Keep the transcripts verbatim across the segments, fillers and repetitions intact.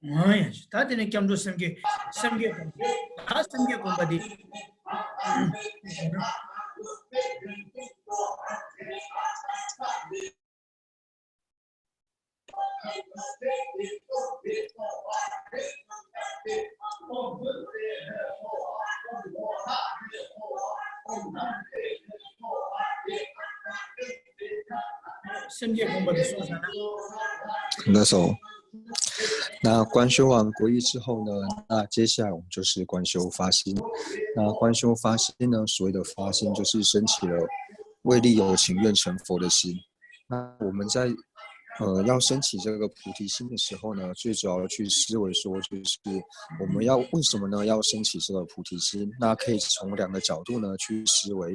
ང་ཡང་ཞེས། ད་དེ་ནས་སྐྱབས་འགྲོ་སེམས་བསྐྱེད། སེམས་བསྐྱེད་སྒོམ་པ། ད་སེམས་བསྐྱེད་སྒོམ་པ་འདི། སེམས་བསྐྱེད་སྒོམ་པ་འདི་གསུངས་ས་ན། ལགས་སོ།那观修完皈依之后呢，那接下来我们就是观修发心。那观修发心呢，所谓的发心就是升起了为利有情愿成佛的心。那我们在呃要升起这个菩提心的时候呢，最主要去思维说，就是我们要为什么呢？要升起这个菩提心，那可以从两个角度呢去思维。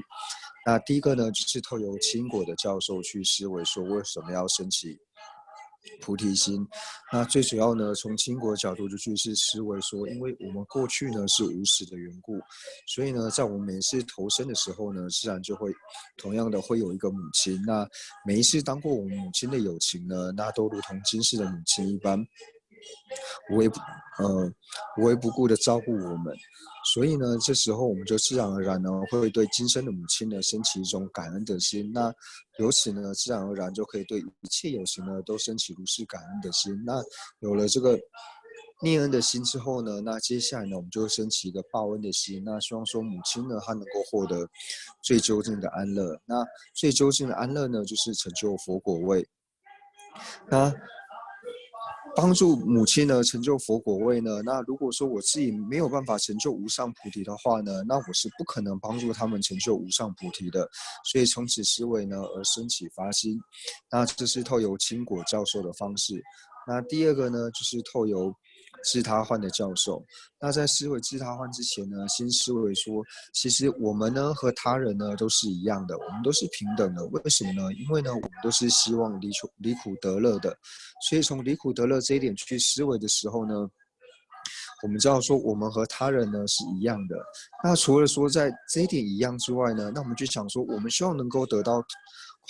那第一个呢，就是透由清果的教授去思维说，为什么要升起菩提心。那最主要呢，从清果的角度就去是思维说，因为我们过去呢是无始的缘故，所以呢，在我们每一次投生的时候呢，自然就会同样的会有一个母亲。那每一次当过我们母亲的有情呢，那都如同今世的母亲一般，无微不呃无微不顾的照顾我们。所以呢，这时候我们就自然而然呢，会对今生的母亲呢升起一种感恩的心。那由此呢，自然而然就可以对一切有情呢都升起如是感恩的心。那有了这个念恩的心之后呢，那接下来呢，我们就升起一个报恩的心。那希望说母亲呢，她能够获得最究竟的安乐。那最究竟的安乐呢，就是成就佛果位。那帮助母亲呢成就佛果位呢，那如果说我自己没有办法成就无上菩提的话呢，那我是不可能帮助他们成就无上菩提的。所以从此思维呢而升起发心。那这是透由清果教授的方式。那第二个呢，就是透由自他换的教授。那在思维自他换之前呢，先思维说，其实我们呢和他人呢都是一样的，我们都是平等的。为什么呢？因为呢，我们都是希望离苦离苦得乐的。所以从离苦得乐这一点去思维的时候呢，我们知道说我们和他人呢是一样的。那除了说在这一点一样之外呢，那我们就想说，我们希望能够得到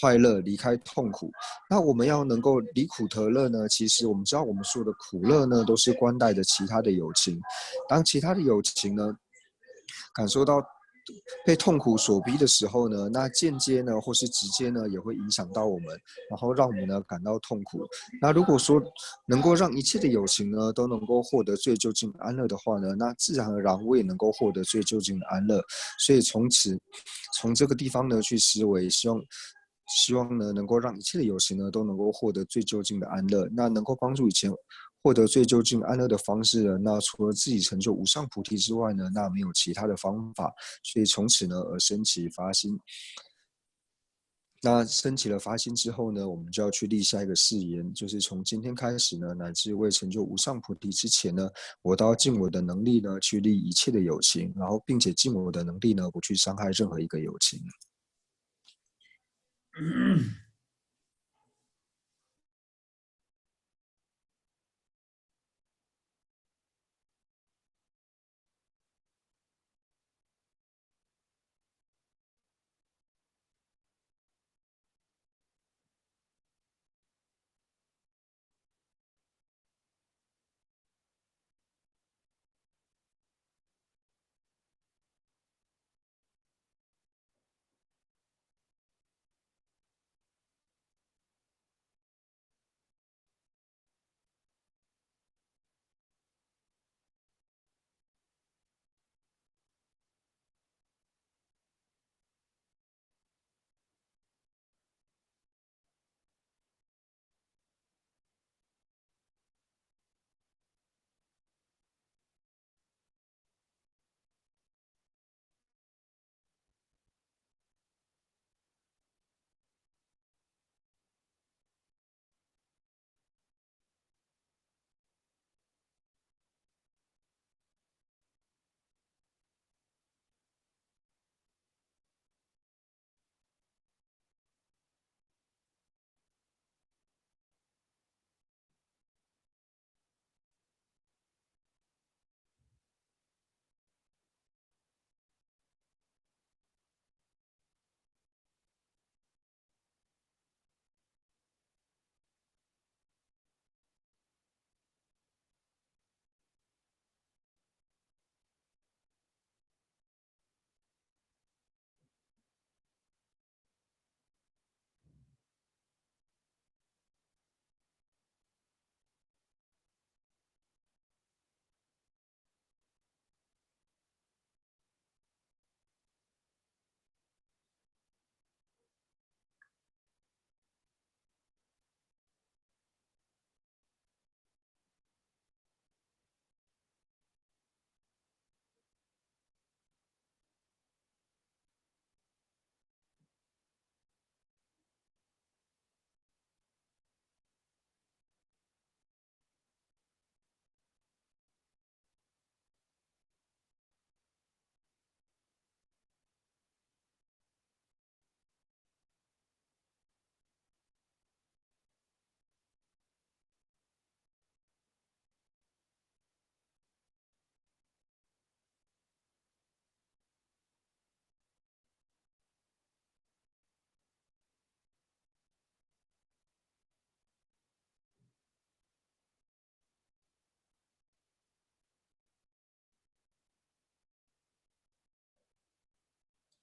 快乐，离开痛苦。那我们要能够离苦得乐呢，其实我们知道我们所有的苦乐呢，都是关带着其他的有情。当其他的有情呢，感受到被痛苦所逼的时候呢，那间接呢，或是直接呢，也会影响到我们，然后让我们呢感到痛苦。那如果说能够让一切的有情呢都能够获得最究竟安乐的话呢，那自然而然我也能够获得最究竟的安乐。所以从此，从这个地方呢去思维，希望希望呢能够让一切的有情呢都能够获得最究竟的安乐。那能够帮助以前获得最究竟安乐的方式呢，那除了自己成就无上菩提之外呢，那没有其他的方法。所以从此呢而升起发心。那升起了发心之后呢，我们就要去立下一个誓言，就是从今天开始呢，乃至未成就无上菩提之前呢，我都要尽我的能力呢，去利一切的有情，然后并且尽我的能力呢，不去伤害任何一个有情。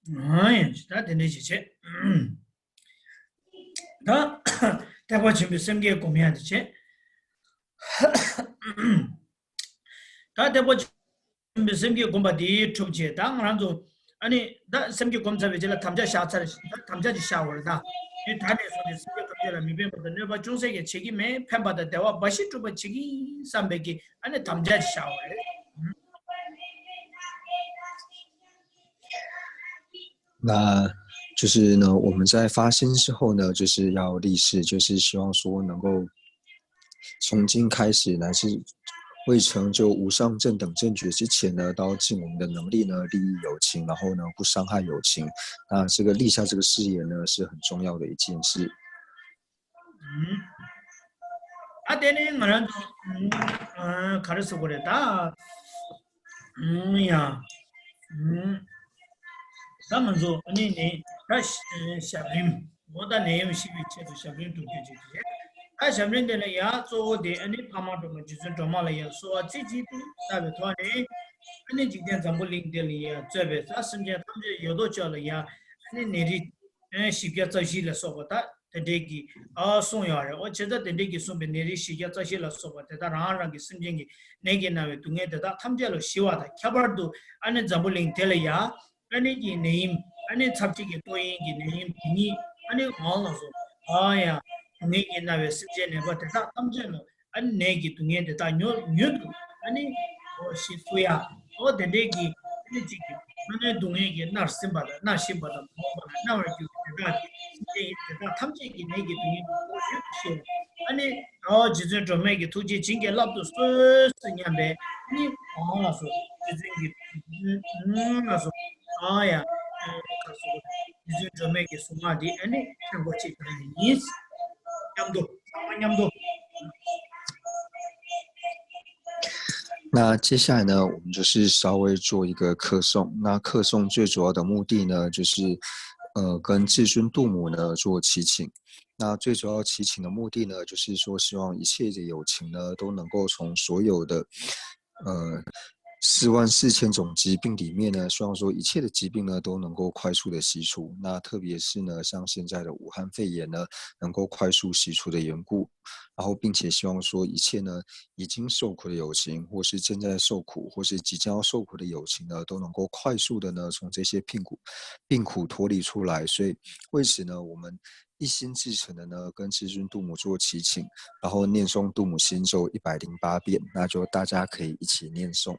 ཨང་། ཡང་ཅི་ད་དེ་འདྲ་ཞིག་བྱེད། ད་ཐེག་པ་ཆེན་པོའི་སེམས་བསྐྱེད་སྒོམ་ཡག་དེ་བྱེད། ད་ཐེག་པ་ཆེན་པོའི་སེམས་བསྐྱེད་སྒོམ་པ་དེ་གྲུབ་བྱས། ད་ང་རང་ཚོ་ཨ་ནི་ད་སེམས་བསྐྱེད་སྒོམ་ཚར་བའི་རྗེས་ལ་དམ་བཅའ་བཞག་ཚར། ད་དམ་བཅའ་ཅིག་བཞག་པ་རེད། ད་དེ་ད་ནས་བཟུང་སྟེ་སེམས་བསྐྱེད་ཐམས་ཅད་ལ་མི་ཕན་པ་དང་གནོད་པ་ཅུང་ཟད་ཀྱང་བྱེད་ཀྱི་མེད། ཕན་པ་དང་བདེ་བ་འབའ་ཞིག་སྒྲུབ་པ་བྱེད་ཀྱི་ཡིན་བསམ་པའི་གི་ཨ་ནི་དམ་བཅའ་ཅིག་བཞག་པ་རེད། 那就是呢，我们在发心之后呢，就是要立誓，就是希望说能够从今开始，乃至未成就无上正等正觉之前呢，都要尽我们的能力呢，利益有情，然后呢，不伤害有情。那这个立下这个誓言呢，是很重要的一件事。 ཨ་དེ་ནས་ང་རང་ཚོ་ག་རེ་ཟེར་དགོས་རེད་ད། ཡ། ད་ང་ཚོ་ཨ་ནི་ནི་ད་ཞབས་རིམ་འོ་ད་ནད་ཡམས་ཞི་བའི་ཆེད་དུ་ཞབས་རིམ་སྒྲུབ་རྒྱུ་ཅིག་རེད། ད་ཞབས་རིམ་དེ་ལ་ཡ་གཙོ་བོ་དེ་ཨ་ནི་འཕགས་མ་སྒྲོལ་མ་རྗེ་བཙུན་སྒྲོལ་མ་ལ་ཡ་གསོལ་བ་རྩེ་གཅིག་ཏུ་བཏབ་པའི་ཐོག་ནས་ཨ་ནི་འཇིག་རྟེན་འཛམ་བུ་གླིང་འདི་ལ་ཡ་གཙོས་པའི་ས་སེམས་ཅན་ཐམས་ཅད་ཡོད་དོ་ཅོག་ལ་ཡ་ཨ་ནི་ནད་རིགས་བཞི་བརྒྱ་རྩ་བཞི་ལ་སོགས་པ་ད་དེ་འདྲའི་གི་ཨ་གསུངས་ཡོད་རེད། འོ་བྱས་ཙང་དེ་འདྲའི་གི་གསུངས་པའི་ནད་རིགས་བཞི་བརྒྱ་རྩ་བཞི་ལ་སོགས་པ་དེ་དག་རང་རང་གི་སེམས་ཅན་གྱི་ནད་ཀྱིས་ན་བའི་སྡུག་བསྔལ་དེ་དག་ཐམས་ཅད་ལ་ཞི་བ་དང་། ཁྱད་པར་དུ་ཨ་ནི་འཛམ་བུ་གླིང་དེ་ལ་ཡ་ཨ་ནི་གི་ནད་ཡམས་ཨ་ནི་ཚབས་ཆེ་གི་ཏོག་དབྱིབས་ཀྱི་ནད་ཡམས་དེ་ཉིད་ཨ་ནི་འོང་ལ་སོགས་ཨ་ཡ་སྡུག་བསྔལ་གྱིས་ན་བའི་སེམས་ཅན་ནད་པ་དེ་དག་ཐམས་ཅད་ལ་ཨ་ནི་ནད་ཀྱི་སྡུག་བསྔལ་དེ་དག་མྱུར་མྱུར་དུ་ཨ་ནི་འོ་ཞི་ཐུབ་ཡ། འོ་དེ་འདྲའི་གི་ཨ་ནི་གཅིག་གི་ཁ་ནས་སྡུག་བསྔལ་གྱིས་མནར་ཟིན་པ་དང་མནར་བཞིན་པ་དང་མ་འོངས་པ་ལ་མནར་བར་འགྱུར་བའི་དེ་དག་གི་སེམས་ཅན་དེ་དག་ཐམས་ཅད་ཀྱི་ནད་ཀྱི་སྡུག་བསྔལ་གྱི་ཁོག་ཡོད་པ་ཤེས། ཨ་ནི་འོ་རྗེ་བཙུན་སྒྲོལ་མའི་གི་ཐུགས་རྗེ་བྱིན་གྱིས་བརླབ་ཏུ་གསོལ་ཟེར་སྙམ་པའི་ཨ་ནི་འོང་ལ་སོགས་རྗེ་བཙུན་གྱི་ལ་སོགས་ཨ་ཡ་ཁ་སོགས་རྗེ་བཙུན་སྒྲོལ་མའི་གི་གཟུངས་སྔགས་འདི་ཨ་ནི་ཕྲེང་སྐོར་གཅིག་གནང་ཡ་ཡིན། མཉམ་དུ་ཚང་མ་མཉམ་དུ། 那接下来呢，我们就是稍微做一个课诵。那课诵最主要的目的呢，就是呃跟至尊度母呢做祈请。那最主要祈请的目的呢，就是说希望一切的有情呢都能够从所有的呃四万四千种疾病里面呢，希望说一切的疾病呢都能够快速的洗除。那特别是呢，像现在的武汉肺炎呢，能够快速洗除的缘故，然后并且希望说一切呢已经受苦的有情，或是正在受苦，或是即将要受苦的有情呢，都能够快速的呢从这些病苦病苦脱离出来。所以为此呢，我们一心至诚的呢跟至尊度母做祈请，然后念诵度母心咒一百零八遍，那就大家可以一起念诵。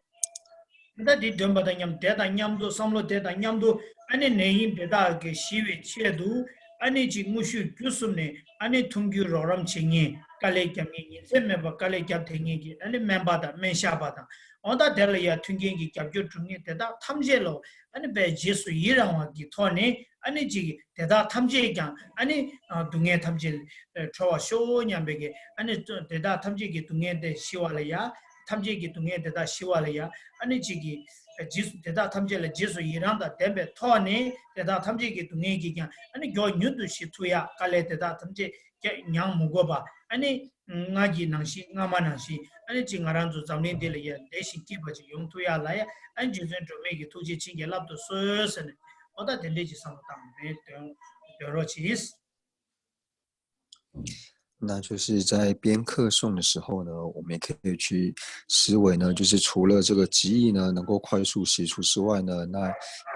ད་འདི་འདོན་པ་དང་མཉམ་དེ་དང་མཉམ་དུ་བསམ་བློ་དེ་དང་མཉམ་དུ་ཨ་ནི་ནད་ཡམས་དེ་དག་གི་ཞི་བའི་ཆེད་དུ་ཨ་ནི་ཅིག་དངོས་ཤུགས་བརྒྱུད་གསུམ་ནས་ཨ་ནི་མཐུན་འགྱུར་རོགས་རམ་བྱེད་མཁན་དཀའ་ལས་རྒྱབ་མཁན་ཉིན་མཚན་མེད་པར་དཀའ་ལས་རྒྱབ་བསྡད་མཁན་གྱི་ཨ་ནི་སྨན་པ་དང་སྨན་ཞབས་པ་དང་འོ་ད་དེ་ལ་ཡ་མཐུན་རྐྱེན་གྱི་རྒྱབ་སྐྱོར་སྒྲུབ་མཁན་དེ་དག་ཐམས་ཅད་ལ་ཨ་ནི་དཔེ་རྗེས་སུ་ཡི་རང་བ་གི་ཐོག་ནས་ཨ་ནི་ཅིག་དེ་དག་ཐམས་ཅད་ཀྱང་ཨ་ནི་སྡུག་བསྔལ་ཐམས་ཅད་ཁྲོ་བར་ཤོག་སྙམ་པའི་གི་ཨ་ནི་དེ་དག་ཐམས་ཅད་ཀྱི་སྡུག་བསྔལ་དེ་ཞི་བ་ལ་ཡ། ཐམས་ཅད་ཀྱི་སྡུག་བསྔལ་དེ་དག་ཞི་བ་ལ་ཡ། ཨ་ནི་གཅིག་གིས་རྗེས་སུ་དེ་དག་ཐམས་ཅད་ལ་རྗེས་སུ་ཡི་རང་དང་ལྡན་པའི་ཐོག་ནས་དེ་དག་ཐམས་ཅད་ཀྱི་སྡུག་བསྔལ་གྱིས་ཀྱང་ཨ་ནི་མགྱོགས་མྱུར་དུ་ཞི་ཐུབ་ཡ། དཀའ་ལས་དེ་དག་ཐམས་ཅད་ཀྱང་མྱང་མི་དགོས་པ། ཨ་ནི་སྔར་གྱི་ནང་བཞིན་སྔ་མ་ནང་བཞིན་ཨ་ནི་གཅིག་ང་རང་ཚོ་འཛམ་གླིང་འདི་ལ་ཡ་བདེ་ཞིང་སྐྱིད་པ་ཅིག་ཡོང་ཐུབ་ཡ་ལ་ཡ། ཨ་ནི་རྗེ་བཙུན་སྒྲོལ་མའི་གི་ཐུགས་རྗེ་བྱིན་གྱིས་བརླབ་ཏུ་གསོལ་ཟེར་ནས་འོ་ད་དེ་འདྲས་ཀྱི་བསམ་བློ་བཏང་ནས་འདོན་འདོན་རོགས་གྱིས། 那就是在边课诵的时候呢，我们也可以去思维呢，就是除了这个疾疫呢能够快速洗除之外呢，那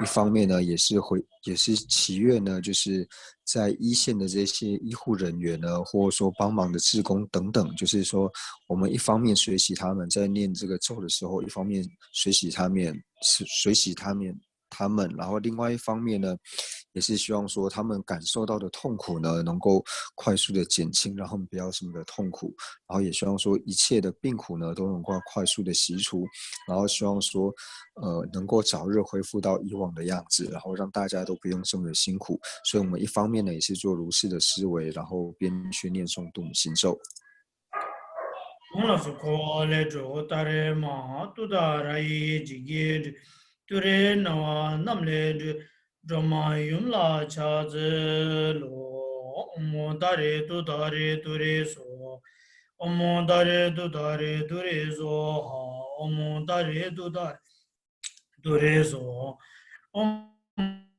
一方面呢也是会也是祈愿呢，就是在一线的这些医护人员呢，或者说帮忙的志工等等，就是说我们一方面随喜他们在念这个咒的时候，一方面随喜他们随喜他们他们，然后另外一方面呢，也是希望说他们感受到的痛苦呢，能够快速的减轻，让他们不要这么的痛苦，然后也希望说一切的病苦呢都能够快速的洗除，然后希望说，呃，能够早日恢复到以往的样子，然后让大家都不用这么的辛苦。所以我们一方面呢也是做如是的思维，然后边去念诵度母心咒。 ལ་སོགས་འཁོར་བ་ལས་སྒྲོལ་ཏཱ་རེ་མ། ཏུཏྟཱ་ར་ཡེ་འཇིགས་བརྒྱད་སྒྲོལ། ཏུ་རེ་ན་བ་རྣམས་ལས་སྒྲོལ། སྒྲོལ་མ་ཡུམ་ལ་ཕྱག་འཚལ་ལོ། ཨོཾ་ཏཱ་རེ་ཏུཏྟཱ་རེ་ཏུ་རེ་སྭཱ་ཧཱ། ཨོཾ་ཏཱ་རེ་ཏུཏྟཱ་རེ་ཏུ་རེ་སྭཱ་ཧཱ། ཨོཾ་ཏཱ་རེ་ཏུཏྟཱ་རེ་ཏུ་རེ་སྭཱ་ཧཱ། ཨོཾ་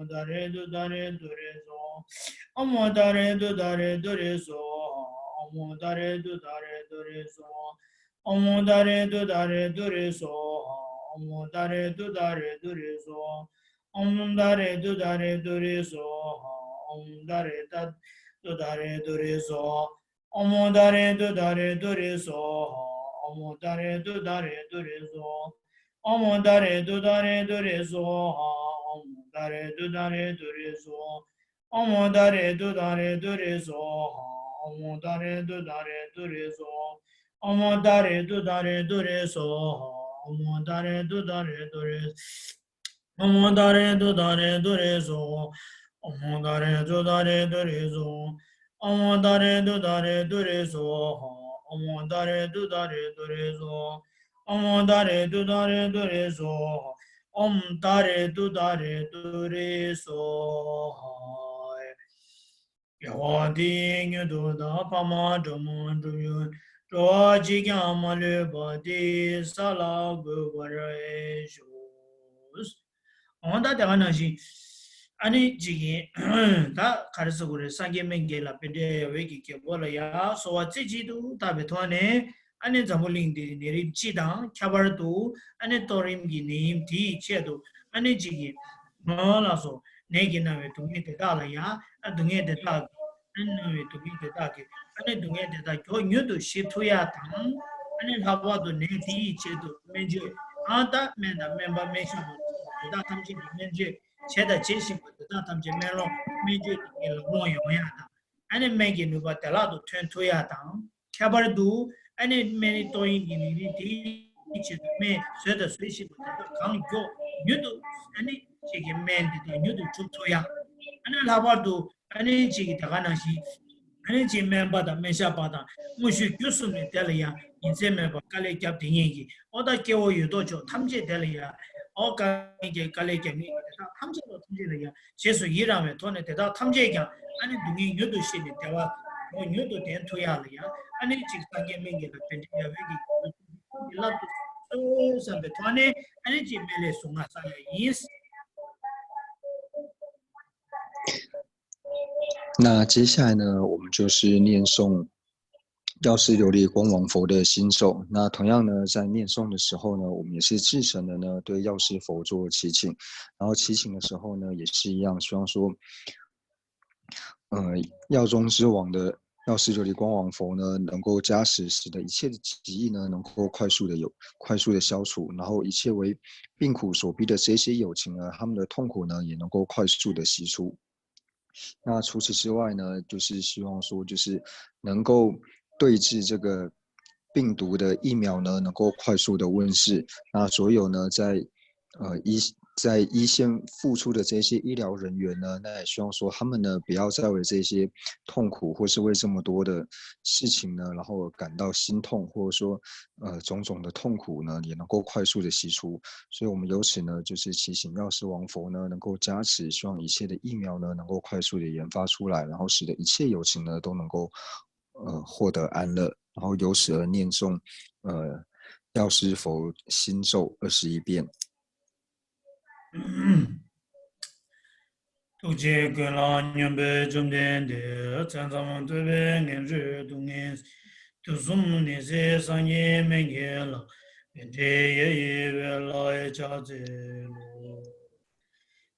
ཨོཾ་ཏཱ་རེ་ཏུཏྟཱ་རེ་ཏུ་རེ་སྭཱ་ཧཱ། ཨོཾ་ཏཱ་རེ་ཏུཏྟཱ་རེ་ཏུ་རེ་སྭཱ་ཧཱ། ཨོཾ་ཏཱ་རེ་ཏུཏྟཱ་རེ་ཏུ་རེ་སྭཱ་ཧཱ། ཨོཾ་ཏཱ་རེ་ཏུཏྟཱ་རེ་ཏུ་རེ་སྭཱ་ཧཱ། ཨོཾ་ཏཱ་རེ་ཏུཏྟཱ་རེ་ཏུ་རེ་སྭཱ་ཧཱ། ཨོཾ་ཏཱ་རེ་ཏུཏྟཱ་རེ་ཏུ་རེ་སྭཱ་ཧཱ། ཨོཾ་ཏཱ་རེ་ཏུཏྟཱ་རེ་ཏུ་རེ་སྭཱ་ཧཱ། ཨོཾ་ཏཱ་རེ་ཏུཏྟཱ་རེ་ཏུ་རེ་སྭཱ་ཧཱ། ཨོཾ་ཏཱ་རེ་ཏུཏྟཱ་རེ་ཏུ་རེ་སྭཱ་ཧཱ། ཨོཾ་ཏཱ་རེ་ཏུཏྟཱ་རེ་ཏུ་རེ་སྭཱ་ཧཱ། ཨོཾ་ཏཱ་རེ་ཏུཏྟཱ་རེ་ཏུ་རེ་སྭཱ་ཧཱ། ཨོཾ་ཏཱ་རེ་ཏུཏྟཱ་རེ་ཏུ་རེ་སྭཱ་ཧཱ། ཨོཾ་ཏཱ་རེ་ཏུཏྟཱ་རེ་ཏུ་རེ་སྭཱ་ཧཱ། ཨོཾ་ཏཱ་རེ་ཏུཏྟཱ་རེ་ཏུ་རེ་སྭཱ་ཧཱ། ཨོཾ་ཏཱ་རེ་ཏུཏྟཱ་རེ་ཏུ་རེ། ཨོཾ་ཏཱ་རེ་ཏུཏྟཱ་རེ་ཏུ་རེ་སྭཱ་ཧཱ། ཨོཾ་ཏཱ་རེ་ཏུཏྟཱ་རེ་ཏུ་རེ་སྭཱ་ཧཱ། ཨོཾ་ཏཱ་རེ་ཏུཏྟཱ་རེ་ཏུ་རེ་སྭཱ་ཧཱ། ཨོཾ་ཏཱ་རེ་ཏུཏྟཱ་རེ་ཏུ་རེ་སྭཱ་ཧཱ། ཨོཾ་ཏཱ་རེ་ཏུཏྟཱ་རེ་ཏུ་རེ་སྭཱ་ཧཱ། ཨོཾ་ཏཱ་རེ་ཏུཏྟཱ་རེ་ཏུ་རེ་སྭཱ་ཧཱ། དགེ་བ་འདི་ཡིས་མྱུར་དུ་བདག་ཕ་མ་གྲོགས་མོ་གྲོགས་ཡུལ་འགྲོ་བ་གཅིག་ཀྱང་མ་ལུས་པ་དེ་ས་ལ་འགོད་པར་ཤོག། འོ་ད་དེ་ག་ནང་བཞིན་ཨ་ནི་གཅིག་གིས་ད་ག་རེ་ཟེར་དགོས་རེད། སངས་རྒྱས་སྨན་གྱི་ལ་པཎྜི་ཏ་ཡ་ཝེ་གི་རྒྱལ་པོ་ལ་ཡ་གསོལ་བ་རྩེ་གཅིག་ཏུ་བཏབ་པའི་ཐོག་ནས་ཨ་ནི་འཛམ་བུ་གླིང་འདི་ནད་རིམས་སྤྱི་དང་ཁྱད་པར་དུ་ཨ་ནི་གཏོར་རིམས་ཀྱི་ནད་ཡམས་དེའི་ཆེད་དུ་ཨ་ནི་གཅིག་གིས་ང་ལ་སོགས་ནད་ཀྱིས་མནར་བའི་སྡུག་བསྔལ་དེ་དག་ལ་ཡང་ཨ་སྡུག་བསྔལ་དེ་དག་གི་ཨ་ནི་མནར་བའི་སྡུག་བསྔལ་དེ་དག་གི་ཨ་ནི་སྡུག་བསྔལ་དེ་དག་མགྱོགས་མྱུར་དུ་ཞི་ཐུབ་ཡ་དང་། ཨ་ནི་ལྷག་པར་དུ་ནད་དེ་ཡི་ཆེད་དུ་སྨན་བཅོས་གང་ལྟར་སྨན་དང་སྨན་པ་སྨན་ཞབས་པ་དེ་དག་ཐམས་ཅད་ཀྱིས་སྨན་བཅོས་བྱས་དང་བྱེད་བཞིན་པ་དེ་དག་ཐམས་ཅད་སྨན་སློང་སྨན་བཅོས་དེ་གའི་ལམ་སློང་ཡོང་ཡ་དང་། ཨ་ནི་སྨན་གྱི་ནུས་པ་བདེ་བླག་ཏུ་ཐོན་ཐུབ་ཡ་དང་། ཁྱད་པར་དུ་ཨ་ནི་སྨན་རིགས་གཏོར་ཡིན་གྱི་ནད་རིགས་དེའི་ཆེད་དུ་སྨན་བཟོས་དང་བཟོ་བཞིན་པ་དེ་དག་གང་མགྱོགས་མྱུར་དུ་ཨ་ནི་ཅིག་གི་སྨན་དེ་དག་མྱུར་དུ་འགྲུབ་ཐུབ་ཡ། ཨ་ནི་ལྷག་པར་དུ་ཨ་ནི་ཅིག་གི་དེ་ག་ནང་བཞིན་ཨ་ནི་ཅིག་སྨན་པ་དང་སྨན་ཞབས་པ་དང་དངོས་ཤུགས་བརྒྱུད་གསུམ་ནས་དེ་ལ་ཡང་ཉིན་མཚན་མེད་པར་དཀའ་ལས་བརྒྱབ་དེ་ཉིད་ཀྱི་ཨོ་ད་སྐྱེ་བོ་ཡོད་དོ་ཅོག་ཐམས་ཅད་དེ་ལ་ཡང་ཨོ་དཀའ་ངལ་གྱི་དཀའ་ལས་བརྒྱབ་ཉིད་ཀྱི་དེ་དག་ཐམས་ཅད་ལ་ཐམས་ཅད་ལ་ཡང་། རྗེས་སུ་ཡི་རང་བའི་ཐོག་ནས་དེ་དག་ཐམས་ཅད་ཀྱང་ཨ་ནི་སྡུག་བསྔལ་མྱུར་དུ་ཞི་ནས་བདེ་བ་མྱུར་དུ་ལྡན་ཐུབ་ཡག་ལ་ཡང་ཨ་ནི་ཅིག་སངས་རྒྱས་སྨན་གྱི་ལ་པཎྜི་ཏ་ཡ་ཝེ་གི་རྒྱལ་པོ་གི་བསླབ་ཏུ་གསོལ་བསམ་པའི་ཐོག་ནས་ཨ་ནི་ཅིག་སྨན་བླའི་གཟུངས་སྔགས་བསགས་ཡག་ཡིན། 那接下来呢，我们就是念诵药师琉璃光王佛的心咒。那同样呢，在念诵的时候呢，我们也是至诚的呢对药师佛做祈请，然后祈请的时候呢，也是一样，希望说，呃，药中之王的药师琉璃光王佛呢，能够加持，使得一切的疾疫呢，能够快速的有快速的消除，然后一切为病苦所逼的这些有情呢，他们的痛苦呢，也能够快速的消除。那除此之外呢，就是希望说，就是能够对治这个病毒的疫苗呢，能够快速的问世。那所有呢，在呃一在一线付出的这些医疗人员呢，那也希望说他们呢，不要再为这些痛苦或是为这么多的事情呢，然后感到心痛，或者说呃种种的痛苦呢，也能够快速的消除。所以我们由此呢，就是祈请药师王佛呢，能够加持，希望一切的疫苗呢，能够快速的研发出来，然后使得一切有情呢都能够呃获得安乐，然后由此而念诵呃药师佛心咒二十一遍。 ཐུགས་རྗེ་ཀུན་ལ་སྙོམས་པའི་བཅོམ་ལྡན་འདས། མཚན་ཙམ་ཐོས་པས་ངན་འགྲོའི་སྡུག་བསྔལ། དུས་གསུམ་ནད་སེལ་སངས་རྒྱས་སྨན་གྱི་བླ། པཎྜི་ཏ་ཡི་བླ་ལ་ཕྱག་འཚལ་ལོ།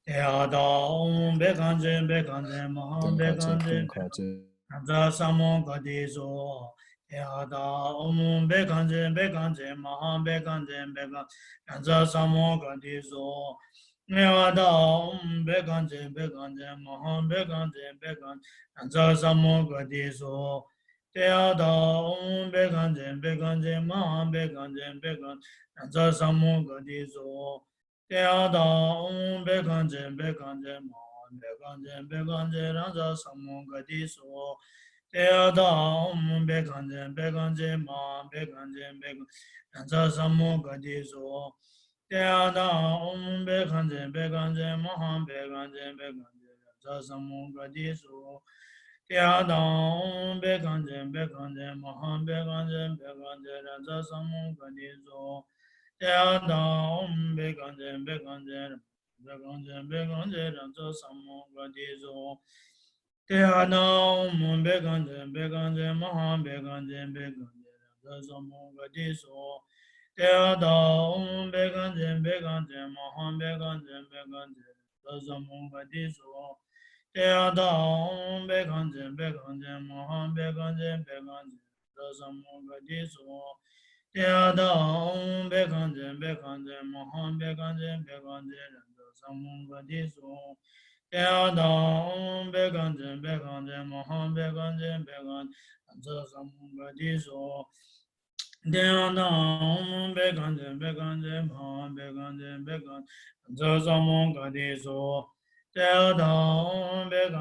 ཏདྱ་ཐཱ། ཨོཾ་བཻ་ཥ་ཛྱེ་བཻ་ཥ་ཛྱེ་མ་ཧཱ་བཻ་ཥ་ཛྱེ་བཻ་ཥ་ཛྱེ་ན་ཚ་ས་མུདྒ་ཏེ་སྭཱ་ཧཱ། ཏདྱ་ཐཱ། ཨོཾ་བཻ་ཥ་ཛྱེ་བཻ་ཥ་ཛྱེ་མ་ཧཱ་བཻ་ཥ་ཛྱེ་བཻ་ཥ་ཛྱེ་ན་ཚ་ས་མུདྒ་ཏེ་སྭཱ་ཧཱ། ཏདྱ་ཐཱ། ཨོཾ་བཻ་ཥ་ཛྱེ་བཻ་ཥ་ཛྱེ་མ་ཧཱ་བཻ་ཥ་ཛྱེ་བཻ་ཥ་ཛྱེ་ན་ཚ་ས་མུདྒ་ཏེ་སྭཱ་ཧཱ། ཏདྱ་ཐཱ། ཨོཾ་བཻ་ཥ་ཛྱེ་བཻ་ཥ་ཛྱེ་མ་ཧཱ་བཻ་ཥ་ཛྱེ་བཻ་ཥ་ཛྱེ་ན་ཚ་ས་མུདྒ་ཏེ་སྭཱ་ཧཱ། ཏདྱ་ཐཱ། ཨོཾ་བཻ་ཥ་ཛྱེ་བཻ་ཥ་ཛྱེ་མ་ཧཱ་བཻ་ཥ་ཛྱེ་བཻ་ཥ་ཛྱེ་ན་ཚ་ས་མུདྒ་ཏེ་སྭཱ་ཧཱ། ཏདྱ་ཐཱ། ཨོཾ་བཻ་ཥ་ཛྱེ་བཻ་ཥ་ཛྱེ་མ་ཧཱ་བཻ་ཥ་ཛྱེ་བཻ་ཥ་ཛྱེ་ན་ཚ་ས་མུདྒ་ཏེ་སྭཱ་ཧཱ། ཏདྱ་ཐཱ། ཨོཾ་བཻ་ཥ་ཛྱེ་བཻ་ཥ་ཛྱེ་མ་ཧཱ་བཻ་ཥ་ཛྱེ་བཻ་ཥ་ཛྱེ་ན་ཚ་ས་མུདྒ་ཏེ་སྭཱ་ཧཱ། ཏདྱ་ཐཱ། ཨོཾ་བཻ་ཥ་ཛྱེ་བཻ་ཥ་ཛྱེ་མ་ཧཱ་བཻ་ཥ་ཛྱེ་བཻ་ཥ་ཛྱེ་ན་ཚ་ས་མུདྒ་ཏེ་སྭཱ་ཧཱ། ཏདྱ་ཐཱ། ཨོཾ་བཻ་ཥ་ཛྱེ་བཻ་ཥ་ཛྱེ་མ་ བྷྱ་ག་ཛྱ་བྷྱ་ག་ཛྱ་རཱ་ཛ་ས་མུདྒ་ཏེ་སྭཱ་ཧཱ། ཏདྱ་ཐཱ། ཨོཾ་བྷྱ་ག་ཛྱ་བྷྱ་ག་ཛྱ་མ་ཧཱ་བྷྱ་ག་ཛྱ་བྷྱ་ག་ཛྱ་རཱ་ཛ་ས་མུདྒ་ཏེ་སྭཱ་ཧཱ། ཏདྱ་ཐཱ། ཨོཾ་བྷྱ་ག་ཛྱ་བྷྱ་ག་ཛྱ་མ་ཧཱ་བྷྱ་ག་ཛྱ་བྷྱ་ག་ཛྱ་རཱ་ཛ་ས་མུདྒ་ཏེ་སྭཱ་ཧཱ། ཏདྱ་ཐཱ། ཨོཾ་བྷྱ་ག་ཛྱ་བྷྱ་ག་ཛྱ་མ་ཧཱ་བྷྱ་ག་ཛྱ་བྷྱ་ག་ཛྱ་རཱ་ཛ་ས་མུདྒ་ཏེ་སྭཱ་ཧཱ། ཏདྱ་ཐཱ། ཨོཾ་བྷྱ་ག་ཛྱ་བྷྱ་ག་ཛྱ་མ་ཧཱ་བྷྱ་ག་ཛྱ་བྷྱ་ག་ཛྱ་རཱ་ཛ་ས་མུདྒ་ཏེ་སྭཱ་ཧཱ། ཏདྱ་ཐཱ། ཨོཾ་བྷྱ་ག་ཛྱ་བྷྱ་ག་ཛྱ་མ་ཧཱ་བྷྱ་ག་ཛྱ་བྷྱ་ག་ཛྱ་རཱ་ཛ་ས་མུདྒ་ཏེ་སྭཱ་ཧཱ། ཏདྱ་ཐཱ། ཨོཾ་བྷྱ་ག་ཛྱ་བྷྱ་ག་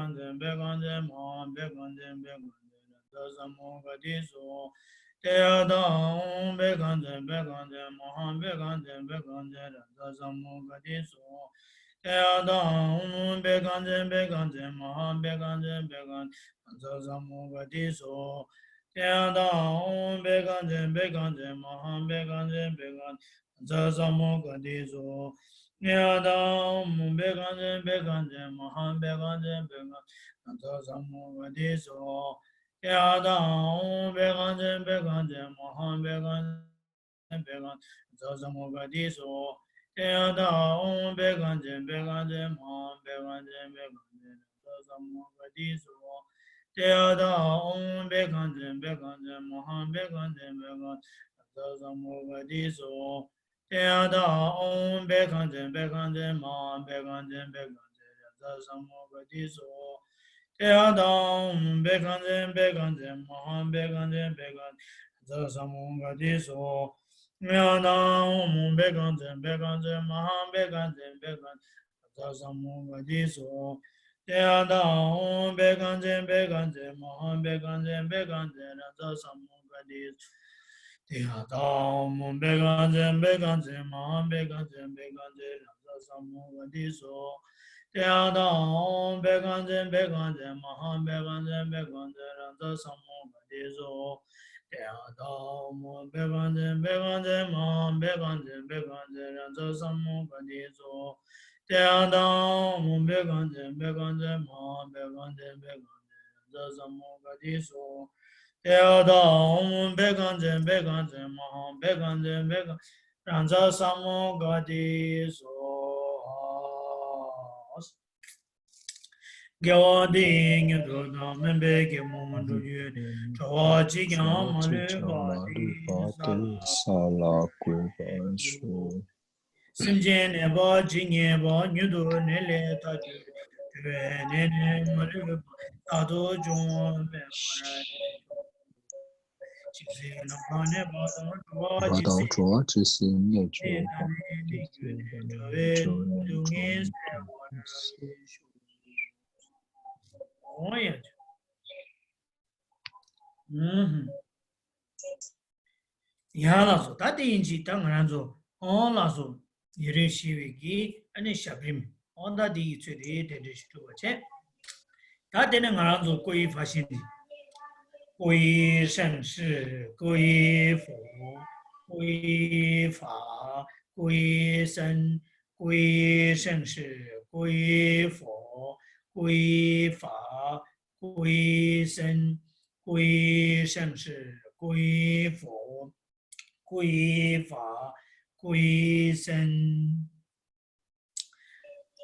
ཛྱ་མ་ཧཱ་བྷྱ་ག་ཛྱ་བྷྱ་ག་ཛྱ་རཱ་ཛ་ས་མུདྒ་ཏེ་སྭཱ་ཧཱ། ཏདྱ་ཐཱ། ཨོཾ་བྷྱ་ག་ཛྱ་བྷྱ་ག་ཛྱ་མ་ཧཱ་བྷྱ་ག་ཛྱ་བྷྱ་ག་ཛྱ་རཱ་ཛ་ས་མུདྒ་ཏེ་སྭཱ་ཧཱ། ཏདྱ་ཐཱ། ཨོཾ་བྷྱ་ག་ཛྱ་བྷྱ་ག་ཛྱ་མ་ཧཱ་བྷྱ་ག་ཛྱ་བྷྱ་ག་ཛྱ་རཱ་ཛ་ས་མུདྒ་ཏེ་སྭཱ་ཧཱ། ཏདྱ་ཐཱ། ཨོཾ་བྷྱ་ག་ཛྱ་བྷྱ་ག་ཛྱ་མ་ཧཱ་བྷྱ་ག་ཛྱ་བྷྱ་ག་ཛྱ་རཱ་ཛ་ས་མུདྒ་ཏེ་སྭཱ་ཧཱ། ཏདྱ་ཐཱ། ཨོཾ་བྷྱ་ག་ཛྱ་བྷྱ་ག་ཛྱ་མ་ཧཱ་བྷྱ་ག་ཛྱ་བྷྱ་ག་ཛྱ་རཱ་ཛ་ས་མུདྒ་ཏེ་སྭཱ་ཧཱ། ཏདྱ་ཐཱ། ཨོཾ་བྷྱ་ག་ཛྱ་བྷྱ་ག་ཛྱ་མ་ཧཱ་བྷྱ་ག་ཛྱ་བྷྱ་ག་ཛྱ་རཱ་ཛ་ས་མུདྒ་ཏེ་སྭཱ་ཧཱ། ཏདྱ་ཐཱ། ཨོཾ་བྷྱ་ག་ཛྱ་བྷྱ་ག་ཛྱ་མ་ཧཱ་བྷྱ་ག་ཛྱ་བྷྱ་ག་ཛྱ་རཱ་ཛ་ས་མུདྒ་ཏེ་སྭཱ་ཧཱ། ཏདྱ་ཐཱ། ཨོཾ་བྷྱ་ག་ཛྱ་བྷྱ་ག་ཛྱ་མ་ཧཱ་བྷྱ་ག་ཛྱ་བྷྱ་ག་ཛྱ་རཱ་ཛ་ས་མུདྒ་ཏེ་སྭཱ་ཧཱ། ཏདྱ་ཐཱ། ཨོཾ་བྷྱ་ག་ཛྱ་བྷྱ་ག་ཛྱ་མ་ཧཱ་བྷྱ་ག་ཛྱ་བྷྱ་ག་ཛྱ་རཱ་ཛ་ས་མུདྒ་ཏེ་སྭཱ་ཧཱ། ཏདྱ་ཐཱ། ཨོཾ་བྷྱ་ག་ཛྱ་བྷྱ་ག་ཛྱ་མ་ཧཱ་བྷྱ་ག་ཛྱ་བྷྱ་ག་ཛྱ་རཱ་ཛ་ས་མུདྒ་ཏེ་སྭཱ་ཧཱ། ཏདྱ་ཐཱ། ཨོཾ་བྷྱ་ག་ཛྱ་བྷྱ་ག་ཛྱ་མ་ཧཱ་བྷྱ་ག་ཛྱ་བྷྱ་ག་ཛྱ་རཱ་ཛ་ས་མུདྒ་ཏེ་སྭཱ་ཧཱ། ཏདྱ་ཐཱ། ཨོཾ་བྷྱ་ག་ཛྱ་བྷྱ་ག་ཛྱ་མ་ཧཱ་བྷྱ་ག་ཛྱ་བྷྱ་ག་ཛྱ་རཱ་ཛ་ས་མུདྒ་ཏེ་སྭཱ་ཧཱ། ཏདྱ་ཐཱ། ཨོཾ་བྷྱ་ག་ཛྱ་བྷྱ་ག་ཛྱ་མ་ཧཱ་བྷྱ་ག་ཛྱ་བྷྱ་ག་ཛྱ་རཱ་ཛ་ས་མུདྒ་ཏེ་སྭཱ་ཧཱ། ཏདྱ་ཐཱ། ཨོཾ་བྷྱ་ག་ཛྱ་བྷྱ་ག་ཛྱ་མ་ཧཱ་བྷྱ་ག་ཛྱ་བྷྱ་ག་ཛྱ་རཱ་ཛ་ས་མུདྒ་ཏེ་སྭཱ་ཧཱ། ཏདྱ་ཐཱ། ཨོཾ་བྷྱ་ག་ཛྱ་བྷྱ་ག་ཛྱ་མ་ཧཱ་བྷྱ་ག་ཛྱ་བྷྱ་ག་ཛྱ་རཱ་ཛ་ས་མུདྒ་ཏེ་སྭཱ་ཧཱ། ཏདྱ་ཐཱ། ཨོཾ་བྷྱ་ག་ཛྱ་བྷྱ་ག་ཛྱ་མ་ཧཱ་བྷྱ་ག་ཛྱ་བྷྱ་ག་ཛྱ་རཱ་ཛ་ས་མུདྒ་ཏེ་སྭཱ་ཧཱ། ཏདྱ་ཐཱ། ཨོཾ་བྷྱ་ག་ཛྱ་བྷྱ་ག་ཛྱ་མ་ཧཱ་བྷྱ་ག་ཛྱ་བྷྱ་ག་ཛྱ་རཱ་ཛ་ས་མུདྒ་ཏེ་སྭཱ་ཧཱ། ཏདྱ་ཐཱ། ཨོཾ་བྷྱ་ག་ཛྱ་བྷྱ་ག་ཛྱ་མ་ཧཱ་བྷྱ་ག་ཛྱ་བྷྱ་ག་རཱ་ཛ་ས་མུདྒ་ཏེ་སྭཱ་ཧཱ། དགེ་བ་འདི་ཡིས་མྱུར་དུ་བདག་སྨོན་པའི་གད་མོ་སྒྲོག་རྒྱུ་ཡིན། འགྲོ་བ་གཅིག་ཀྱང་མ་ལུས་པ་དེ་ས་ལ་འགོད་པར་ཤོག། སེམས་ཅན་ནད་པ་ཇི་སྙེད་པ། མྱུར་དུ་ནད་ལས་ཐར་གྱུར་ཅིག། འགྲོ་བའི་ནད་ནི་མ་ལུས་པ། རྟག་ཏུ་འབྱུང་བ་མེད་པར་ཤོག། ཇི་སྲིད་ནམ་མཁའ་ནས་བར་དང་འགྲོ་བ་ཇི་སྲིད་གནས་གྱུར་པ། འགྲོ་བའི་སྡུག་བསྔལ་སེལ་བར་ཤོག། འོ་ཡ། ཨུམ། ཡང་ལགས་སོ། ད་དེ་ཡིན་གཅིག་ད་ང་རང་ཚོ་ཨོ་ལགས་སོ། ཡུན་རིང་ཞེས་པའི་གི་ཨ་ནི་ཞབས་རིམ་ཨོ་ད་དེ་ཡི་ཚོད་དེ་དེ་འདྲ་ཞིག་གྲུབ་པ་བྱས། ད་དེ་ནས་ང་རང་ཚོ་ཀུའི་ཧྥ་ཤིན་ཏེ། ཀུའི་ཧྲན་ཧྲི། ཀུའི་ཧྥོ། ཀུའི་ཧྥ། ཀུའི་ཧྲན། ཀུའི་ཧྲན་ཧྲི། ཀུའི་ཧྥོ། ཀུའི་ཧྥ། ཀུའི་ཧྲན། ཀུའི་ཧྲན་ཧྲི། ཀུའི་ཧྥོ། ཀུའི་ཧྥ། ཀུའི་ཧྲན།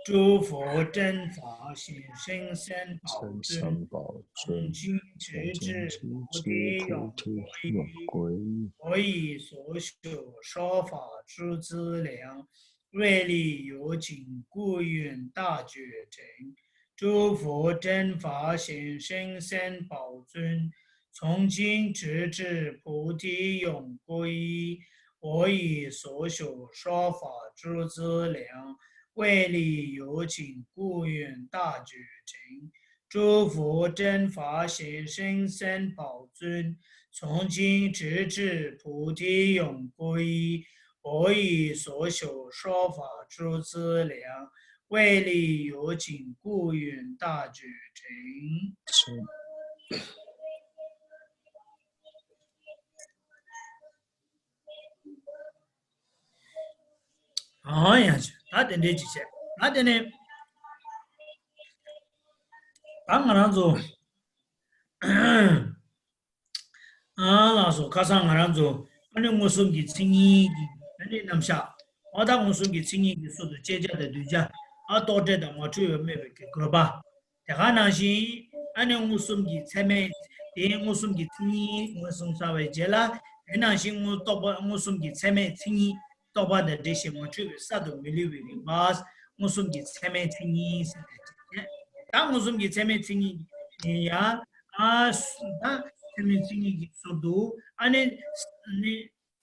诸佛正法行深深宝尊，从今直至菩提永归依。我以所学说法诸资粮， 为利有情，故愿大觉成。诸佛正法行深深宝尊，从今直至菩提永归依。我以所学说法诸资粮，为利有情，故愿大觉成。 诸佛正法行深深宝尊，从今直至菩提永归依。我以所学说法诸资粮，为利有情，故愿大觉成。ཨང་ཡང་ཆེ། ད་དེ་འདྲའི་ཅིག་བྱས། ད་དེ་ནས་ད་ང་རང་ཚོ། ཨ་ལགས་སོ། ཁ་སང་ང་རང་ཚོ་ཨ་ནི་མངོན་སུམ་གྱི་མཚན་ཉིད་ཀྱི་ཨ་ནི་རྣམ་གཞག་འོ་ད་མངོན་སུམ་གྱི་མཚན་ཉིད་ཀྱི་ཟུར་དུ་ཤེས་བྱ་དང་གདུལ་བྱ། ཨ་རྟོག་བྲལ་དང་ངོ་འཕྲོད་པའི་སྨོས་པའི་གི་དགོས་པ། དེ་ག་ནང་བཞིན་ཨ་ནི་མངོན་སུམ་གྱི་ཚད་མས། དེ་མངོན་སུམ་གྱི་མཚན་ཉིད་མངོན་སུམ་ཚར་བའི་རྗེས་ལ། དེ་ནང་བཞིན་མངོན་རྟོགས་པ་མངོན་སུམ་གྱི་ཚད་མས་མཚན་ཉིད་རྟོགས་པ་དང་འདྲེས་ཤིང་ངོ་འཕྲོད་པའི་གསར་དུ་མི་བསླུ་བའི་རིག་པ། མངོན་སུམ་གྱི་ཚད་མའི་མཚན་ཉིད་ཟེར་ཏེ། ད་མངོན་སུམ་གྱི་ཚད་མའི་མཚན་ཉིད་ཡིན་ཡང་། ཨ་ད་ཚད་མའི་མཚན་ཉིད་ཀྱི་ཟུར་དུ་ཨ་ནི་ནི།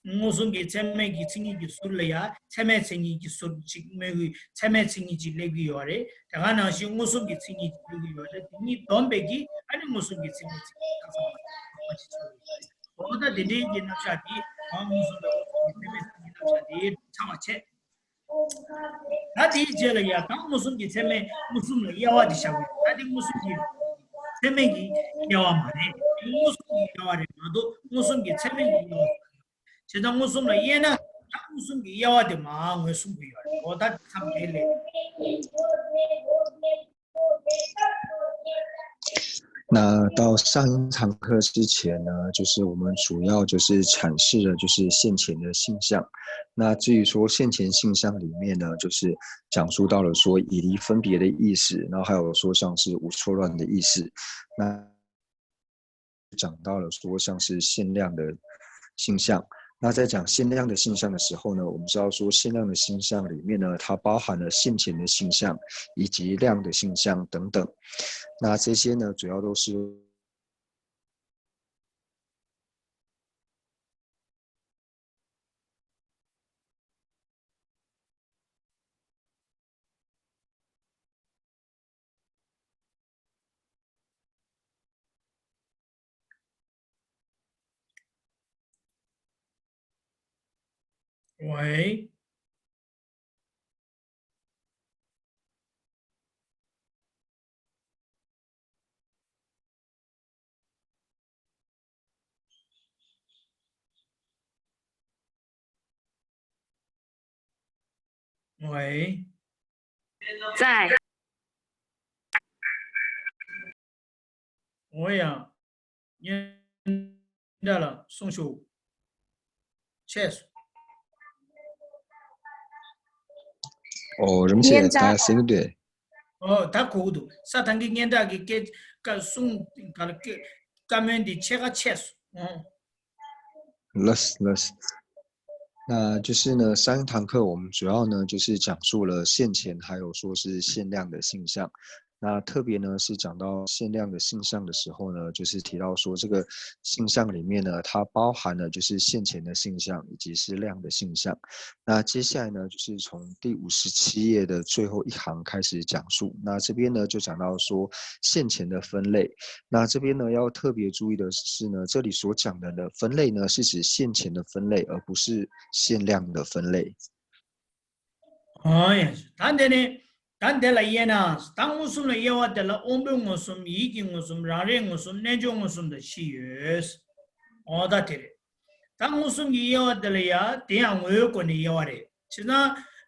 མངོན་སུམ་གྱི་ཚད་མའི་གི་མཚན་ཉིད་ཀྱི་ཟུར་ལ་ཡང་ཚད་མའི་མཚན་ཉིད་ཀྱི་ཟུར་ཅིག་སྨོས་ཀྱི། ཚད་མའི་མཚན་ཉིད་ཅིག་སླེབས་ཀྱི་ཡོད་རེད། དེ་ག་ནང་བཞིན་མངོན་སུམ་གྱི་མཚན་ཉིད་ཅིག་སླེབས་ཀྱི་ཡོད་རེད། དེ་གཉིས་བསྡོམས་པའི་གི་ཨ་ནི་མངོན་སུམ་གྱི་ཚད་མའི་མཚན་ཉིད་ཁ་སང་བ་ཅིག་ཆགས་ཡོད་རེད། འོ་ད་དེ་འདྲའི་གི་རྣམ་གཞག་དེ་མངོན་སུམ་དང་མངོན་སུམ་གྱི་ཚད་མའི་མཚན་ཉིད་རྣམ་གཞག་དེ་ཚང་བ་བྱས། ད་དེའི་རྗེས་ལ་ཡང་ད་མངོན་སུམ་གྱི་ཚད་མས་མངོན་སུམ་ལ་དབྱེ་བ་དེ་བཞག་དགོས། ད་དེ་མངོན་སུམ་གྱི་ཚད་མས་ཀྱི་དབྱེ་བ་མ་རེད། མངོན་སུམ་གྱི་དབྱེ་བ་རེད་མ་གཏོགས་མངོན་སུམ་གྱི་ཚད་མས་ཀྱི་དབྱེ་བ་མ་རེད། བྱས་ཙང་མངོན་སུམ་ལ་དབྱེ་ན་ད་མངོན་སུམ་གྱི་དབྱེ་བ་དེ་མར་ངོས་བཟུང་གི་ཡོད་རེད། འོ་ད་མཚམས་དེ་ལས། 那到上一堂课之前呢，就是我们主要就是阐释了就是现前的性相。那至于说现前性相里面呢，就是讲述到了说以离分别的意思，然后还有说像是无错乱的意思。那讲到了说像是限量的性相。那在讲限量的性相的时候呢，我们知道说限量的性相里面呢，它包含了现前的性相以及量的性相等等。那这些呢，主要都是 喂。 喂。在。 འོ་ཡ། སྙན་གྲགས་ལགས་གསུང་ཤོག་ཆད་སོང་། ཨོ་རིམ་བྱས་སྙན་གྲགས། ད་ཟིན་འདོད། ཨོ་ད་གོ་གི་འདུག་ས་ཐང་གི་སྙན་གྲགས་ཀྱི་སྐད་ཀ་གསུང་ག་ལ་སྐད་བཀའ་མོལ་འདི་ཕྱེད་ཀ་ཆད་སོང་། ཨོ། 那就是呢，上一堂课我们主要呢就是讲述了现前还有说是限量的性相。那特别呢是讲到限量的性相的时候呢，就是提到说这个性相里面呢，它包含了就是现前的性相以及是量的性相。那接下来呢，就是从第五十七页的最后一行开始讲述。那这边呢就讲到说现前的分类，那这边呢要特别注意的是呢，这里所讲的呢分类呢是指现前的分类，而不是限量的分类。 ཨོ་ཡ། ད་འདི་ནི་ད་འདི་ལ་དབྱེ་ན། ད་མངོན་སུམ་ལ་དབྱེ་བ་དེ་ལ་དབང་པོའི་མངོན་སུམ། ཡིད་ཀྱི་མངོན་སུམ། རང་རིག་མངོན་སུམ། རྣལ་འབྱོར་མངོན་སུམ་དང་བཞི་ཡོད། ཨོ་ད་དེ་རེད། ད་མངོན་སུམ་གྱི་དབྱེ་བ་དེ་ལ་ཡ་དེ་ཡང་ངོ་བོའི་སྒོ་ནས་དབྱེ་བ་རེད། བྱས་ཙང་།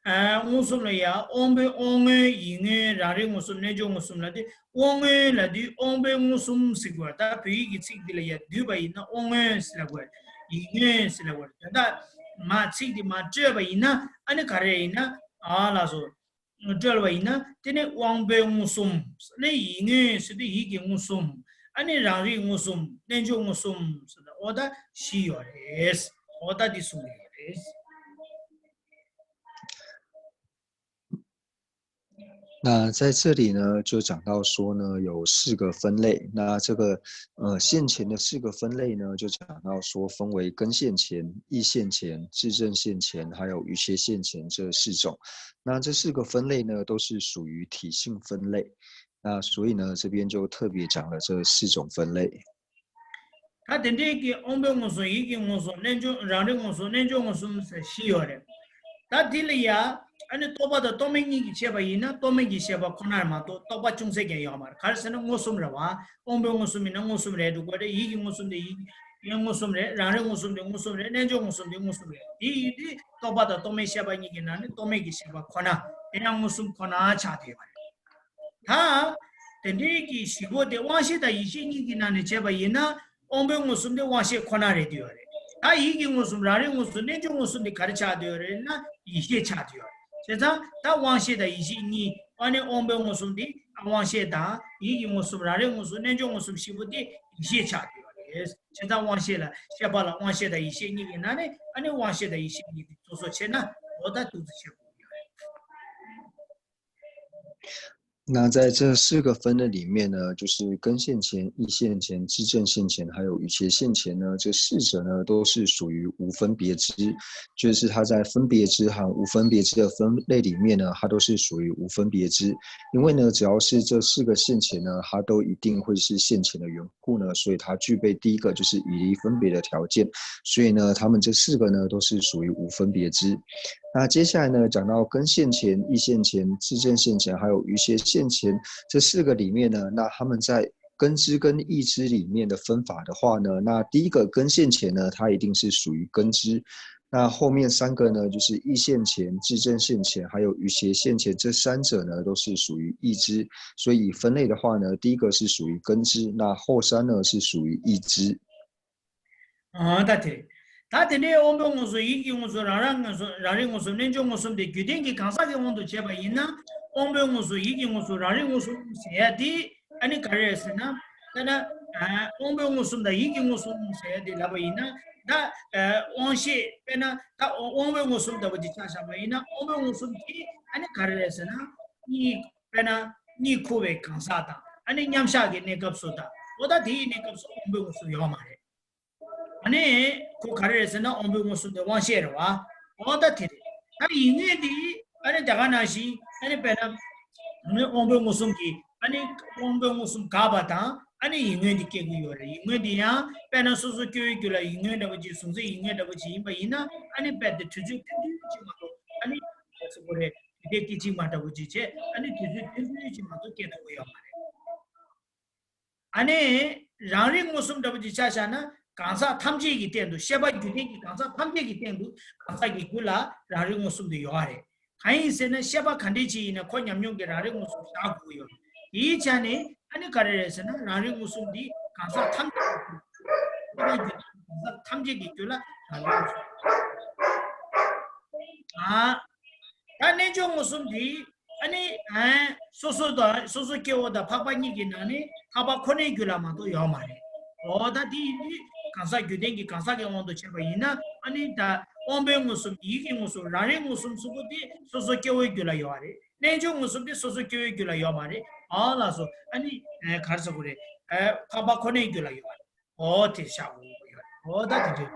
ཨ་མངོན་སུམ་ལ་ཡ་དབང་པོའི་དབང་མངོན། ཡིད་མངོན། རང་རིག་མངོན་སུམ། རྣལ་འབྱོར་མངོན་སུམ་ལ་དེ། དབང་མངོན་ལ་དེ་དབང་པོའི་མངོན་སུམ་ཟེར་དགོས། ད་བོད་ཡིག་གི་ཚིག་འདི་ལ་ཡ་བསྡུས་པ་ཡིན་ན་དབང་མངོན་ཟེར་ལབ་དགོས། ཡིད་མངོན་ཟེར་ལབ་དགོས། ད་ལྟ་མ་ཚིག་འདི་མ་བཀྲོལ་བ་ཡིན་ན་ཨ་ནི་ག་རེ་ཡིན་ན། ཨ་ལགས་སོ། བཀྲོལ་བ་ཡིན་ན་དེ་ནི་དབང་པོའི་མངོན་སུམ། ཨ་ནི་ཡིད་མངོན་ཟེར་དུས་ཡིད་ཀྱི་མངོན་སུམ། ཨ་ནི་རང་རིག་མངོན་སུམ། རྣལ་འབྱོར་མངོན་སུམ་ཟེར་ད་ཨོ་ད་བཞི་ཡོད་རེད། ཨོ་ད་འདི་གསུངས་ཡོད་རེད། 那在这里呢，就讲到说呢，有四个分类。那这个呃现前的四个分类呢，就讲到说分为根现前、意现前、自证现前，还有余缺现前这四种。那这四个分类呢，都是属于体性分类。那所以呢，这边就特别讲了这四种分类。 ད་དེ་འདྲའི་གི་དབང་པོའི་མངོན་སུམ། ཡིད་ཀྱི་མངོན་སུམ། རྣལ་འབྱོར། རང་རིག་མངོན་སུམ། རྣལ་འབྱོར་མངོན་སུམ་ཟེར་བཞི་ཡོད་རེད། ད་དེ་ལ་ཡ་ཨ་ནི་རྟོག་པ་དང་རྟོག་མེད་གཉིས་ཀྱིས་ཕྱེ་བ་ཡིན་ན་རྟོག་མེད་ཀྱིས་ཕྱེ་བ་ཁོ་ན་རེད་མ་གཏོགས་རྟོག་པ་ཅུང་ཟད་ཀྱང་ཡོད་མ་རེད། ག་རེ་ཟེར་ན་མངོན་སུམ་རེད་བ། དབང་པོའི་མངོན་སུམ་ཡིན་ན་མངོན་སུམ་རེད་འགྲོ་གི་རེད། ཡིད་ཀྱི་མངོན་སུམ་དེ་ཡིད་ཀྱི་མངོན་སུམ་རེད། རང་རིག་མངོན་སུམ་དེ་མངོན་སུམ་རེད། རྣལ་འབྱོར་མངོན་སུམ་དེ་མངོན་སུམ་རེད། དེ་ཡིན་དུས་རྟོག་པ་དང་རྟོག་མེད་ཕྱེ་བ་གཉིས་ཀྱི་ནང་ནས་རྟོག་མེད་ཀྱིས་ཕྱེ་བ་ཁོ་ན། དེ་ཡང་མངོན་སུམ་ཁོ་ན་ཆགས་བསྡད་ཡོད་རེད། ད་དེ་འདྲའི་གི་བཞི་པོ་དེ་དབང་ཤེས་དང་ཡིད་ཤེས་གཉིས་ཀྱི་ནང་ནས་བྱས་པ་ཡིན་ན། དབང་པོའི་མངོན་སུམ་དེ་དབང་ཤེས་ཁོ་ན་རེད་བསྡད་ཡོད་རེད། ད་ཡིད་ཀྱི་མངོན་སུམ། རང་རིག་མངོན་སུམ། རྣལ་འབྱོར་མངོན་སུམ་དེ་ག་རེ་ཆགས་བསྡད་ཡོད་རེད་ན། ཡིད་ཤེས་ཆགས་བསྡད་ཡོད་རེད། བྱས་ཙང་ད་དབང་ཤེས་དང་ཡིད་ཤེས་གཉིས། ཨ་ནི་དབང་པོའི་མངོན་སུམ་དེ་དབང་ཤེས་དང་། ཡིད་ཀྱི་མངོན་སུམ། རང་རིག་མངོན་སུམ། རྣལ་འབྱོར་མངོན་སུམ་བཞི་པོ་དེ་ཡིད་ཤེས་ཆགས་བསྡད་ཡོད་རེད། བྱས་ཙང་དབང་ཤེས་ལ། ཤེས་པ་ལ་དབང་ཤེས་དང་ཡིད་ཤེས་གཉིས་ཀྱི་ནང་ནས། ཨ་ནི་དབང་ཤེས་དང་ཡིད་ཤེས་གཉིས་དེ་སོ་སོ་ཕྱེ་ན། འོ་ད་འདུག་སེ་ཕྱེ་དགོས་ཀྱི་ཡོད་རེད། 那在这四个分类里面呢，就是根现前、意现前、自证现前，还有余邪现前呢，这四者呢都是属于无分别知，就是它在分别知和无分别知的分类里面呢，它都是属于无分别知。因为呢，只要是这四个现前呢，它都一定会是现前的缘故呢，所以它具备第一个就是以离分别的条件。所以呢，它们这四个呢都是属于无分别知。那接下来呢，讲到根现前、意现前、自证现前，还有余邪现前这四个里面呢，那它们在根知跟意知里面的分法的话呢，那第一个根现前呢，它一定是属于根知。那后面三个呢，就是意现前、自证现前，还有余邪现前，这三者呢都是属于意知。所以分类的话呢，第一个是属于根知，那后三呢是属于意知。 ཨ། ད་དེ། ད་དེ་འདྲའི་དབང་པོའི་མངོན་སུམ། ཡིད་ཀྱི་མངོན་སུམ། རང་རང་མངོན་སུམ། རང་རིག་མངོན་སུམ། རྣལ་འབྱོར་མངོན་སུམ་དེ་རྒྱུད་ལྡན་གྱི་གང་ཟག་གི་དབང་དུ་བྱས་པ་ཡིན་ན། དབང་པོའི་མངོན་སུམ། ཡིད་ཀྱི་མངོན་སུམ། རང་རིག་མངོན་སུམ་ཟེར་ཡ་དེ་ཨ་ནི་ག་རེ་རེད་ཟེར་ན། ད་ན་དབང་པོའི་མངོན་སུམ་དང་ཡིད་ཀྱི་མངོན་སུམ་ཟེར་ཡ་དེ་ལབ་པ་ཡིན་ན། ད་དབང་ཤེས། དཔེར་ན་ད་དབང་པོའི་མངོན་སུམ་ལྟ་བུ་ཅིག་ཆ་བཞག་པ་ཡིན་ན། དབང་པོའི་མངོན་སུམ་དེ་ཨ་ནི་ག་རེ་རེད་ཟེར་ན། གཉིད། དཔེར་ན་གཉིད་ཁུག་པའི་གང་ཟག་དང་། ཨ་ནི་མཉམ་བཞག་གི་གནས་སྐབས་སུ་དང་། འོ་ད་དེའི་གནས་སྐབས་སུ་དབང་པོའི་མངོན་སུམ་ཡོད་མ་རེད། ཨ་ནི་ཁོ་ག་རེ་རེད་ཟེར་ན། དབང་པོའི་མངོན་སུམ་དེ་དབང་ཤེས་རེད་བ། འོ་ད་དེ་རེད། ད་ཡིད་མངོན་དེ་ཨ་ནི་དེ་ག་ནང་བཞིན། ཨ་ནི་དཔེར་ན་ཨ་ནི་དབང་པོའི་མངོན་སུམ་གྱིས། ཨ་ནི་དབང་པོའི་མངོན་སུམ་འགགས་པ་དང་། ཨ་ནི་ཡིད་མངོན་དེ་སྐྱེ་གི་ཡོད་རེད། ཡིད་མངོན་དེ་ཡང་དཔེར་ན་སོ་སོ་སྐྱེ་བོའི་རྒྱུད་ལ་ཡིད་མངོན་འདྲ་པོ་ཅིག་གཟུང་འཛིན་ཡིད་མངོན་འདྲ་པོ་ཅིག་ཡིན་པ་ཡིན་ན། ཨ་ནི་དཔེ་དེ་དུས་ཚོད་ཐུང་ཐུང་ཅིག་མ་གཏོགས། ཨ་ནི་སོ་སོ་རེད། དེ་སྐད་ཅིག་མ་འདྲ་པོ་ཅིག་བྱས། ཨ་ནི་དུས་ཚོད་ཐུང་ཐུང་ཅིག་མ་གཏོགས་སྐྱེ་ཐུབ་ཀྱི་ཡོད་མ་རེད། ཨ་ནི་རང་རིག་མངོན་སུམ་འདྲ་པོ་ཅིག་ཆ་བཞག་ན། གང་ཟག་ཐམས་ཅད་ཀྱི་སྟེང་དུ། ཤེས་པ་རྒྱུད་ལྡན་གྱི་གང་ཟག་ཐམས་ཅད་ཀྱི་སྟེང་དུ་གང་ཟག་གི་རྒྱུད་ལ་རང་རིག་མངོན་སུམ་དེ་ཡོད་རེད། གང་ཡིན་ཟེར་ན། ཤེས་པ་ག་འདྲས་ཅིག་ཡིན་ན་ཁོ་ཉམས་མྱོང་གི་རང་རིག་མངོན་སུམ་བཞག་དགོས་ཀྱི་ཡོད་རེད། དེའི་ཆ་ནས་ཨ་ནི་ག་རེ་རེད་ཟེར་ན། རང་རིག་མངོན་སུམ་འདི་གང་ཟག་ཐམས་ཅད་ཀྱི་རྒྱུད། ཤེས་པ་རྒྱུད་ལྡན་གྱི་གང་ཟག་ཐམས་ཅད་ཀྱི་རྒྱུད་ལ་རང་རིག་མངོན་སུམ། ཨ། ད་རྣལ་འབྱོར་མངོན་སུམ་འདི་ཨ་ནི། ཨ། སོ་སོ་དང་། སོ་སོ་སྐྱེ་བོ་དང་འཕགས་པ་གཉིས་ཀྱི་ནང་ནས་འཕགས་པ་ཁོ་ནའི་རྒྱུད་ལ་མ་གཏོགས་ཡོད་མ་རེད། འོ་ད་དེ་ཡིན་དུས་གང་ཟག་རྒྱུད་ལྡན་གྱི་གང་ཟག་གི་དབང་དུ་བྱས་པ་ཡིན་ན། ཨ་ནི་ད་དབང་པོའི་མངོན་སུམ། ཡིད་ཀྱི་མངོན་སུམ། རང་རིག་མངོན་སུམ་གསུམ་པོ་དེ་སོ་སོ་སྐྱེ་བོའི་རྒྱུད་ལ་ཡོད་རེད། རྣལ་འབྱོར་མངོན་སུམ་དེ་སོ་སོ་སྐྱེ་བོའི་རྒྱུད་ལ་ཡོད་མ་རེད། ཨ་ལགས་སོ། ཨ་ནི། ཨ། ག་རེ་ཟེར་དགོས་རེད། ཨ། འཕགས་པ་ཁོ་ནའི་རྒྱུད་ལ་ཡོད་རེད། འོ་དེ་བཞག་དགོས་ཡོད་རེད། འོ་ད་དེ་འདྲ།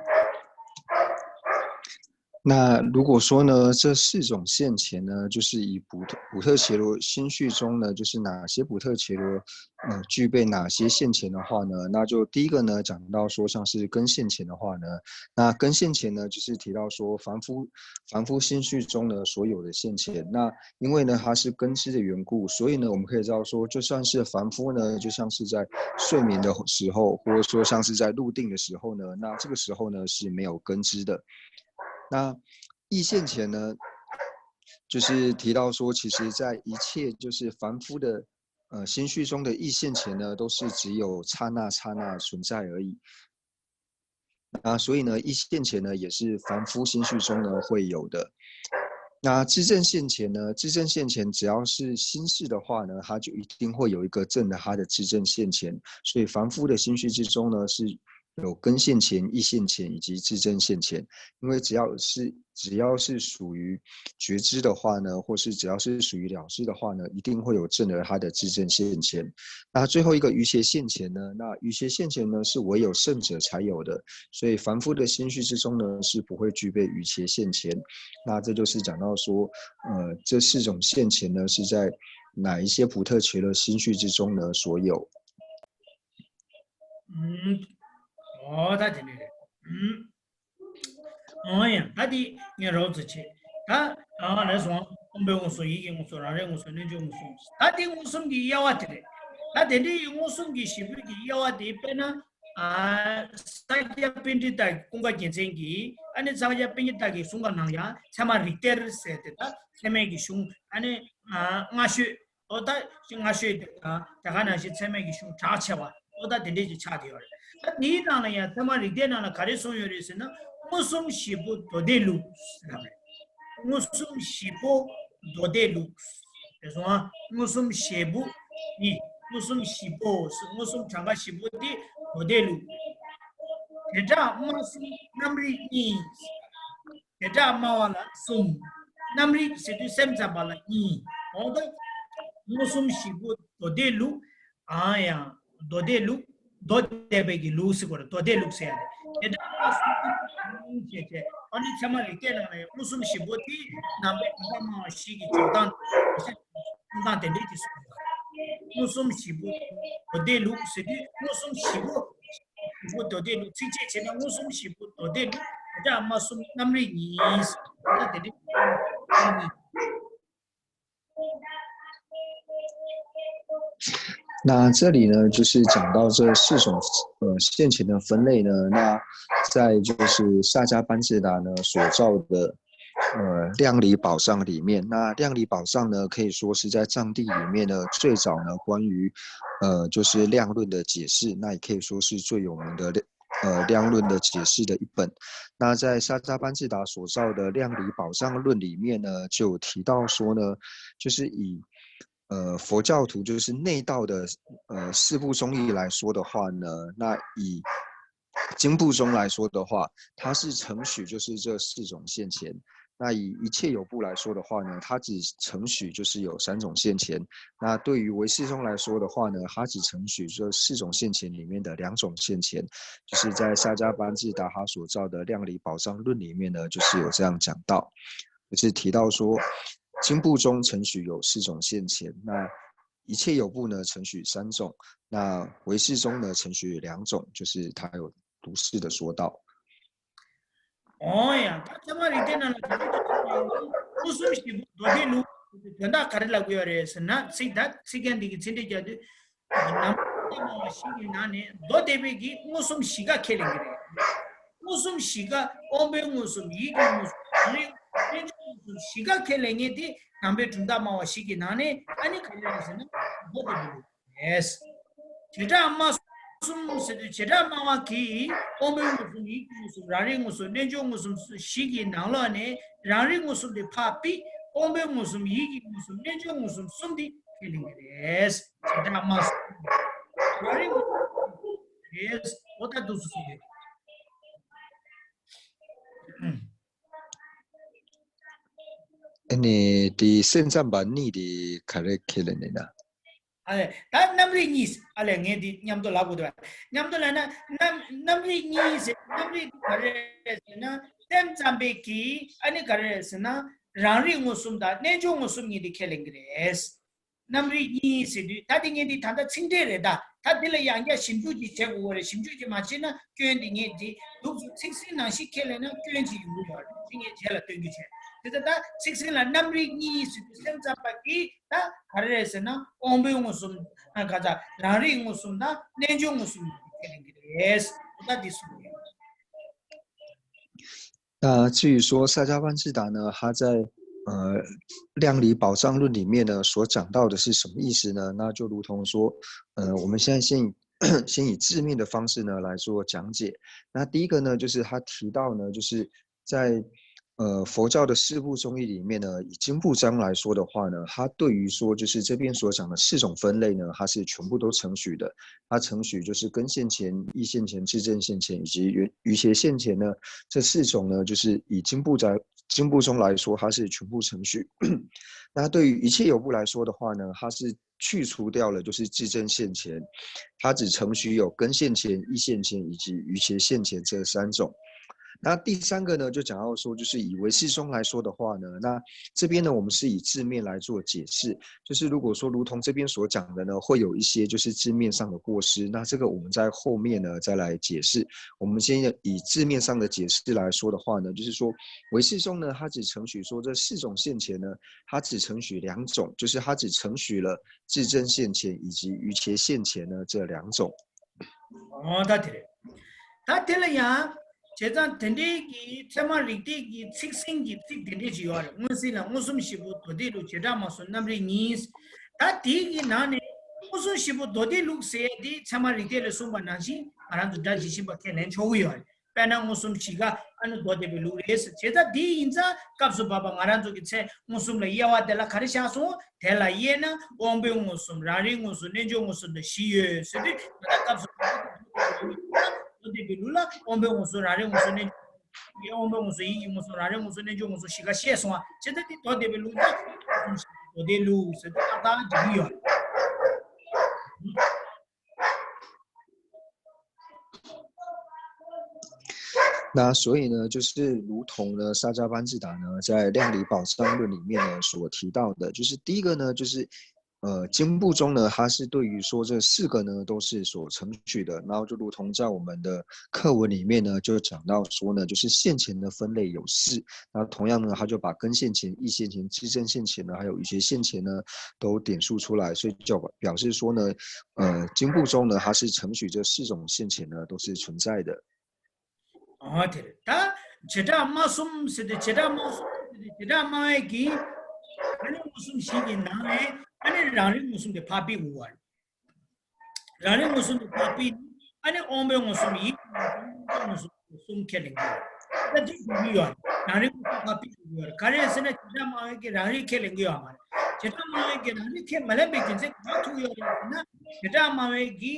那如果说呢，这四种现前呢，就是以普特普特伽罗心绪中呢，就是哪些普特伽罗，呃，具备哪些现前的话呢？那就第一个呢，讲到说像是根现前的话呢，那根现前呢，就是提到说凡夫凡夫心绪中呢所有的现前。那因为呢它是根知的缘故，所以呢我们可以知道说，就算是凡夫呢，就像是在睡眠的时候，或者说像是在入定的时候呢，那这个时候呢是没有根知的。那意现前呢，就是提到说，其实在一切就是凡夫的呃心绪中的意现前呢，都是只有刹那刹那存在而已。那所以呢，意现前呢也是凡夫心绪中呢会有的。那自证现前呢，自证现前只要是心事的话呢，它就一定会有一个证的它的自证现前。所以凡夫的心绪之中呢，是有根现前、意现前以及自证现前。因为只要是只要是属于觉知的话呢，或是只要是属于了知的话呢，一定会有证的它的自证现前。那最后一个余邪现前呢，那余邪现前呢是唯有圣者才有的，所以凡夫的心绪之中呢是不会具备余邪现前。那这就是讲到说，呃，这四种现前呢是在哪一些普特伽罗心绪之中呢所有。 ཨུམ། ཨོ་ད་དེ་ནས་རེད། ཨུམ། ཨོ་ཡ། ད་དེ་ངས་རོབ་ཙམ་བྱེད། ད་ཨ་ལས་སོང་། དབང་པོའི་མངོན་སུམ། ཡིད་ཀྱི་མངོན་སུམ། རང་རིག་མངོན་སུམ། རྣལ་འབྱོར་མངོན་སུམ། ད་དེ་མངོན་སུམ་གྱི་དབྱེ་བ་དེ་རེད། ད་དེ་འདྲའི་མངོན་སུམ་གྱི་བཞི་པོའི་གི་དབྱེ་བ་དེ་དཔེར་ན། ཨ་ས་སྐྱ་པཎྜི་ཏ་ཀུན་དགའ་རྒྱལ་མཚན་གྱིས་ཨ་ནི་ས་སྐྱ་པཎྜི་ཏ་གི་གསུང་ཁག་ནང་ཡང་ཚད་མ་རིགས་གཏེར་ཟེར་ཏེ་ད་ཚད་མའི་གི་གཞུང་ཨ་ནི་ཨ་སྔ་ཤོས། ཨོ་ད་སྔ་ཤོས་དེ་དང་དེ་ག་ནང་བཞིན་ཚད་མའི་གི་གཞུང་གྲགས་ཆེ་བ་ཨོ་ད་དེ་འདྲས་ཀྱི་ཆགས་བསྡད་ཡོད་རེད། ད་དེའི་ནང་ལ་ཡང་ཚད་མ་རིགས་གཏེར་ནང་ལ་ག་རེ་གསུངས་ཡོད་རེད་ཟེར་ན། མངོན་སུམ་བཞི་པོ་མདོ་སྡེ་ལུགས་ཟེར་བ་རེད། མངོན་སུམ་བཞི་པོ་མདོ་སྡེ་ལུགས་རེད་སོང་ཨ། མངོན་སུམ་བཞི་པོ་ནི་མངོན་སུམ་བཞི་པོ་མངོན་སུམ་གྲངས་ཀ་བཞི་པོ་དེ་མདོ་སྡེ་ལུགས། བྱེ་བྲག་སྨྲ་གསུམ་རྣམ་རིག་གཉིས། བྱེ་བྲག་སྨྲ་བ་ལ་གསུམ། རྣམ་རིག་ཟེར་དུས་སེམས་ཙམ་པ་ལ་གཉིས། འོ་ད་མངོན་སུམ་བཞི་པོ་མདོ་སྡེ་ལུགས། ཨང་ཡང་མདོ་སྡེ་ལུགས། མདོ་སྡེ་པའི་གི་ལུགས་ཟེར་བ་རེད། མདོ་སྡེ་ལུགས་ཟེར་ཡ་རེད། དེ་འདྲ་ཨ་སུ་ཞེས་བྱས་ཨ་ནི་ཚད་མ་རིགས་གཏེར་ནང་ལ་ཡང་མངོན་སུམ་བཞི་པོ་དེ་ནང་པའི་དྲུག་པ་སྨྲ་བ་བཞི་གི་འཇོག་སྟངས་གསུང་སྟངས་དེ་འདྲས་ཀྱི་གསུངས་པ། མངོན་སུམ་བཞི་པོ་མདོ་སྡེ་ལུགས་ཟེར་དུས་མངོན་སུམ་བཞི་པོ་བཞི་པོ་མདོ་སྡེ་ལུགས། ཚིགས་བཅད་བྱས་ན་མངོན་སུམ་བཞི་པོ་མདོ་སྡེ་ལུགས། བྱེ་བྲག་སྨྲ་གསུམ་རྣམ་རིག་གཉིས། ད་དེ་འདྲ་那这里呢，就是讲到这四种呃现前的分类呢，那在就是萨迦班智达呢所造的呃量理宝藏里面，那量理宝藏呢可以说是在藏地里面呢最早呢关于呃就是量论的解释，那也可以说是最有名的呃量论的解释的一本。那在萨迦班智达所造的量理宝藏论里面呢，就有提到说呢，就是以呃佛教徒就是内道的呃四部宗义来说的话呢，那以经部宗来说的话，它是承许就是这四种现前。那以一切有部来说的话呢，它只承许就是有三种现前。那对于唯识宗来说的话呢，它只承许这四种现前里面的两种现前，就是在萨迦班智达他所造的量理宝藏论里面呢，就是有这样讲到，就是提到说，经部宗承许有四种现前，那一切有部呢承许三种，那唯识宗呢承许两种，就是他有如是的说道。 འོ་ཡ། ད་ཚད་མ་རིགས་གཏེར་ནང་ལ་ག་རེ་འདུག་ཟེར་ན། མངོན་སུམ་བཞི་པོ་མདོ་སྡེ་ལུགས་དོན་དག་ག་རེ་ལབ་ཀྱི་ཡོད་རེད་ཟེར་ན། ཚིག་ད་ཚིག་རྒྱན་འདི་གི་ཚིག་འགྲེལ་རྒྱག་དུས། ནང་པའི་དྲུག་པ་སྨྲ་བ་བཞི་གི་ནང་ནས་མདོ་སྡེ་པའི་གི་མངོན་སུམ་བཞི་ཀ་ཁས་ལེན་གྱི་རེད། མངོན་སུམ་བཞི་ཀ་དབང་པོའི་མངོན་སུམ། ཡིད་ཀྱི་མངོན་སུམ། རང་རིག་རྣལ་འབྱོར་མངོན་སུམ་བཞི་ཀ་ཁས་ལེན་མཁན་དེ་ནང་པའི་གྲུབ་མཐའ་སྨྲ་བ་བཞི་གི་ནང་ནས་ཨ་ནི་ག་རེ་རེད་ཟེར་ན་མདོ་སྡེ་པའི་ལུགས། ཡེས། བྱེ་བྲག་སྨྲ་གསུམ་ཟེར་དུས་བྱེ་བྲག་སྨྲ་བ་གིས་དབང་པོའི་མངོན་སུམ། ཡིད་ཀྱི་མངོན་སུམ། རང་རིག་མངོན་སུམ། རྣལ་འབྱོར་མངོན་སུམ་བཞི་གི་ནང་ལོགས་ནས་རང་རིག་མངོན་སུམ་དེ་ཕར་ཕུད། དབང་པོའི་མངོན་སུམ། ཡིད་ཀྱི་མངོན་སུམ། རྣལ་འབྱོར་མངོན་སུམ་གསུམ་དེ་ཁས་ལེན་གྱི་རེད། བྱེ་བྲག་སྨྲ་གསུམ། རང་རིག་མངོན་སུམ་རེད། འོ་ད་འདུག་སེ་གསུངས་ཡོད། ཨ་ནི་དེ་སེམས་ཙམ་པ་གཉིས་དེ་ག་རེ་ཁས་ལེན་ནས་ན། ཨ་ལས་ད་རྣམ་རིག་གཉིས། ཨ་ལས་ངས་འདི་མཉམ་དུ་ལབ་དགོས་འདུག་མཉམ་དུ་ལབ་ན་རྣམ་རྣམ་རིག་གཉིས་ཟེར། རྣམ་རིག་ག་རེ་ཟེར་ན་སེམས་ཙམ་པའི་གིས་ཨ་ནི་ག་རེ་ཟེར་ན་རང་རིག་མངོན་སུམ་དང་རྣལ་འབྱོར་མངོན་སུམ་གཉིས་དེ་ཁས་ལེན་གྱི་རེད། རྣམ་རིག་གཉིས་ཟེར་དུས་ད་དེ་ངས་འདི་ད་ལྟ་ཚིག་འགྲེལ་རེད། ད་ད་འདི་ལ་ཡང་བསྐྱར་ཞིབ་འཇུག་ཅིག་བྱེད་དགོས་རེད། ཞིབ་འཇུག་ཅིག་མ་བྱས་ན་སྐྱོན་འདི་ངས་འདི་འདུག་ཚིག་ཟིན་ནང་བཞིན་ཁས་ལེན་ན་སྐྱོན་ཅིག་ཡོང་གི་ཡོད་རེད། དེ་ངས་རྗེས་ལ་སྟོན་རྒྱུ་བྱས། དེ་ད་ད་ཚིག་ཟིན་ལ་རྣམ་རིག་གཉིས་ཟེར་དུས་སེམས་ཙམ་པ་གིས། ད་ག་རེ་རེད་ཟེར་ན་དབང་པོའི་མངོན་སུམ། ཨ་ག་ཚ་རང་རིག་མངོན་སུམ་དང་རྣལ་འབྱོར་མངོན་སུམ་ཁས་ལེན་གྱི་རེད། ད་འདི་གསུངས་ཡོད། 那至于说萨迦班智达呢，他在呃量理宝藏论里面呢所讲到的是什么意思呢？那就如同说，呃，我们现在先以先以字面的方式呢来做讲解。那第一个呢，就是他提到呢，就是在呃佛教的四部宗义里面呢，以经部宗来说的话呢，它对于说就是这边所讲的四种分类呢，它是全部都承许的。它承许就是根现前、意现前、自证现前以及余余邪现前呢，这四种呢，就是以经部在经部宗来说，它是全部承许。那对于一切有部来说的话呢，它是去除掉了就是自证现前，它只承许有根现前、意现前以及余邪现前这三种。那第三个呢，就讲到说，就是以唯识宗来说的话呢，那这边呢，我们是以字面来做解释，就是如果说如同这边所讲的呢，会有一些就是字面上的过失，那这个我们在后面呢再来解释。我们先以字面上的解释来说的话呢，就是说唯识宗呢，它只承许说这四种现前呢，它只承许两种，就是它只承许了自证现前以及余邪现前呢这两种。འོ་ད་དེ་རེད། ད་དེ་ལ་ཡང་བྱས་ཙང་དེ་འདྲའི་གི་ཚད་མ་རིགས་གཏེར་གྱི་ཚིག་ཟིན་གྱི་ཚིག་དེ་འདྲས་ཅིག་ཡོད་རེད། མངོན་ཟིན་ལ་མངོན་སུམ་བཞི་པོ་མདོ་སྡེ་ལུགས་བྱེ་བྲག་སྨྲ་སོང་རྣམ་རིག་གཉིས། ད་དེའི་གི་ནང་ནས་མངོན་སུམ་བཞི་པོ་མདོ་སྡེ་ལུགས་ཟེར་ཡ་དེ་ཚད་མ་རིགས་གཏེར་ལ་གསུངས་པ་ནང་བཞིན་ང་རང་ཚོ་སྒྲ་ཇི་བཞིན་པ་ཁས་ལེན་ཆོག་གི་ཡོད་རེད། དཔེར་ན་མངོན་སུམ་བཞི་ཀ་ཨ་ནི་མདོ་སྡེ་པའི་ལུགས་རེད་ཟེར། བྱས་ཙང་དེ་ཡིན་ཙང་སྐབས་སུ་བབ་པ་ང་རང་ཚོ་གི་ཚད་མངོན་སུམ་ལ་དབྱེ་བ་དེ་ལ་ག་རེ་བཞག་སོང་། དེ་ལ་དབྱེ་ན་དབང་པོའི་མངོན་སུམ། རང་རིག་མངོན་སུམ། རྣལ་འབྱོར་མངོན་སུམ་དང་བཞི་ཡོད་ཟེར་དུས་ད་ལྟ་སྐབས་སུ་བབ་པ་མདོ་སྡེ་པའི་ལུགས་ལ་དབང་པོའི་མངོན་སུམ། རང་རིག་མངོན་སུམ། རྣལ་འབྱོར། དབང་པོའི་མངོན་སུམ། ཡིད་ཀྱི་མངོན་སུམ། རང་རིག་མངོན་སུམ། རྣལ་འབྱོར་མངོན་སུམ་བཞི་ཀ་བཤད་སོང་བ། བྱས་ཙང་དེ་མདོ་སྡེ་པའི་ལུགས་ལ་མདོ་སྡེ་ལུགས་ཟེར་དུས་ཏག་ཏག་འགྲིག་གི་ཡོད་རེད། 那所以呢，就是如同呢，萨迦班智达呢，在量理宝藏论里面呢所提到的，就是第一个呢，就是呃，经部中呢，它是对于说这四个呢都是所承许的，然后就如同在我们的课文里面呢，就讲到说呢，就是现前的分类有四，那同样呢，他就把根现前、意现前、自证现前呢，还有一切现前呢，都点述出来，所以就表示说呢，呃，经部中呢，它是承许这四种现前呢都是存在的。 ཨོ་དེ་རེད། ད་བྱེ་བྲག་སྨྲ་གསུམ་ཟེར་དུས་བྱེ་བྲག་སྨྲ་གསུམ་ཟེར་དུས་བྱེ་བྲག་སྨྲ་བའི་གི་ཨ་ནི་མངོན་སུམ་བཞི་གི་ནང་ནས་ཨ་ནི་རང་རིག་མངོན་སུམ་དེ་ཕར་ཕུད་དགོས་པ་རེད། རང་རིག་མངོན་སུམ་དེ་ཕར་ཕུད་ནས་ཨ་ནི་དབང་པོའི་མངོན་སུམ། ཡིད་ཀྱི་མངོན་སུམ། རྣལ་འབྱོར་མངོན་སུམ་གསུམ་ཁས་ལེན་གྱི་ཡོད་རེད། ད་དེ་དགོས་ཀྱི་ཡོད་རེད། རང་རིག་མངོན་སུམ་ཕར་ཕུད་དགོས་ཀྱི་ཡོད་རེད། ག་རེ་ཟེར་ན་བྱེ་བྲག་སྨྲ་བའི་གི་རང་རིག་ཁས་ལེན་གྱི་ཡོད་མ་རེད། བྱེ་བྲག་སྨྲ་བའི་གི་རང་རིག་ཁས་མི་ལེན་པའི་རྒྱུ་མཚན་ག་ཐུག་ཡོད་རེད་ཟེར་ན། བྱེ་བྲག་སྨྲ་བའི་གི་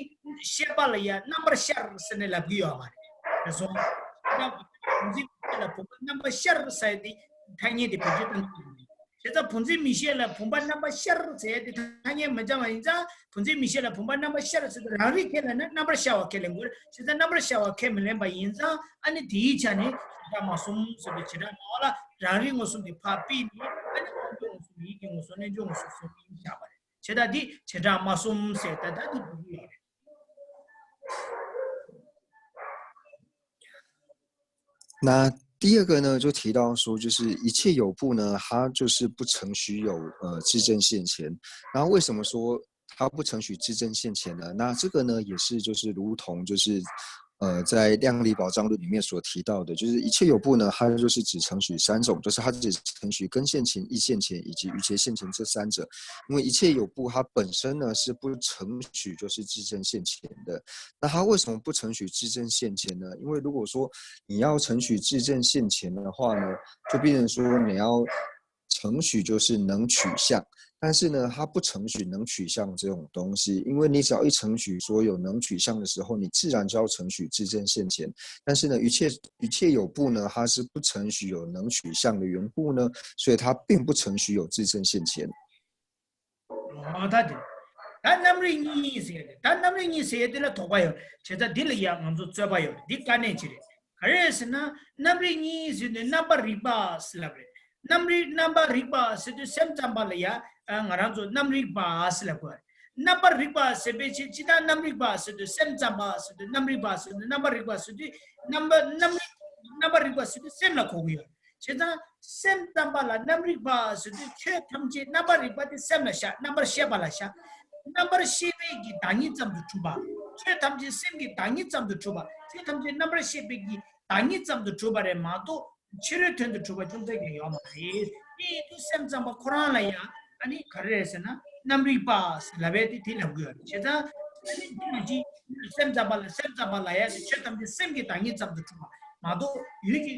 ཤེས་པ་ལ་ཡང་རྣམ་པར་ཤར་ཟེར་ནས་ལབ་ཀྱི་ཡོད་མ་རེད། རེད་སོང་། བྱེ་བྲག་བུམ་འཛིན་མིག་ཤེས་ལ་བུམ་པ་རྣམ་པར་ཤར་ཟེར་ཡ་དེ་ཐ་སྙད་དེ་བེད་སྤྱོད་གཏོང་གི་ཡོད་མ་རེད། བྱས་ཙང་བུམ་འཛིན་མིག་ཤེས་ལ་བུམ་པ་རྣམ་པར་ཤར་ཟེར་ཡ་དེ་ཐ་སྙད་མི་སྦྱང་བ་ཡིན་ཙང་བུམ་འཛིན་མིག་ཤེས་ལ་བུམ་པ་རྣམ་པར་ཤར་ཟེར་དུས་རང་རིག་ཁས་ལེན་ན་རྣམ་པར་ཤར་བ་ཁས་ལེན་དགོས་རེད། བྱས་ཙང་རྣམ་པར་ཤར་བ་ཁས་མི་ལེན་པ་ཡིན་ཙང་ཨ་ནི་དེའི་ཆ་ནས་བྱེ་བྲག་སྨྲ་གསུམ་ཟེར་དུས་བྱེ་བྲག་སྨྲ་བ་ལ་རང་རིག་མངོན་སུམ་དེ་ཕར་ཕུད་ནས་ཨ་ནི་དབང་པོའི་མངོན་སུམ། ཡིད་ཀྱི་མངོན་སུམ། རྣལ་འབྱོར་མངོན་སུམ་གསུམ་གཉིས་བཞག་པ་རེད། བྱས་ཙང་འདི་བྱེ་བྲག་སྨྲ་གསུམ་ཟེར་ད་ལྟ་འདི་འགྲོ་གི་ཡོད་རེད། 那第二个呢，就提到说，就是一切有部呢，它就是不承许有呃自证现前。那为什么说它不承许自证现前呢？那这个呢，也是就是如同就是呃在量理宝藏论里面所提到的，就是一切有部呢，它就是只承许三种，就是它只承许根现前、意现前以及余且现前这三者。因为一切有部它本身呢是不承许就是自证现前的。那它为什么不承许自证现前呢？因为如果说你要承许自证现前的话呢，就变成说你要承许就是能取象，但是呢，它不承许能取象这种东西，因为你只要一承许说有能取象的时候，你自然就要承许自证现前。但是呢，一切一切有部呢，它是不承许有能取象的缘故呢，所以它并不承许有自证现前。 ཨོ་ད་དེ། ད་རྣམ་རིག་གཉིས་ཟེར་ཡ་དེ། ད་རྣམ་རིག་གཉིས་ཟེར་ཡ་དེ་ལ་དོགས་པ་ཡོད་རེད། བྱས་ཙང་འདི་ལ་ཡང་ང་ཚོ་རྩོད་པ་ཡོད་རེད། འདི་དཀའ་གནད་ཅིག་རེད། ག་རེ་ཟེར་ན་རྣམ་རིག་གཉིས་ཟེར་དུས་རྣམ་པར་རིག་པ་ཟེར་ལབ་རེད། རྣམ་རིག་རྣམ་པར་རིག་པ་ཟེར་དུས་སེམས་ཙམ་པ་ལ་ཡང་ང་རང་ཚོ་རྣམ་རིག་པ་ཟེར་ལབ་དགོས་རེད། རྣམ་པར་རིག་པ་ཟེར་བའི་ཕྱིར་ཇི་ལྟར་རྣམ་རིག་པ་ཟེར་དུས་སེམས་ཙམ་པ་ཟེར་དུས་རྣམ་རིག་པ་ཟེར་དུས་རྣམ་པར་རིག་པ་ཟེར་དུས་རྣམ་པ་རྣམ་རིག་རྣམ་པར་རིག་པ་ཟེར་དུས་སེམས་ལ་གོ་གི་ཡོད། བྱས་ཙང་སེམས་ཙམ་པ་ལ་རྣམ་རིག་པ་ཟེར་དུས་ཆོས་ཐམས་ཅད་རྣམ་པར་རིག་པ་དེ་སེམས་ལ་བཞག་རྣམ་པར་ཤེས་པ་ལ་བཞག་རྣམ་པར་ཤེས་པའི་གི་བདག་ཉིད་ཙམ་དུ་གྲུབ་པ། ཆོས་ཐམས་ཅད་སེམས་ཀྱི་བདག་ཉིད་ཙམ་དུ་གྲུབ་པ། ཆོས་ཐམས་ཅད་རྣམ་པར་ཤེས་པའི་གི་བདག་ཉིད་ཙམ་དུ་གྲུབ་པ་རེད་མ་གཏོགས་ཕྱི་རོལ་དོན་དུ་གྲུབ་པ་ཅུང་ཟད་ཀྱང་ཡོད་མ་རེད། དེ་ཡིན་དུས་སེམས་ཙམ་པ་ཁོ་རང་ལ་ཡང་ཨ་ནི་ག་རེ་རེད་ཟེར་ན་རྣམ་རིག་པ་ཟེར་ལབ་པའི་དེ་དེ་ལབ་དགོས་ཡོད་རེད། བྱས་ཙང་ཨ་ནི་འདི་ནང་བཞིན་སེམས་ཙམ་པ་ལ་སེམས་ཙམ་པ་ལ་ཡང་དེ་ཆོས་ཐམས་ཅད་སེམས་ཀྱི་བདག་ཉིད་ཙམ་དུ་གྲུབ་པ་མ་གཏོགས་ཡུལ་གྱི་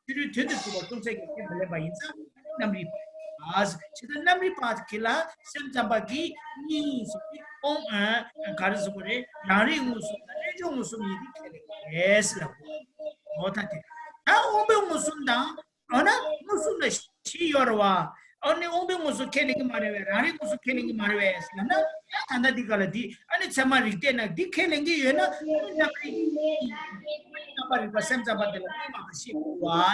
ཕྱི་རོལ་དོན་དུ་གྲུབ་པ་ཅུང་ཟད་ཀྱང་ཁས་མི་ལེན་པ་ཡིན་ཙང་རྣམ་རིག་པ། བྱས་ཙང་རྣམ་རིག་པ་གི་ལ་སེམས་ཙམ་པ་གིས་གཉིས་ཟེར་ཏེ་དབང་ཨ་ག་རེ་ཟེར་དགོས་རེད། རང་རིག་མངོན་སུམ་དང་རྣལ་འབྱོར་མངོན་སུམ་ཡིན་དེ་ཁས་ལེན་དགོས་རེད་ཟེར་ལབ་དགོས། འོ་ད་དེ་ད་དབང་པོའི་མངོན་སུམ་དང་། འོ་ན་མངོན་སུམ་ལ་བཞི་ཡོད་རེད་བ། ཨ་ནི་དབང་པོའི་མངོན་སུམ་ཁས་ལེན་གྱི་མ་རེད་བས། རང་རིག་མངོན་སུམ་ཁས་ལེན་གྱི་མ་རེད་བས་ཟེར་ན། ད་ད་ལྟ་འདི་ག་ལ་འདི་ཨ་ནི་ཚད་མ་རིགས་གཏེར་ན་འདི་ཁས་ལེན་གྱི་ཡོད་ན་ཨ་ནི་རྣམ་རིག་རྣམ་པར་རིག་པ་སེམས་ཙམ་པ་དེ་ལ་དངོས་མ་ཁ་ཤས་དགོས་བ། ཨ་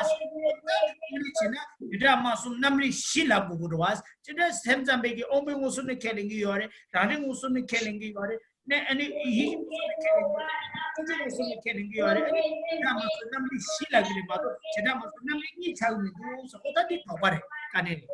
ནི་བྱས་ན་བྱེ་བྲག་སྨྲ་གསུམ་རྣམ་རིག་བཞི་ལབ་དགོས་ཀྱི་རེད་བ། དེ་འདྲ་སེམས་ཙམ་པའི་གི་དབང་པོའི་མངོན་སུམ་ནི་ཁས་ལེན་གྱི་ཡོད་རེད། རང་རིག་མངོན་སུམ་ནི་ཁས་ལེན་གྱི་ཡོད་རེད། ནས་ཨ་ནི་ཡིད་ཀྱི་མངོན་སུམ་ནི་ཁས་ལེན་གྱི་ཡོད་རེད། ཀུན་རྫོབ་མངོན་སུམ་ནི་ཁས་ལེན་གྱི་ཡོད་རེད། ཨ་ནི་བྱེ་བྲག་སྨྲ་གསུམ་རྣམ་རིག་བཞི་ལབ་ཀྱི་རེད་མ་གཏོགས་བྱེ་བྲག་སྨྲ་གསུམ་རྣམ་རིག་གཉིས་ཆགས་ཀྱི་མི་འདུག་ཟེར། ཨོ་ད་འདི་དོགས་པ་རེད། དཀའ་གནད་རེད།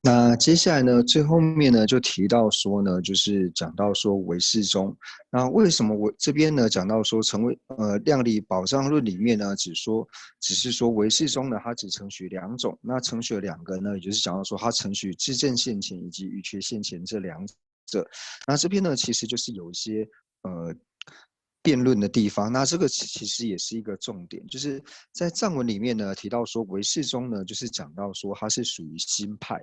那接下来呢，最后面呢就提到说呢，就是讲到说唯识宗。那为什么我这边呢讲到说成为呃量力宝藏论里面呢，只说只是说唯识宗呢，它只承许两种，那承许了两个呢，也就是讲到说它承许自证现前以及余缺现前这两者。那这边呢，其实就是有一些呃辩论的地方。那这个其实也是一个重点，就是在藏文里面呢提到说唯识宗呢，就是讲到说它是属于心派。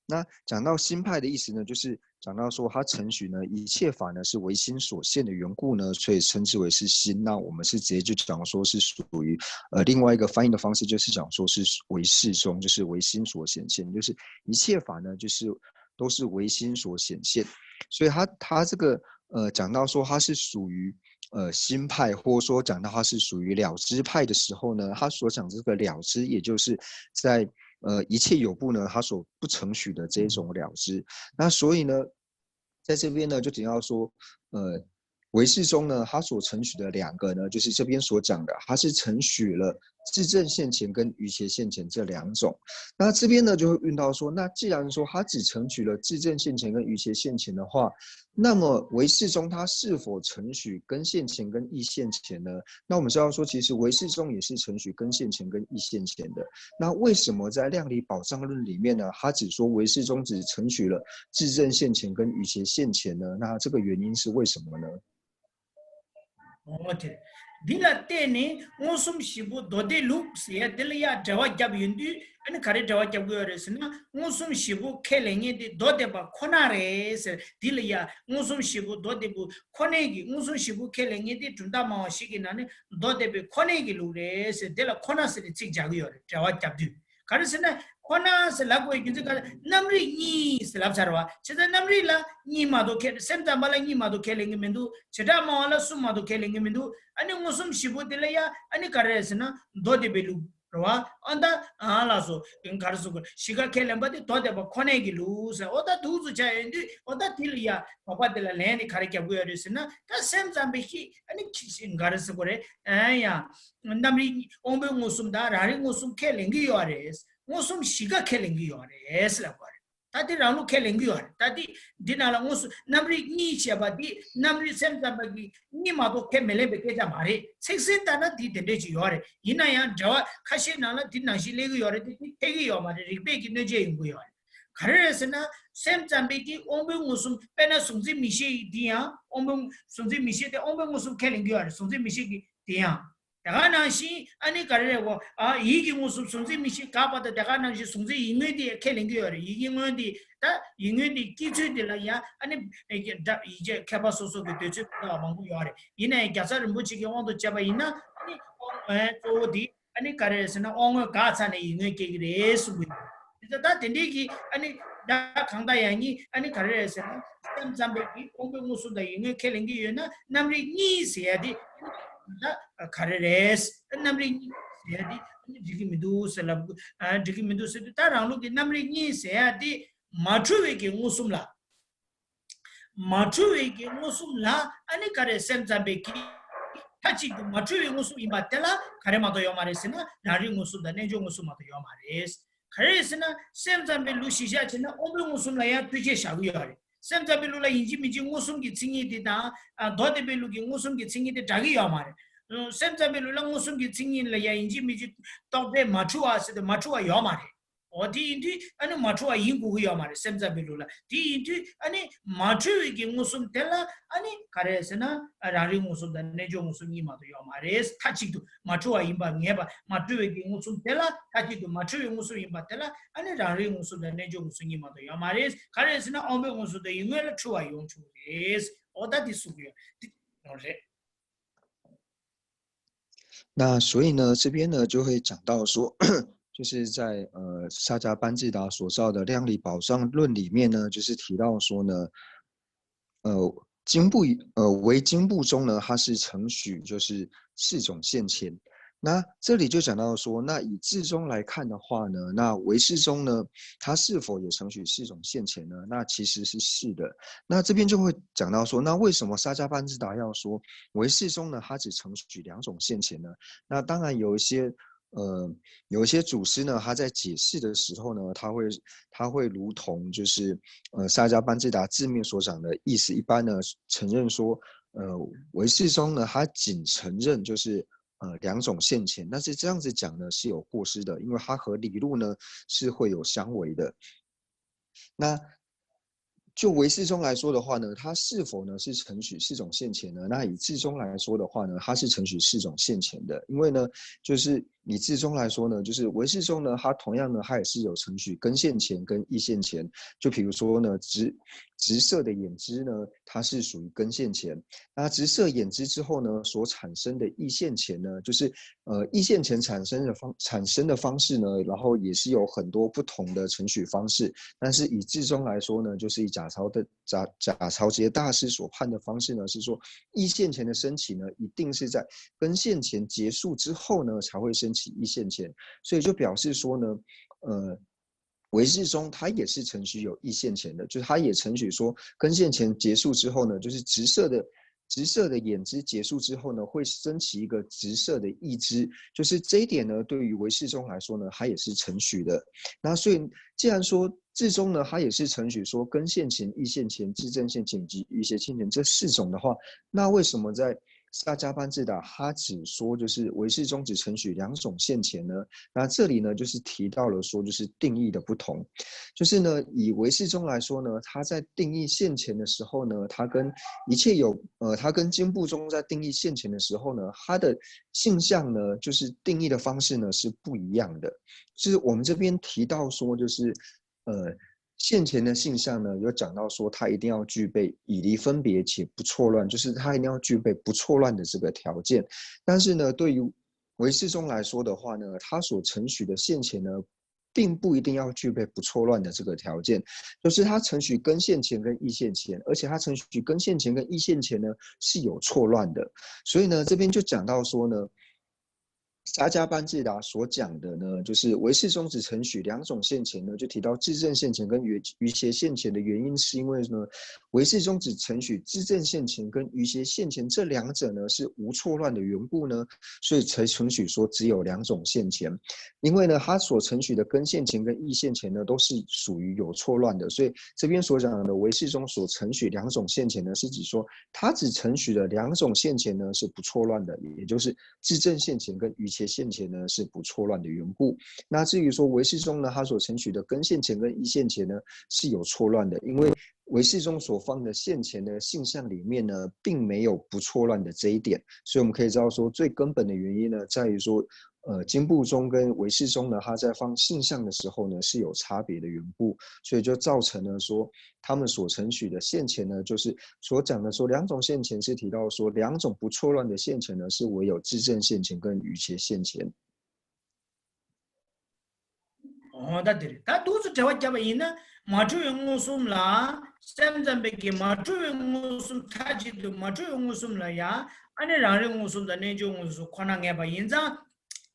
那讲到心派的意思呢，就是讲到说它承许呢一切法呢是唯心所现的缘故呢，所以称之为是心。那我们是直接就讲说是属于呃另外一个翻译的方式，就是讲说是唯识宗，就是唯心所显现，就是一切法呢就是都是唯心所显现。所以它它这个呃讲到说它是属于呃心派，或者说讲到它是属于了知派的时候呢，他所讲这个了知，也就是在呃一切有部呢，他所不承许的这一种了知。那所以呢，在这边呢，就提到说，呃，唯识宗呢，他所承许的两个呢，就是这边所讲的，他是承许了自证现前跟余缺现前这两种。那这边呢，就会问到说，那既然说他只承许了自证现前跟余缺现前的话，那么唯识宗它是否承许根现前跟义现前呢？那我们知道说，其实唯识宗也是承许根现前跟义现前的。那为什么在量理宝藏论里面呢，他只说唯识宗只承许了自证现前跟余缺现前呢？那这个原因是为什么呢？ འོ་དེ། འདི་ལ་བརྟེན་ནས་མངོན་སུམ་བཞི་པོ་མདོ་སྡེ་ལུགས་ཟེར་ཡ་དེ་ལ་ཡ་འགྲེལ་བ་བརྒྱབ་ཡོང་དུས། ཨ་ནི་ག་རེ་འགྲེལ་བ་བརྒྱབ་དགོས་ཡོད་རེད་ཟེར་ན། མངོན་སུམ་བཞི་པོ་ཁས་ལེན་མཁན་དེ་མདོ་སྡེ་པ་ཁོ་ན་རེད་ཟེར། འདི་ལ་ཡ་མངོན་སུམ་བཞི་པོ་མདོ་སྡེ་པོ་ཁོ་ནའི་གི། མངོན་སུམ་བཞི་པོ་ཁས་ལེན་མཁན་དེ་གྲུབ་མཐའ་སྨྲ་བ་བཞི་གི་ནང་ནས་མདོ་སྡེ་པའི་ཁོ་ནའི་གི་ལུགས་རེད་ཟེར། དེ་ལ་ཁོ་ན་ཟེར་ནས་ཚིག་སྦྱར་གི་ཡོད་རེད། འགྲེལ་བ་བརྒྱབ་དུས། ག་རེ་ཟེར་ན། ཁོ་ན་ཟེར་ལབ་དགོས་རྒྱུ་མཚན་ག་རེ། རྣམ་རིག་གཉིས་ཟེར་ལབ་ཚར་བ། བྱས་ཙང་རྣམ་རིག་ལ་གཉིས་མ་གཏོགས་ཁས། སེམས་ཙམ་པ་ལ་གཉིས་མ་གཏོགས་ཁས་ལེན་གྱི་མི་འདུག་བྱེ་བྲག་སྨྲ་བ་ལ་གསུམ་མ་གཏོགས་ཁས་ལེན་གྱི་མི་འདུག་ཨ་ནི་མངོན་སུམ་བཞི་པོ་དེ་ལ་ཡ་ཨ་ནི་ག་རེ་ཟེར་ན་མདོ་སྡེ་པའི་ལུགས་རེད་བ། ཨ་ད་ཨ་ལགས་སོ། ག་རེ་ཟེར་དགོས། བཞི་ཀ་ཁས་ལེན་པ་དེ་མདོ་སྡེ་པ་ཁོ་ནའི་གི་ལུགས་ཟེར། ཨོ་ད་འདུག་སེ་ཆགས་ཡོང་དུས། ཨོ་ད་དེ་ལ་ཡ་དོགས་པ་དེ་ལ་ལན་དེ་ག་རེ་རྒྱབ་དགོས་ཡོད་རེད་ཟེར་ན། ད་སེམས་ཙམ་པའི་གི་ཨ་ནི་ག་རེ་ཟེར་དགོས་རེད། ཨ་ཡ། རྣམ་རིག་དབང་པོའི་མངོན་སུམ་དང་རང་རིག་མངོན་སུམ་ཁས་ལེན་གྱི་ཡོད་རེད། མངོན་སུམ་བཞི་ཀ་ཁས་ལེན་གྱི་ཡོད་རེད་ལབ་པ་རེད། ད་དེ་རང་ལུགས་ཁས་ལེན་གྱི་ཡོད་རེད། ད་དེ་འདི་ནང་ལ་མངོན་སུམ་རྣམ་རིག་གཉིས་བྱས་པ་འདི་རྣམ་རིག་སེམས་ཙམ་པ་གིས་གཉིས་མ་གཏོགས་ཁས་མི་ལེན་པའི་སྐད་ཆ་མ་རེད། ཚིག་ཟིན་ལྟར་ན་འདི་དེ་འདྲས་ཅིག་ཡོད་རེད། ཡིན་ན་ཡང་འགྲེལ་བ་ཁ་ཤས་ནང་ལ་འདི་ནང་བཞིན་སླེབས་ཀྱི་ཡོད་རེད་དེ། འདི་འཐད་ཀྱི་ཡོད་མ་རེད། རིགས་པས་ཀྱི་གནོད་བྱེད་ཡོང་གི་ཡོད་རེད། ག་རེ་རེད་ཟེར་ན། སེམས་ཙམ་པས་ཀྱི་དབང་པོའི་མངོན་སུམ། དཔེར་ན་གཟུང་འཛིན་མིག་ཤེས་འདི་ཡང་དབང་པོའི། གཟུང་འཛིན་མིག་ཤེས་དེ་དབང་པོའི་མངོན་སུམ་ཁས་ལེན་གྱི་ཡོད་རེད། གཟུང་འཛིན་མིག་ཤེས་ཀྱི་དེ་ཡང་། དེ་ག་ནང་བཞིན་ཨ་ནི་ག་རེ་རེད་གོ། ཨ་ཡིད་ཀྱི་མངོན་སུམ། གཟུང་འཛིན་མིག་ཤེས་དགག་པ་དང་དེ་ག་ནང་བཞིན་གཟུང་འཛིན་ཡིད་མངོན་དེ་ཁས་ལེན་གྱི་ཡོད་རེད། ཡིད་ཀྱི་མངོན་དེ། ད་ཡིད་མངོན་དེ་སྐྱེ་ཚུལ་དེ་ལ་ཡང་ཨ་ནི་ཡིད་ཀྱི་མཁས་པ་སོ་སོ་གི་འདོད་ཚུལ་མི་འདྲ་བ་མང་པོ་ཡོད་རེད། ཡིན་ན་ཡང་རྒྱལ་ཚབ་རིན་པོ་ཆེ་གི་དབང་དུ་བྱས་པ་ཡིན་ན། ཨ་ནི་དབང་གཙོ་བོ་དེ་ཨ་ནི་ག་རེ་རེད་ཟེར་ན། དབང་མངོན་འགགས་ཚར་ནས་ཡིད་མངོན་སྐྱེ་གི་རེད་གསུངས་པ་ཡིན། དེ་ད་ད་དེ་འདྲའི་གི་ཨ་ནི་ད་གང་ལྟར་ཡང་ནི་ཨ་ནི་ག་རེ་རེད་ཟེར་ན། སེམས་ཙམ་པའི་གི་དབང་པོའི་མངོན་སུམ་དང་ཡིད་མངོན་ཁས་ལེན་གྱི་ཡོད་ན། རྣམ་རིག་གཉིས་ཟེར་ཡ་དེ་ད་ག་རེ་རེད། རྣམ་རིག་གཉིས་ཟེར་ཡ་དེ་འགྲིག་གི་མི་འདུག་ཟེར་ལབ། ཨ་འགྲིག་གི་མི་འདུག་ཟེར་དུས། ད་རང་ལུགས་ཀྱི་རྣམ་རིག་གཉིས་ཟེར་ཡ་དེ་མ་འཁྲུལ་བའི་གི་མངོན་སུམ་ལ། མ་འཁྲུལ་བའི་གི་མངོན་སུམ་ལ་ཨ་ནི་ག་རེ། སེམས་ཙམ་པའི་གི་མཐའ་གཅིག་ཏུ་མ་འཁྲུལ་བའི་མངོན་སུམ་ཡིན་པ་དེ་ལ་ག་རེ་མ་གཏོགས་ཡོད་མ་རེད་ཟེར་ན། རང་རིག་མངོན་སུམ་དང་རྣལ་འབྱོར་མངོན་སུམ་མ་གཏོགས་ཡོད་མ་རེད། ག་རེ་ཟེར་ན། སེམས་ཙམ་པའི་ལུགས་གཞིར་བཞག་བྱས་ན་དབང་པོའི་མངོན་སུམ་ལ་ཡང་ཐུགས་རྗེ་བཞག་གི་ཡོད་རེད། སེམས་ཙམ་པའི་ལུགས་ལ་ཡིན་གཅིག་མིན་གཅིག་མངོན་སུམ་གྱི་མཚན་ཉིད་དེ་དང་། ཨ་མདོ་སྡེ་པའི་ལུགས་ཀྱི་མངོན་སུམ་གྱི་མཚན་ཉིད་དེ་འདྲ་གི་ཡོད་མ་རེད། སེམས་ཙམ་པའི་ལུགས་ལ་མངོན་སུམ་གྱི་མཚན་ཉིད་ལ་ཡང་ཡིན་གཅིག་མིན་གཅིག་རྟོག་བྲལ་མ་འཁྲུལ་བ་ཟེར་ཏེ་མ་འཁྲུལ་བ་ཡོད་མ་རེད། འོ་དེ་ཡིན་དུས་ཨ་ནི་མ་འཁྲུལ་བ་ཡིན་དགོས་ཀྱི་ཡོད་མ་རེད། སེམས་ཙམ་པའི་ལུགས་ལ། དེ་ཡིན་དུས་ཨ་ནི་མ་འཁྲུལ་བའི་གི་མངོན་སུམ་དེ་ལ་ཨ་ནི་ག་རེ་ཟེར་ན། རང་རིག་མངོན་སུམ་དང་རྣལ་འབྱོར་མངོན་སུམ་གཉིས་མ་གཏོགས་ཡོད་མ་རེད། མཐའ་གཅིག་ཏུ་མ་འཁྲུལ་བ་ཡིན་པ་ངེས་པ། མ་འཁྲུལ་བའི་གི་མངོན་སུམ་དེ་ལ། མཐའ་གཅིག་ཏུ་མ་འཁྲུལ་བའི་མངོན་སུམ་ཡིན་པ་དེ་ལ་ཨ་ནི་རང་རིག་མངོན་སུམ་དང་རྣལ་འབྱོར་མངོན་སུམ་གཉིས་མ་གཏོགས་ཡོད་མ་རེད། ག་རེ་ཟེར་ན། དབང་པོའི་མངོན་སུམ་དང་ཡིད་མངོན་ལ་འཁྲུལ་བ་ཡོང་ཆོག་གི་རེད། འོ་ད་དེ་གསུང་གི་ཡོད་རེད། 那所以呢，这边呢就会讲到说，就是在呃萨迦班智达所造的量理宝藏论里面呢，就是提到说呢，呃，经部呃唯经部宗呢，它是承许就是四种现前。那这里就讲到说，那以智宗来看的话呢，那唯识宗呢，它是否也承许四种现前呢？那其实是是的。那这边就会讲到说，那为什么萨迦班智达要说唯识宗呢，它只承许两种现前呢？那当然有一些呃，有一些祖师呢，他在解释的时候呢，他会他会如同就是呃萨迦班智达字面所讲的意思一般呢，承认说，呃，唯识宗呢，他仅承认就是呃两种现前，但是这样子讲呢是有过失的，因为它和理路呢是会有相违的。那就唯识宗来说的话呢，它是否呢是承许四种现前呢？那以智宗来说的话呢，它是承许四种现前的，因为呢，就是以智宗来说呢，就是唯识宗呢，它同样呢，它也是有承许根现前跟意现前。就比如说呢，直直射的眼知呢，它是属于根现前。那直射眼知之后呢，所产生的意现前呢，就是呃意现前产生的方产生的方式呢，然后也是有很多不同的承许方式。但是以智宗来说呢，就是以假曹的假假曹杰大师所判的方式呢，是说意现前的升起呢，一定是在根现前结束之后呢，才会升起意现前。所以就表示说呢，呃，唯识宗它也是承许有意现前的，就是它也承许说根现前结束之后呢，就是直射的直射的眼知结束之后呢，会升起一个直射的意知，就是这一点呢，对于唯识宗来说呢，它也是承许的。那所以既然说智宗呢，它也是承许说根现前、意现前、自证现前以及余邪现前这四种的话，那为什么在萨迦班智达他只说就是唯识宗只承许两种现前呢？那这里呢，就是提到了说就是定义的不同，就是呢，以唯识宗来说呢，他在定义现前的时候呢，他跟一切有呃，他跟经部宗在定义现前的时候呢，他的性相呢，就是定义的方式呢是不一样的。就是我们这边提到说，就是呃，现前的性相呢，有讲到说它一定要具备以离分别且不错乱，就是它一定要具备不错乱的这个条件。但是呢，对于唯识宗来说的话呢，它所承许的现前呢，并不一定要具备不错乱的这个条件，就是它承许根现前跟意现前，而且它承许根现前跟意现前呢是有错乱的。所以呢，这边就讲到说呢，沙迦班智达所讲的呢，就是唯识宗只承许两种现前呢，就提到自证现前跟余余邪现前的原因，是因为呢，唯识宗只承许自证现前跟余邪现前这两者呢是无错乱的缘故呢，所以才承许说只有两种现前。因为呢，他所承许的根现前跟意现前呢都是属于有错乱的，所以这边所讲的唯识宗所承许两种现前呢，是指说他只承许的两种现前呢是不错乱的，也就是自证现前跟余邪现前呢是不错乱的缘故。那至于说唯识宗呢，他所承许的根现前跟意现前呢是有错乱的，因为唯识宗所放的现前的性相里面呢，并没有不错乱的这一点，所以我们可以知道说，最根本的原因呢，在于说，呃，经部宗跟唯识宗呢，他在放性相的时候呢是有差别的缘故，所以就造成了说，他们所承许的现前呢，就是所讲的说两种现前是提到说两种不错乱的现前呢，是唯有自证现前跟余邪现前。 འོ་ད་དེ་རེད། ད་འདུག་སེ་འགྲེལ་བ་བརྒྱབ་པ་ཡིན་ན། མ་འཁྲུལ་བའི་མངོན་སུམ་ལ། སེམས་ཙམ་པའི་གི་མ་འཁྲུལ་བའི་མངོན་སུམ་མཐའ་གཅིག་ཏུ་མ་འཁྲུལ་བའི་མངོན་སུམ་ལ་ཡང་ཨ་ནི་རང་རིག་མངོན་སུམ་དང་རྣལ་འབྱོར་མངོན་སུམ་ཁོ་ན་ངེས་པ་ཡིན་ཙང་།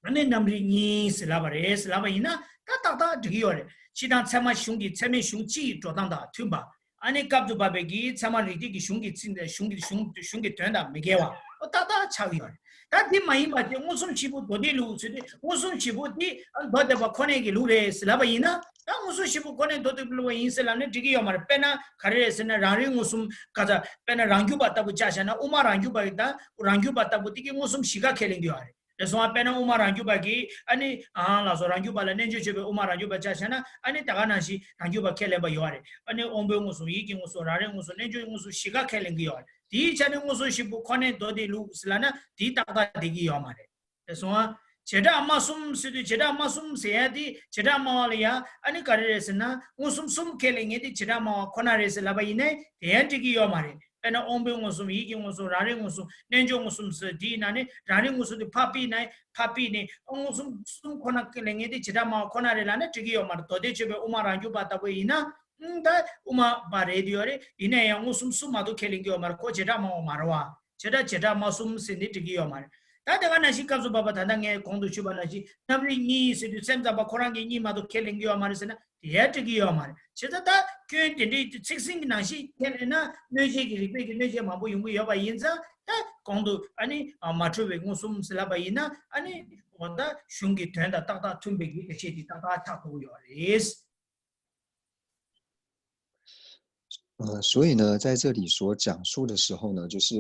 ཨ་ནི་རྣམ་རིག་གཉིས་ཟེར་ལབ་པ་རེད་ཟེར་ལབ་པ་ཡིན་ན། ད་ཏག་ཏག་འགྲིག་གི་ཡོད་རེད། སྤྱིར་བཏང་ཚད་མ་གཞུང་གི་ཚད་མའི་གཞུང་སྤྱི་ཡི་འགྲོ་སྟངས་དང་མཐུན་པ། ཨ་ནི་སྐབས་སུ་བབ་པའི་གི་ཚད་མ་རིགས་གཏེར་གྱི་གཞུང་གི་ཚིག་གཞུང་གི་གཞུང་གཞུང་གི་དོན་དང་མི་འགལ་བ་ཨོ་ཏག་ཏག་ཆགས་ཀྱི་ཡོད་རེད། ད་དེ་མ་ཡིན་པ་དེ་མངོན་སུམ་བཞི་པོ་མདོ་སྡེའི་ལུགས་ཟེར་དུས་མངོན་སུམ་བཞི་པོ་དེ་མདོ་སྡེ་པ་ཁོ་ནའི་གི་ལུགས་རེད་ཟེར་ལབ་པ་ཡིན་ན། ད་མངོན་སུམ་བཞི་པོ་ཁོ་ནའི་མདོ་སྡེ་པའི་ལུགས་ཡིན་ཟེར་ལབ་ན་འགྲིག་གི་ཡོད་མ་རེད། དཔེར་ན་ག་རེ་རེད་ཟེར་ན་རང་རིག་མངོན་སུམ་ག་ཚ་དཔེར་ན་རང་རྒྱུད་པ་ལྟ་བུ་ཆ་བཞག་ན་དབུ་མ་རང་རྒྱུད་པ་ཡི་ད་རང་རྒྱུད་པ་ལྟ་བུ་དེ་གི་མངོན་སུམ་བཞི་ཀ་ཁས་ལེན་གྱི་ཡོད་རེད། རེད་སོང་ཨ། དཔེར་ན་དབུ་མ་རང་རྒྱུད་པ་གིས་ཨ་ནི་ཨང་ལགས་སོ་རང་རྒྱུད་པ་ལ་རྣལ་འབྱོར་སྤྱོད་པའི་དབུ་མ་རང་རྒྱུད་པ་ཆ་བཞག་ན་ཨ་ནི་ད་ག་ནང་བཞིན་རང་རྒྱུད་པ་ཁས་ལེན་པ་ཡོད་རེད། ཨ་ནི་དབང་པོའི་མངོན་སུམ་ཡིད་ཀྱི་མངོན་སུམ་རང་རིག་མངོན་སུམ་རྣལ་འབྱོར་མངོན་སུམ་བཞི་ཀ་ཁས་ལེན་གྱི་ཡོད་རེད། དེའི་ཆ་ནས་མངོན་སུམ་བཞི་པོ་ཁོ་ནའི་མདོ་སྡེའི་ལུགས་ཟེར་ལབ་ན་དེའི་ཏག་ཏག་བསྡད་ཀྱི་ཡོད་མ་རེད། རེད་སོང་ཨ། བྱེ་བྲག་སྨྲ་གསུམ་ཟེར་དུས་བྱེ་བྲག་སྨྲ་གསུམ་ཟེར་ཡ་དེ་བྱེ་བྲག་སྨྲ་བ་ལ་ཡ་ཨ་ནི་ག་རེ་རེད་ཟེར་ན་མངོན་སུམ་གསུམ་ཁས་ལེན་མཁན་དེ་བྱེ་བྲག་སྨྲ་བ་ཁོ་ན་རེད་ཟེར་ལབ་པ་ཡིན་ནའི་དེ་ཡང་འགྲིག་གི་ཡོད་མ་རེད། དཔེར་ན་དབང་པོའི་མངོན་སུམ་ཡིད་ཀྱི་མངོན་སུམ་རང་རིག་མངོན་སུམ་རྣལ་འབྱོར་མངོན་སུམ་ཟེར་དེའི་ནང་ནས་རང་རིག་མངོན་སུམ་དེ་ཕར་ཕུད་ནའི་ཕར་ཕུད་ནས་མངོན་སུམ་གསུམ་ཁོ་ན་ཁས་ལེན་མཁན་དེ་བྱེ་བྲག་སྨྲ་བ་ཁོ་ན་རེད་ལབ་ན་འགྲིག་གི་ཡོད་མ་རེད། མདོ་སྡེ་སྤྱོད་པའི་དབུ་མ་རང་རྒྱུད་པ་ལྟ་བུ་ཡིན་ན་ཨང་ད་དབུ་མ་པ་རེད་དེ་ཡོད་རེད། ཡིན་ན་ཡང་མངོན་སུམ་གསུམ་མ་གཏོགས་ཁས་ལེན་གྱི་ཡོད་མ་རེད། ཁོ་བྱེ་བྲག་སྨྲ་བ་མ་རེད་བ། བྱེ་བྲག་བྱེ་བྲག་སྨྲ་གསུམ་ཟེར་ནས་འགྲིག་གི་ཡོད་མ་རེད། ད་དེ་ག་ནང་བཞིན་སྐབས་སུ་བབ་པ་ད་ལྟ་ངས་གོང་དུ་ཞུས་པ་ནང་བཞིན་རྣམ་རིག་གཉིས་ཟེར་དུས་སེམས་ཙམ་པ་ཁོ་རང་གིས་གཉིས་མ་གཏོགས་ཁས་ལེན་གྱི་ཡོད་མ་རེད་ཟེར་ན་དེ་ཡང་འགྲིག་གི་ཡོད་མ་རེད། བྱས་ཙང་ད་སྐྱོན་དེ་འདྲའི་ཚིག་ཟིན་གྱི་ནང་བཞིན་ཁས་ལེན་ན་གནོད་བྱེད་ཀྱི་རིགས་པས་ཀྱི་གནོད་བྱེད་མང་པོ་ཡོང་གི་ཡོད་པ་ཡིན་ཙང་ད་ གོང་དུ་ཨ་ནི་མ་འཁྲུལ་བའི་མངོན་སུམ་ཟེར་ལབ་པ་ཡིན་ན་ཨ་ནི་འོ་ད་གཞུང་གི་དོན་དང་ཏག་ཏག་མཐུན་པའི་གི་སྐད་ཆ་དེ་ཏག་ཏག་ཆགས་ཐུབ་ཀྱི་ཡོད་རེད། 呃，所以呢，在这里所讲述的时候呢，就是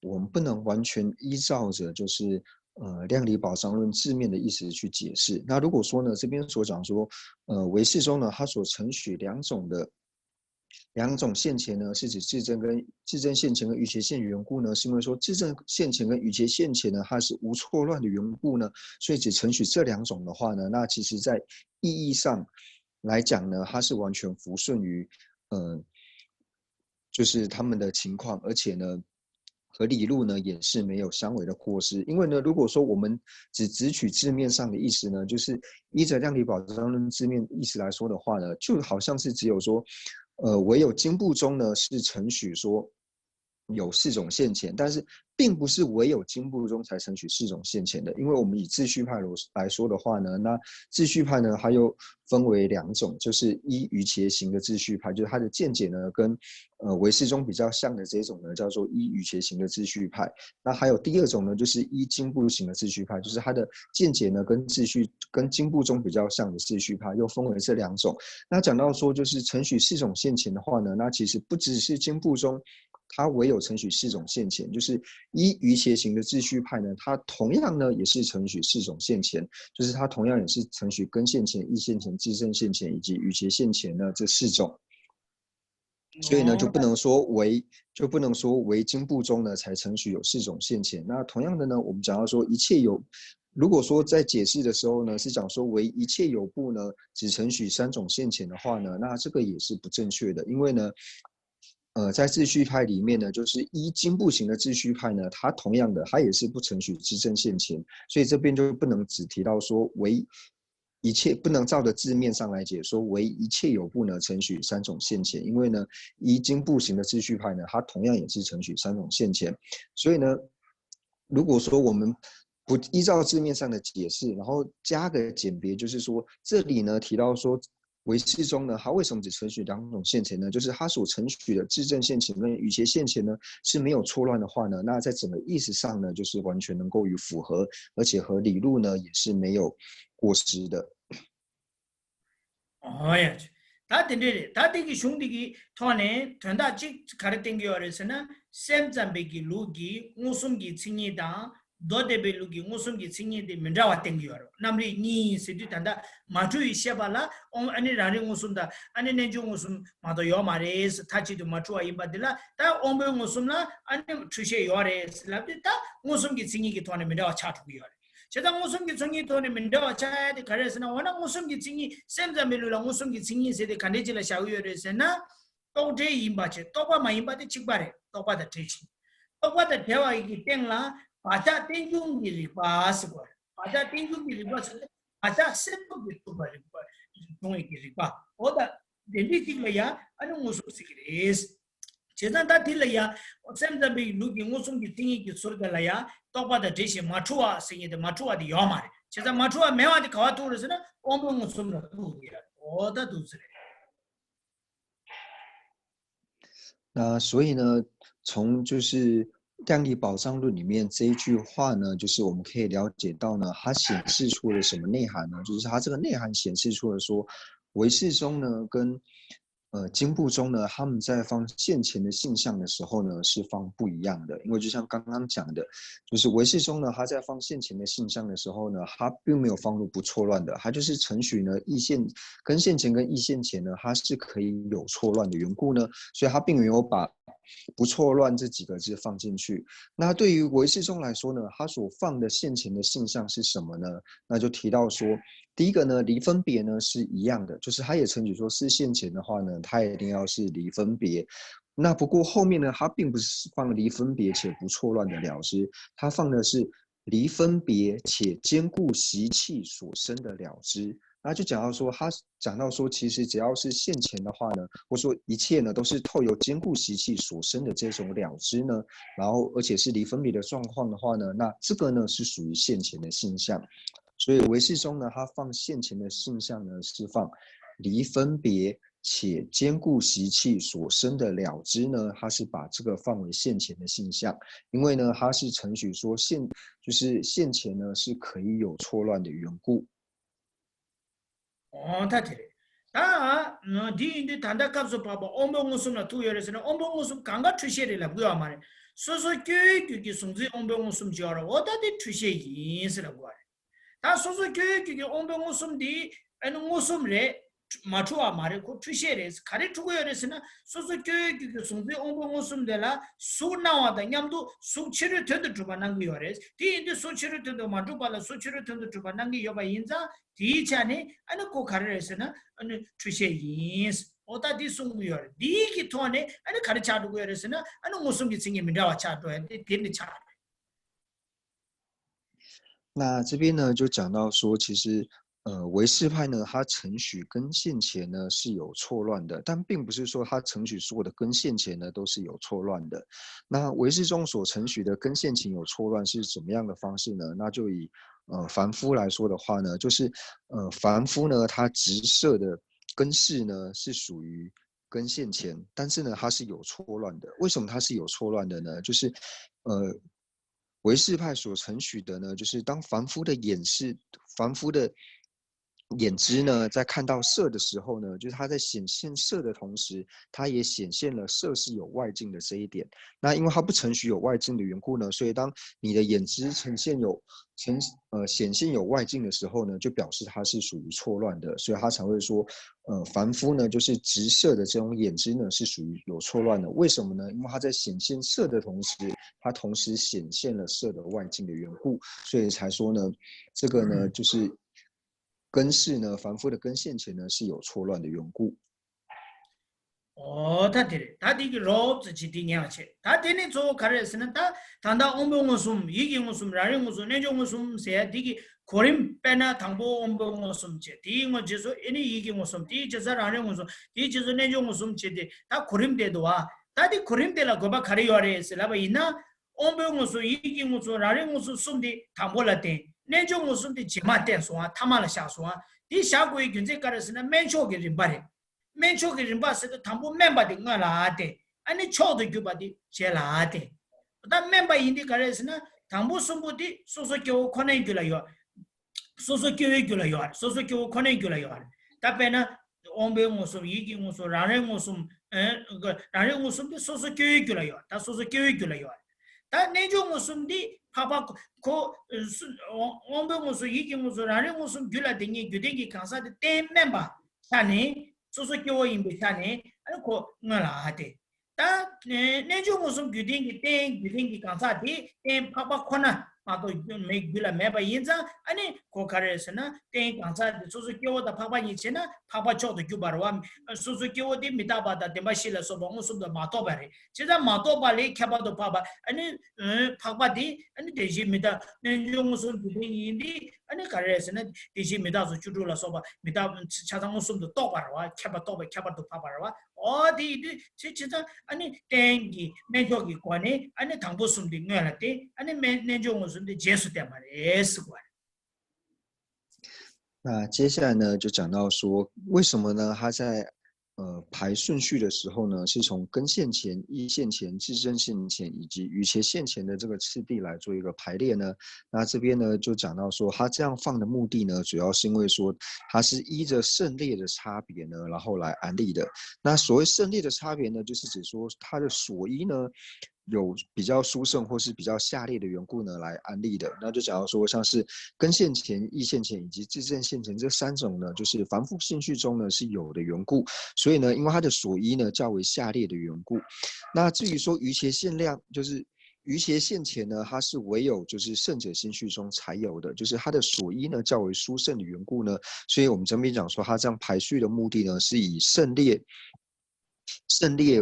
我们不能完全依照着就是呃量理保障论字面的意思去解释。那如果说呢，这边所讲说，呃，唯识中呢，它所承许两种的两种现前呢，是指自证跟自证现前跟余且现缘故呢，是因为说自证现前跟余且现前呢，它是无错乱的缘故呢，所以只承许这两种的话呢，那其实在意义上来讲呢，它是完全服顺于嗯、呃就是他们的情况，而且呢，和理路呢也是没有相违的过失。因为呢，如果说我们只只取字面上的意思呢，就是依着量理保障论字面意思来说的话呢，就好像是只有说，呃，唯有经部中呢是承许说有四种现前，但是并不是唯有经部中才承许四种现前的，因为我们以秩序派来说的话呢，那秩序派呢，它又分为两种，就是依余且行的秩序派，就是它的见解呢跟呃唯识中比较像的这种呢，叫做依余且行的秩序派。那还有第二种呢，就是依经部行的秩序派，就是它的见解呢跟秩序跟经部中比较像的秩序派，又分为这两种。那讲到说就是承许四种现前的话呢，那其实不只是经部中。它唯有承许四种现前，就是依余且行的秩序派呢，它同样呢也是承许四种现前，就是它同样也是承许根现前、意现前、自证现前以及余且现前呢这四种。所以呢，就不能说唯就不能说唯经部中呢才承许有四种现前。那同样的呢，我们讲到说一切有，如果说在解释的时候呢，是讲说唯一切有部呢只承许三种现前的话呢，那这个也是不正确的，因为呢，呃，在秩序派里面呢，就是依经部行的秩序派呢，它同样的，它也是不承许自证现前，所以这边就不能只提到说唯一切不能照着字面上来解说，唯一切有部呢承许三种现前，因为呢，依经部行的秩序派呢，它同样也是承许三种现前，所以呢，如果说我们不依照字面上的解释，然后加个简别，就是说这里呢提到说唯识中呢，它为什么只承许两种现前呢？就是它所承许的自证现前跟余且现前呢是没有错乱的话呢，那在整个意思上呢，就是完全能够与符合，而且和理路呢也是没有过失的。 ཨོ་ཡ། ད་དེ་འདྲས་རེད། ད་དེ་གི་གཞུང་དེ་གི་ཐོག་ནས་དོན་དག་གཅིག་ག་རེ་བསྟན་གྱི་ཡོད་རེད་ཟེར་ན། སེམས་ཙམ་པའི་གི་ལུགས་ཀྱི་མངོན་སུམ་གྱི་མཚན་ཉིད་དང་མདོ་སྡེ་པའི་ལུགས་ཀྱི་མངོན་སུམ་གྱི་མཚན་ཉིད་དེ་མི་འདྲ་བ་བསྟན་གྱི་ཡོད་རེད། རྣམ་རིག་གཉིས་ཟེར་དུས་ད་ལྟ་མ་འཁྲུལ་བའི་ཤེས་པ་ལ་ཨོ་ཨ་ནི་རང་རིག་མངོན་སུམ་དང་ཨ་ནི་རྣལ་འབྱོར་མངོན་སུམ་མ་གཏོགས་ཡོད་མ་རེད་ཟེར། མཐའ་གཅིག་ཏུ་མ་འཁྲུལ་བ་ཡིན་པ་འདི་ལ་ད་དབང་པོའི་མངོན་སུམ་ལ་ཨ་ནི་འཁྲུལ་ཤེས་ཡོད་རེད་ཟེར་ལབ་དུས་ད་མངོན་སུམ་གྱི་མཚན་ཉིད་ཀྱི་ཐོག་ནས་མི་འདྲ་བ་ཆགས་འགྲོ་གི་ཡོད་རེད། བྱས་ཙང་མངོན་སུམ་གྱི་མཚན་ཉིད་ཐོག་ནས་མི་འདྲ་བ་ཆགས་ཡ་དེ་ག་རེ་ཟེར་ན། འོ་ན་མངོན་སུམ་གྱི་མཚན་ཉིད་སེམས་ཙམ་པའི་ལུགས་ལ་མངོན་སུམ་གྱི་མཚན་ཉིད་ཟེར་དེ་ག་འདྲས་ཅིག་ལ་བཞག་གི་ཡོད་རེད་ཟེར་ན། རྟོག་བྲལ་ཡིན་པ་བྱས་རྟོག་པ་མ་ཡིན་པ་དེ་གཅིག་པ་རེད། རྟོག་པ་དང་བྲལ་ཕྱིན། རྟོག་པ་དང་བྲལ་བ་ཡི་གི་སྟེང་ལ་བག་ཆགས་རྟེན་འབྱུང་གི་རིག་པ་ཟེར་གོ་རེད། བག་ཆགས་རྟེན་འབྱུང་གི་རིག་པ་ཟེར་ན་བག་ཆགས་སེལ་ཐབས་ཀྱི་ཐུབ་པ་རིག་པ་བྱུང་བའི་གི་རིག་པ། འོ་ད་དེ་འདྲས་ཅིག་ལ་ཡ་ཨ་ནི་མངོན་སུམ་ཟེར་གི་རེད། བྱས་ཙང་ད་དེ་ལ་ཡང་སེམས་ཙམ་པའི་ལུགས་ཀྱི་མངོན་སུམ་གྱི་མཚན་ཉིད་ཀྱི་ཚུལ་དེ་ལ་ཡང་རྟོག་པ་དང་འདྲེས་ཤིང་མ་འཁྲུལ་བ་ཟེར་མཁན་དེ་མ་འཁྲུལ་བ་དེ་ཡོད་མ་རེད། བྱས་ཙང་མ་འཁྲུལ་བ་མེད་པ་དེ་ག་པར་ཐུག་རེད་ཟེར་ན་དབང་པོའི་མངོན་སུམ་ལ་ཐུག་ཡོད། འོ་ད་འདུག་ཟེར་རེད། 那所以呢，从就是量理宝藏论里面这一句话呢，就是我们可以了解到呢，它显示出了什么内涵呢？就是它这个内涵显示出了说，唯识中呢跟呃经部中呢，他们在放现前的性相的时候呢，是放不一样的。因为就像刚刚讲的，就是唯识中呢，他在放现前的性相的时候呢，他并没有放入不错乱的，他就是承许呢意现跟现前跟意现前呢，它是可以有错乱的缘故呢，所以他并没有把不错乱这几个字放进去。那对于唯识中来说呢，他所放的现前的性相是什么呢？那就提到说，第一个呢，离分别呢是一样的，就是他也承许说是现前的话呢，它一定要是离分别。那不过后面呢，它并不是放离分别且不错乱的了知，它放的是离分别且坚固习气所生的了知。那就讲到说，他讲到说，其实只要是现前的话呢，或说一切呢都是透由坚固习气所生的这种了知呢，然后而且是离分别的状况的话呢，那这个呢是属于现前的性相。所以唯识中呢，它放现前的性相呢是放离分别且坚固习气所生的了知呢，它是把这个范围限前的性相，因为呢，它是承许说现，就是现前呢是可以有错乱的缘故。 འོ་ད་དེ་རེད། ད་འདི་ཡིན་དུས་ད་ལྟ་སྐབས་སུ་བབ་པ་དབང་པོའི་མངོན་སུམ་ལ་ཐུག་ཡོད་རེད་ཟེར་ན། དབང་པོའི་མངོན་སུམ་གང་ག་འཁྲུལ་ཤེས་རེད་ལབ་དགོས་པ་མ་རེད། སོ་སོ་སྐྱེ་བོའི་རྒྱུད་ཀྱི་གཟུང་འཛིན་དབང་པོའི་མངོན་སུམ་ཅིག་ཡོད་རེད། འོ་ད་དེ་འཁྲུལ་ཤེས་ཡིན་ཟེར་ལབ་དགོས་པ་རེད། ད་སོ་སོ་སྐྱེ་བོའི་རྒྱུད་ཀྱི་དབང་པོའི་མངོན་སུམ་འདི་ཨ་ནི་མངོན་སུམ་རེད། མ་འཁྲུལ་བ་མ་རེད། ཁོ་འཁྲུལ་ཤེས་རེད། ག་རེ་འཁྲུལ་གྱི་ཡོད་རེད་ཟེར་ན། སོ་སོ་སྐྱེ་བོའི་རྒྱུད་ཀྱི་གཟུང་འཛིན་དབང་པོའི་མངོན་སུམ་དེ་ལ་གཟུགས་སྣང་བ་དང་མཉམ་དུ་གཟུགས་ཕྱི་རོལ་དོན་དུ་གྲུབ་པ་སྣང་གི་ཡོད་རེད། དེ་ཡིན་དུས་གཟུགས་ཕྱི་རོལ་དོན་དུ་མ་གྲུབ་པ་ལ་གཟུགས་ཕྱི་རོལ་དོན་དུ་གྲུབ་པ་སྣང་གི་ཡོད་པ་ཡིན་ཙང་། དེའི་ཆ་ནས་ཨ་ནི་ཁོ་ག་རེ་རེད་ཟེར་ན། ཨ་ནི་འཁྲུལ་ཤེས་ཡིན། འོ་ད་འདི་གསུང་གི་ཡོད་རེད། འདིའི་གི་ཐོག་ནས་ཨ་ནི་ག་རེ་ཆགས་འགྲོ་གི་ཡོད་རེད་ཟེར་ན། ཨ་ནི་མངོན་སུམ་གྱི་མཚན་ཉིད་མི་འདྲ་བ་ཆགས་འགྲོ་ཡ་དེ་དེ་ནི་ཆགས་འགྲོ། 那这边呢，就讲到说，其实呃，唯识派呢，它承许跟现前呢是有错乱的，但并不是说它承许所有的跟现前呢都是有错乱的。那唯识中所承许的跟现前有错乱是什么样的方式呢？那就以呃凡夫来说的话呢，就是呃凡夫呢，他直设的跟识呢是属于跟现前，但是呢，它是有错乱的。为什么它是有错乱的呢？就是呃，唯识派所承许的呢，就是当凡夫的眼识，凡夫的眼知呢，在看到色的时候呢，就是它在显现色的同时，它也显现了色是有外境的这一点。那因为它不承许有外境的缘故呢，所以当你的眼知呈现有呈呃显现有外境的时候呢，就表示它是属于错乱的，所以他才会说，呃，凡夫呢就是直色的这种眼知呢是属于有错乱的。为什么呢？因为它在显现色的同时，它同时显现了色的外境的缘故，所以才说呢，这个呢就是跟识呢，凡夫的跟现前呢是有错乱的缘故。 འོ་ད་དེ་རེད། ད་དེ་གི་རོབ་ཙམ་ཅིག་དེ་ཉན་བྱེད། ད་དེ་ནི་གཙོ་བོ་ག་རེ་རེད་ཟེར་ན། ད་ད་ལྟ་དབང་པོའི་མངོན་སུམ། ཡིད་ཀྱི་མངོན་སུམ། རང་རིག་མངོན་སུམ། རྣལ་འབྱོར་མངོན་སུམ་ཟེར་ཡ་དེ་གི་གོ་རིམ། དཔེར་ན་དང་པོ་དབང་པོའི་མངོན་སུམ་བྱས། དེའི་སྔོན་རྗེས་སུ་ཨེ་ནི་ཡིད་ཀྱི་མངོན་སུམ། དེའི་རྗེས་སུ་རང་རིག་མངོན་སུམ། དེའི་རྗེས་སུ་རྣལ་འབྱོར་མངོན་སུམ་བྱས་ཏེ། ད་གོ་རིམ་དེ་འདུག་བ། ད་དེ་གོ་རིམ་དེ་ལ་དགོས་པ་ག་རེ་ཡོད་རེད་ཟེར་ལབ་པ་ཡིན་ན། དབང་པོའི་མངོན་སུམ། ཡིད་ཀྱི་མངོན་སུམ། རང་རིག་མངོན་སུམ་གསུམ་དེ་དང་པོ་ལ་བརྟེན། རྣལ་འབྱོར་མངོན་སུམ་དེ་རྗེས་མ་བསྟན་སོང་བ། ཐ་མ་ལ་བཞག་སོང་བ། དེ་བཞག་དགོས་ཡའི་རྒྱུ་མཚན་ག་རེ་ཟེར་ན། དམན་མཆོག་གི་རིམ་པ་རེད། དམན་མཆོག་གི་རིམ་པ་ཟེར་དུས་དང་པོ་དམན་པ་དེ་སྔོན་ལ་བསྟན། ཨ་ནི་མཆོག་ཏུ་གྱུར་པ་དེ་རྗེས་ལ་བསྟན། ད་དམན་པ་ཡིན་དུས་ག་རེ་ཟེར་ན། དང་པོ་གསུམ་པོ་དེ་སོ་སོ་སྐྱེ་བོ་ཁོ་ནའི་རྒྱུད་ལ་ཡོད། སོ་སོ་སྐྱེ་བོའི་རྒྱུད་ལ་ཡོད་རེད། སོ་སོ་སྐྱེ་བོ་ཁོ་ནའི་རྒྱུད་ལ་ཡོད་རེད། ད་དཔེར་ན། དབང་པོའི་མངོན་སུམ། ཡིད་ཀྱི་མངོན་སུམ། རང་རིག་མངོན་སུམ། ཨེ། རང་རིག་མངོན་སུམ་དེ་སོ་སོ་སྐྱེ་བོའི་རྒྱུད་ལ་ཡོད། ད་སོ་སོ་སྐྱེ་བོའི་རྒྱུད་ལ་ཡོད་རེད། ད་རྣལ་འབྱོར་མངོན་སུམ་འདི་འཕགས་པ་ཁོ། ཁོ། སུ། དབང་པོའི་མངོན་སུམ། ཡིད་ཀྱི་མངོན་སུམ། རང་རིག་མངོན་སུམ་རྒྱུད་ལ་ལྡན་ངེས་རྒྱུ་ལྡན་གྱི་གང་ཟག་དེ་རྟེན་དམན་པ་ཆ་ནས། སོ་སོ་སྐྱེ་བོ་ཡིན་པའི་ཆ་ནས། ཨ་ནི་ཁོ་སྔོན་ལ་ཨ་སྟེ། ད་རྣལ་འབྱོར་མངོན་སུམ་རྒྱུད་ལྡན་གྱི་རྟེན། རྒྱུ་ལྡན་གྱི་གང་ཟག་དེ་རྟེན་འཕགས་པ་ཁོ་ན་མ་གཏོགས་རྒྱུ་མེད། རྒྱུད་ལ་མེད་པ་ཡིན་ཙང་། ཨ་ནི་ཁོ་ག་རེ་ཟེར་ན། རྟེན་གང་ཟག་དེ་སོ་སོ་སྐྱེ་བོ་དང་འཕགས་པ་གཉིས་བྱས་ན་འཕགས་པ་མཆོག་ཏུ་གྱུར་པ་རེད་བ། སོ་སོ་སྐྱེ་བོ་དེ་མི་རྟག་པ་དང་བདེན་པ་བཞི་ལ་སོགས་པ་མངོན་སུམ་དུ་མ་རྟོགས་པ་རེད། བྱས་ཙང་མ་རྟོགས་པ་ལས་ཁྱད་པར་དུ་འཕགས་པ། ཨ་ནི་འཕགས་པ་དེ་ཨ་ནི་དེ་བཞིན་མི་རྟག་རྣལ་འབྱོར་མངོན་སུམ་རྒྱུད་ལྡན་ཡིན་དུས། ཨ་ནི་ག་རེ་ཟེར་ན། དེ་བཞིན་མི་རྟག་སོགས་བཅུ་དྲུག་ལ་སོགས་པ་མི་རྟག་ཆ་ཚང་མངོན་སུམ་དུ་རྟོགས་པ་རེད་བ། ཁྱད་པར་རྟོགས་པ་ཁྱད་པར་དུ་འཕགས་པ་རེད་བ། འོ་དེ་ཡིན་དུས་ཆེ་ཆེ་ཚང་། ཨ་ནི་རྟེན་གྱི་དམན་མཆོག་གི་སྒོ་ནས། ཨ་ནི་དང་པོ་གསུམ་དེ་སྔོན་ལ་བསྟན། ཨ་ནི་དམན། རྣལ་འབྱོར་མངོན་སུམ་དེ་རྗེས་སུ་བསྟན་པ་རེད་ཟེར་བ་རེད། 那接下来呢，就讲到说，为什么呢？他在呃排顺序的时候呢，是从根现前、意现前、自证现前以及余且现前的这个次第来做一个排列呢？那这边呢，就讲到说，他这样放的目的呢，主要是因为说，它是依着胜劣的差别呢，然后来安立的。那所谓胜劣的差别呢，就是指说它的所依呢，有比较殊胜或是比较下列的缘故呢来安立的。那就假如说像是根现前、意现前以及自证现前这三种呢，就是凡夫顺序中呢是有的缘故，所以呢，因为它的所依呢较为下列的缘故。那至于说余且限量，就是余且现前呢，它是唯有就是胜者心序中才有的，就是它的所依呢较为殊胜的缘故呢，所以我们这边讲说，它这样排序的目的呢，是以胜劣，胜劣，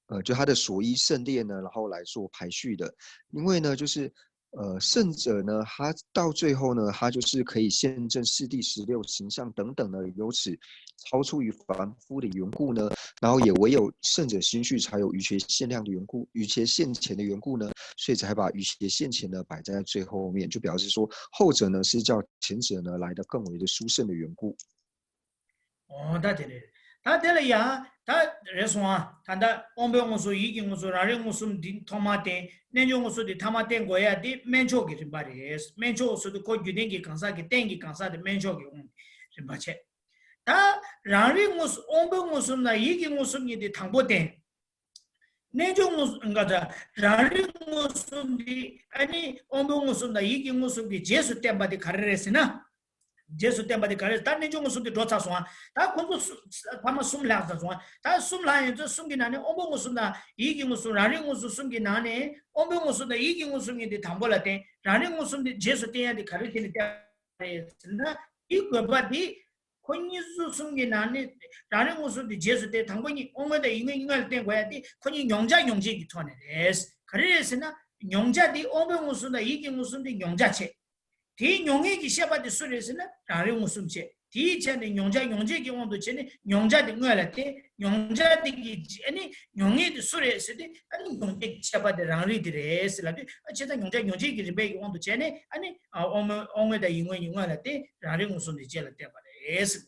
呃，就它的所依胜劣呢，然后来做排序的。因为呢，就是呃，胜者呢，他到最后呢，他就是可以现证四谛十六形象等等呢，由此超出于凡夫的缘故呢，然后也唯有胜者心序才有余且限量的缘故，余且现前的缘故呢，所以才把余且现前呢摆在最后面，就表示说后者呢是较前者呢来的更为的殊胜的缘故。 འོ་ད་དེ་རེད། ད་ ད་དེ་ལ་ཡང་ད་རེད་སོང་ཨ། ད་ལྟ་དབང་པོའི་མངོན་སུམ། ཡིད་ཀྱི་མངོན་སུམ། རང་རིག་མངོན་སུམ་འདི་ཐོག་མར་བསྟན། རྣལ་འབྱོར་མངོན་སུམ་འདི་ཐ་མར་བསྟན་དགོས་ཡ་དེ་དམན་ཕྱོགས་ཀྱི་རིམ་པ་རེད། དམན་ཕྱོགས་ཟེར་དུས་ཁོ་རྒྱུད་ལྡན་གྱི་གང་ཟག་གི་རྟེན་གྱི་གང་ཟག་དེ་དམན་ཕྱོགས་ཀྱི་དབང་གི་རིམ་པ་བྱས། ད་རང་རིག་མངོན་སུམ། དབང་པོའི་མངོན་སུམ་དང་ཡིད་ཀྱི་མངོན་སུམ་གཉིས་དེ་དང་པོ་བསྟན། རྣལ་འབྱོར་མངོན་སུམ། ག་ད་རང་རིག་མངོན་སུམ་འདི་ཨ་ནི་དབང་པོའི་མངོན་སུམ་དང་ཡིད་ཀྱི་མངོན་སུམ་གྱི་རྗེས་སུ་བསྟན་པ་དེ་ག་རེ་རེད་ཟེར་ན། རྗེས་སུ་བསྟན་པ་དེ་ག་རེ་རེད། ད་རྣལ་འབྱོར་མངོན་སུམ་དེ་འགྲོ་ཚར་སོང་ཨ། ད་ཁོ་ཚོ་གསུ་ཐ་མ་གསུམ་ལྷག་ཚར་སོང་ཨ། ད་གསུམ་ལྷག་ཡོད་ཚོ་གསུམ་གྱི་ནང་ནས་དབང་པོའི་མངོན་སུམ་དང་ཡིད་ཀྱི་མངོན་སུམ། རང་རིག་མངོན་སུམ་གསུམ་གྱི་ནང་ནས་དབང་པོའི་མངོན་སུམ་དང་ཡིད་ཀྱི་མངོན་སུམ་གཉིས་དེ་དང་པོ་ལ་བསྟན། རང་རིག་མངོན་སུམ་དེ་རྗེས་སུ་བསྟན་ཡ་དེ་ག་རེ་བྱས་ནས་བསྟན་པ་རེད་ཟེར་ན། དེའི་དགོས་པ་དེ། ཁོ་གཉིས་སུ་གསུམ་གྱི་ནང་ནས་རང་རིག་མངོན་སུམ་དེ་རྗེས་སུ་བསྟན། དང་པོ་གཉིས་དབང་མངོན་དང་ཡིད་མངོན་གཉིས་སྔོན་ལ་བསྟན་དགོས་ཡ་དེ་ཁོ་གཉིས་མྱོང་བྱ་མྱོང་བྱེད་ཀྱི་ཐོག་ནས་རེད། ག་རེ་རེད་ཟེར་ན། མྱོང་བྱ་དེ་དབང་པོའི་མངོན་སུམ་དང་ཡིད་ཀྱི་མངོན་སུམ་དེ་མྱོང་བྱ་བྱེད། དེའི་མྱོང་ངེས་ཀྱི་ཤེས་པ་དེ་སུ་རེད་ཟེར་ན་རང་རིག་མངོན་སུམ་བྱེད། དེའི་ཆ་ནས་མྱོང་བྱ་མྱོང་བྱེད་ཀྱི་དབང་དུ་བྱས་ནས་མྱོང་བྱ་དེ་སྔོན་ལ་བསྟན། མྱོང་བྱ་དེ་གི་ཨ་ནི་མྱོང་ངེས་དེ་སུ་རེད་ཟེར་ཏེ་ཨ་ནི་མྱོང་བྱེད་ཀྱི་ཤེས་པ་དེ་རང་རིག་དེ་རེད་ཟེར་ལབ་དུས། ཨ་བྱས་ཙང་མྱོང་བྱ་མྱོང་བྱེད་ཀྱི་རིམ་པའི་གི་དབང་དུ་བྱས་ནས་ཨ་ནི་ཨ་དབང་མངོན་དབང་མངོན་དང་ཡིད་མངོན་གཉིས་སྔོན་ལ་བསྟན། རང་རིག་མངོན་སུམ་དེ་རྗེས་ལ་བསྟན་པ་རེད་ཟེར།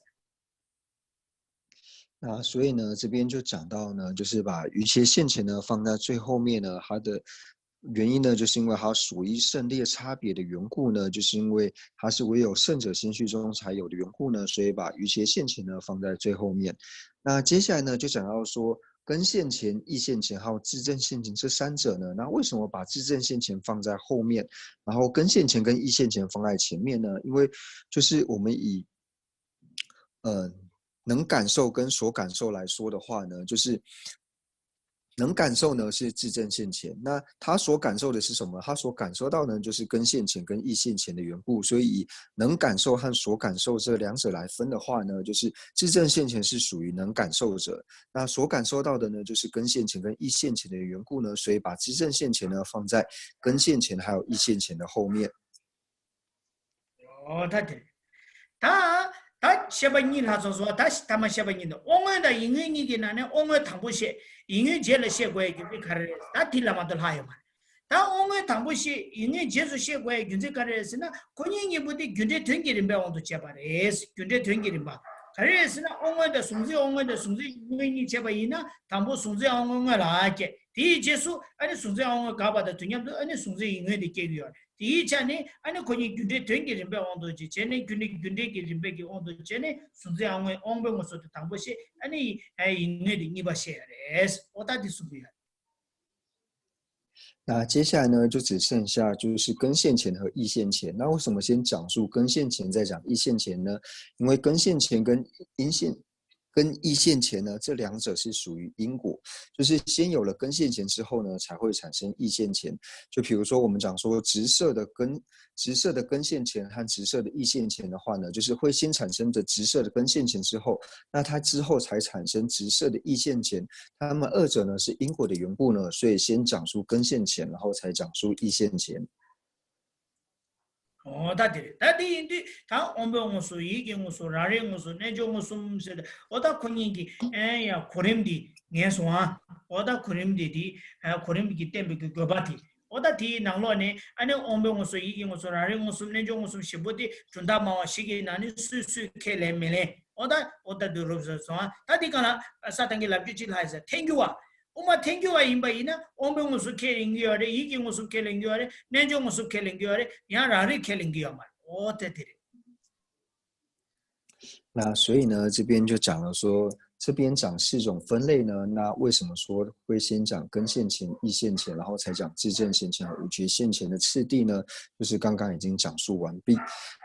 那所以呢，这边就讲到呢，就是把一切现前呢放在最后面呢，它的原因呢，就是因为它属于胜劣差别的缘故呢，就是因为它是唯有胜者先去中才有的缘故呢，所以把一切现前呢放在最后面。那接下来呢，就讲到说，跟现前、意现前还有自证现前这三者呢，那为什么把自证现前放在后面，然后跟现前跟意现前放在前面呢？因为就是我们以呃，能感受跟所感受来说的话呢，就是能感受呢是自证现前，那他所感受的是什么？他所感受到呢，就是跟现前跟意现前的缘故，所以以能感受和所感受这两者来分的话呢，就是自证现前是属于能感受者，那所感受到的呢，就是跟现前跟意现前的缘故呢，所以把自证现前呢放在跟现前还有意现前的后面。 ཨོ་ད་དེ་རེད། ད་ད་བཤད་པ་གཉིས་ལྷག་སོང་སོང་། ད་ཐ་མ་བཤད་པ་གཉིས་འདུག། དབང་མངོན་དང་ཡིད་མངོན་གཉིས་ཀྱི་ནང་ནས་དབང་མངོན་དང་པོ་བཤད། ཡིད་མངོན་རྗེས་ལ་བཤད་དགོས་ཡ་རྒྱུ་མཚན་ག་རེ་རེད། ད་དེ་ལ་མ་གཏོགས་ལྷག་ཡོད་མ་རེད། ད་དབང་མངོན་དང་པོ་བཤད། ཡིད་མངོན་རྗེས་སུ་བཤད་དགོས་ཡ་རྒྱུ་མཚན་ག་རེ་རེད་ཟེར་ན། ཁོ་གཉིས་གཉིས་པོ་དེ་རྒྱུ་འབྲས་དོན་གྱི་རིམ་པའི་དབང་དུ་བྱས་པ་རེད། རྒྱུ་འབྲས་དོན་གྱི་རིམ་པ་ག་རེ་རེད་ཟེར་ན། དབང་མངོན་དང་གཟུང་འཛིན་དབང་མངོན་དང་གཟུང་འཛིན་ཡིད་མངོན་གཉིས་བྱས་པ་ཡིན་ན། དང་པོ་གཟུང་འཛིན་དབང་མངོན་སྔོན་ལ་སྐྱེ། དེའི་རྗེས་སུ་ཨ་ནི་གཟུང་འཛིན་དབང་མངོན་འགགས་པ་དང་དུས་མཉམ་དུ་ཨ་ནི་གཟུང་འཛིན་ཡིད་མངོན་དེ་སྐྱེ་གི་ཡོད་རེད། དེའི་ཆ་ནས་ཨ་ནི་ཁོ་གཉིས་རྒྱུ་འབྲས་དོན་གྱི་རིམ་པའི་དབང་དུ་བྱས་བྱས་ནས། རྒྱུ་ནི་རྒྱུ་འབྲས་ཀྱི་རིམ་པའི་གི་དབང་དུ་བྱས་ནས་གཟུང་འཛིན་དབང་མངོན། དབང་པོའི་མངོན་སུམ་དེ་དང་པོ་བཤད། ཨ་ནི་ཡིད་མངོན་དེ་གཉིས་པ་བཤད་ཡ་རེད། ཨོ་ད་དེ་གསུང་གི་ཡོད།那接下来呢，就只剩下就是跟现前和意现前。那为什么先讲述跟现前，再讲意现前呢？因为跟现前跟因现跟意现前呢，这两者是属于因果，就是先有了跟现前之后呢，才会产生意现前。就比如说我们讲说直射的跟直射的跟现前和直射的意现前的话呢，就是会先产生的直射的跟现前之后，那它之后才产生直射的意现前，它们二者呢是因果的缘故呢，所以先讲述跟现前，然后才讲述意现前。 ཨོ་ད་དེ་རེད། ད་དེ་ཡིན་དུས་ད་དབང་པོའི་མངོན་སུམ། ཡིད་ཀྱི་མངོན་སུམ། རང་རིག་མངོན་སུམ། རྣལ་འབྱོར་མངོན་སུམ་ཟེར་ཏེ། ཨོ་ད་ཁོ་གཉིས་ཀྱི་ཨེ་ཡ་གོ་རིམ་འདི་ངེས་སོང་ཨ། ཨོ་ད་གོ་རིམ་འདི་དེ་གོ་རིམ་གྱི་བསྟན་པའི་གི་དགོས་པ་དེ། ཨོ་ད་དེའི་ནང་ལོགས་ནས་ཨ་ནི་དབང་པོའི་མངོན་སུམ། ཡིད་ཀྱི་མངོན་སུམ། རང་རིག་མངོན་སུམ། རྣལ་འབྱོར་མངོན་སུམ་བཞི་པོ་དེ་གྲུབ་མཐའ་སྨྲ་བ་བཞི་གི་ནང་ནས་སུས་སུས་ཁས་ལེན་མི་ལེན། ཨོ་ད་ཨོ་ད་དུ་རུབ་བཟོས་སོང་ཨ། ད་དེ་གང་ལ་ས་དང་གི་ལབ་རྒྱུ་ཅིག་ལྷག་ཡོད་ས། ཐལ་འགྱུར་བ། དབུ་མ་ཐལ་འགྱུར་བ་ཡིན་པ་ཡིན་ན་དབང་པོའི་མངོན་སུམ་ཁས་ལེན་གྱི་ཡོད་རེད། ཡིད་ཀྱི་མངོན་སུམ་ཁས་ལེན་གྱི་ཡོད་རེད། རྣལ་འབྱོར་མངོན་སུམ་ཁས་ལེན་གྱི་ཡོད་རེད། ཡང་རང་རིག་ཁས་ལེན་གྱི་ཡོད་མ་རེད། ཨོ་དེ་དེ་རེད། 那所以呢，这边就讲了说，这边讲四种分类呢，那为什么说会先讲根现前、意现前，然后才讲自证现前和无觉现前的次第呢？就是刚刚已经讲述完毕。